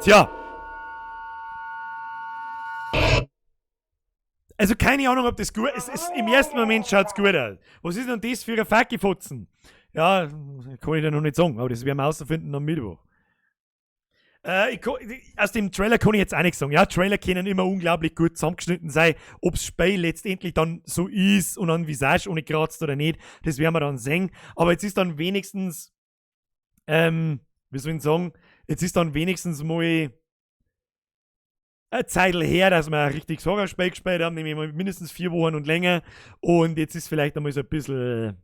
Tja. Also keine Ahnung, ob das gut ist. Im ersten Moment schaut's gut aus. Was ist denn das für ein Fackelfotzen? Ja, kann ich dir noch nicht sagen, aber das werden wir herausfinden am Mittwoch. Aus dem Trailer kann ich jetzt auch nichts sagen. Ja, Trailer können immer unglaublich gut zusammengeschnitten sein. Ob's Spiel letztendlich dann so ist und an Visage ohne kratzt oder nicht, das werden wir dann sehen. Aber jetzt ist dann wenigstens, wie soll ich sagen, jetzt ist dann wenigstens mal eine Zeit her, dass wir ein richtiges Horrorspiel gespielt haben, nämlich mal mindestens 4 Wochen und länger. Und jetzt ist vielleicht einmal so ein bisschen,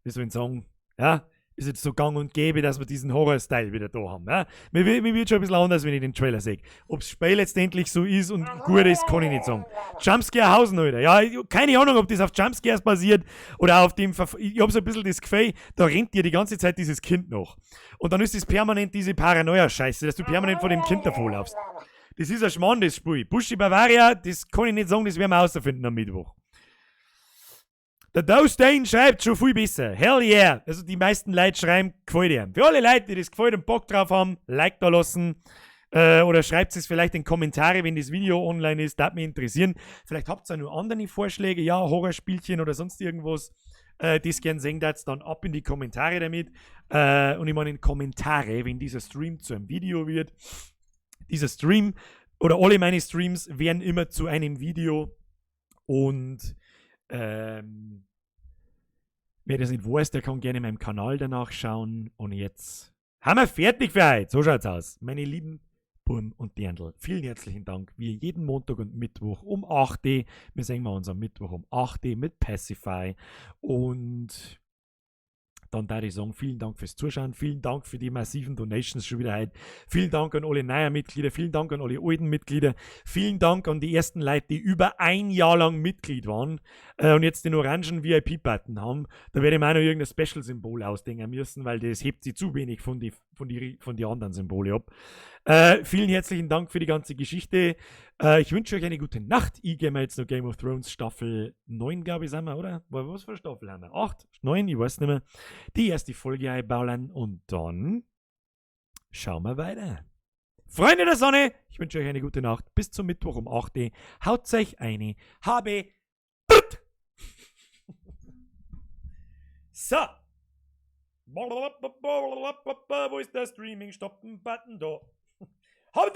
wie soll ich sagen, ja, Ist jetzt so gang und gäbe, dass wir diesen Horror-Style wieder da haben. Ja? Mir wird schon ein bisschen anders, wenn ich den Trailer sehe. Ob das Spiel letztendlich so ist und gut ist, kann ich nicht sagen. Jumpscare Hausen, Alter. Ja, keine Ahnung, ob das auf Jumpscares basiert oder auf dem. Verf ich hab so ein bisschen das Gefühl, da rennt dir die ganze Zeit dieses Kind nach. Und dann ist es permanent diese Paranoia-Scheiße, dass du permanent vor dem Kind davonlaufst. Das ist ein Schmarrn, das Spiel. Buschi Bavaria, das kann ich nicht sagen, das werden wir herausfinden am Mittwoch. Der Doustain schreibt schon viel besser. Hell yeah. Also die meisten Leute schreiben, gefällt ihm. Für alle Leute, die das gefällt und Bock drauf haben, Like da lassen. Oder schreibt es vielleicht in Kommentare, wenn das Video online ist. Das mich interessieren. Vielleicht habt ihr auch noch andere Vorschläge, ja, Horrorspielchen oder sonst irgendwas. Das gern sehen darfst, dann ab in die Kommentare damit. Und ich meine in Kommentare, wenn dieser Stream zu einem Video wird. Dieser Stream oder alle meine Streams werden immer zu einem Video. Und wer das nicht weiß, der kann gerne in meinem Kanal danach schauen. Und jetzt haben wir fertig für heute. So schaut's aus. Meine lieben Burm und Dirndl, vielen herzlichen Dank. Wie jeden Montag und Mittwoch um 8 Uhr. Wir sehen wir uns am Mittwoch um 8 Uhr mit Pacify. Und dann darf ich sagen, vielen Dank fürs Zuschauen, vielen Dank für die massiven Donations schon wieder heute. Vielen Dank an alle neuen Mitglieder, vielen Dank an alle alten Mitglieder, vielen Dank an die ersten Leute, die über ein Jahr lang Mitglied waren und jetzt den orangen VIP-Button haben. Da werde ich mir auch noch irgendein Special-Symbol ausdenken müssen, weil das hebt sich zu wenig von die anderen Symbole ab. Vielen herzlichen Dank für die ganze Geschichte. Ich wünsche euch eine gute Nacht. Ich gehe mir jetzt noch Game of Thrones Staffel 9, glaube ich, sind wir, oder? Was für eine Staffel haben wir? 8? 9? Ich weiß nicht mehr. Die erste Folge einballern und dann schauen wir weiter. Freunde der Sonne, ich wünsche euch eine gute Nacht. Bis zum Mittwoch um 8 Uhr. Haut euch eine. Habe. So. Wo ist der Streaming-Stoppen-Button da? Haut.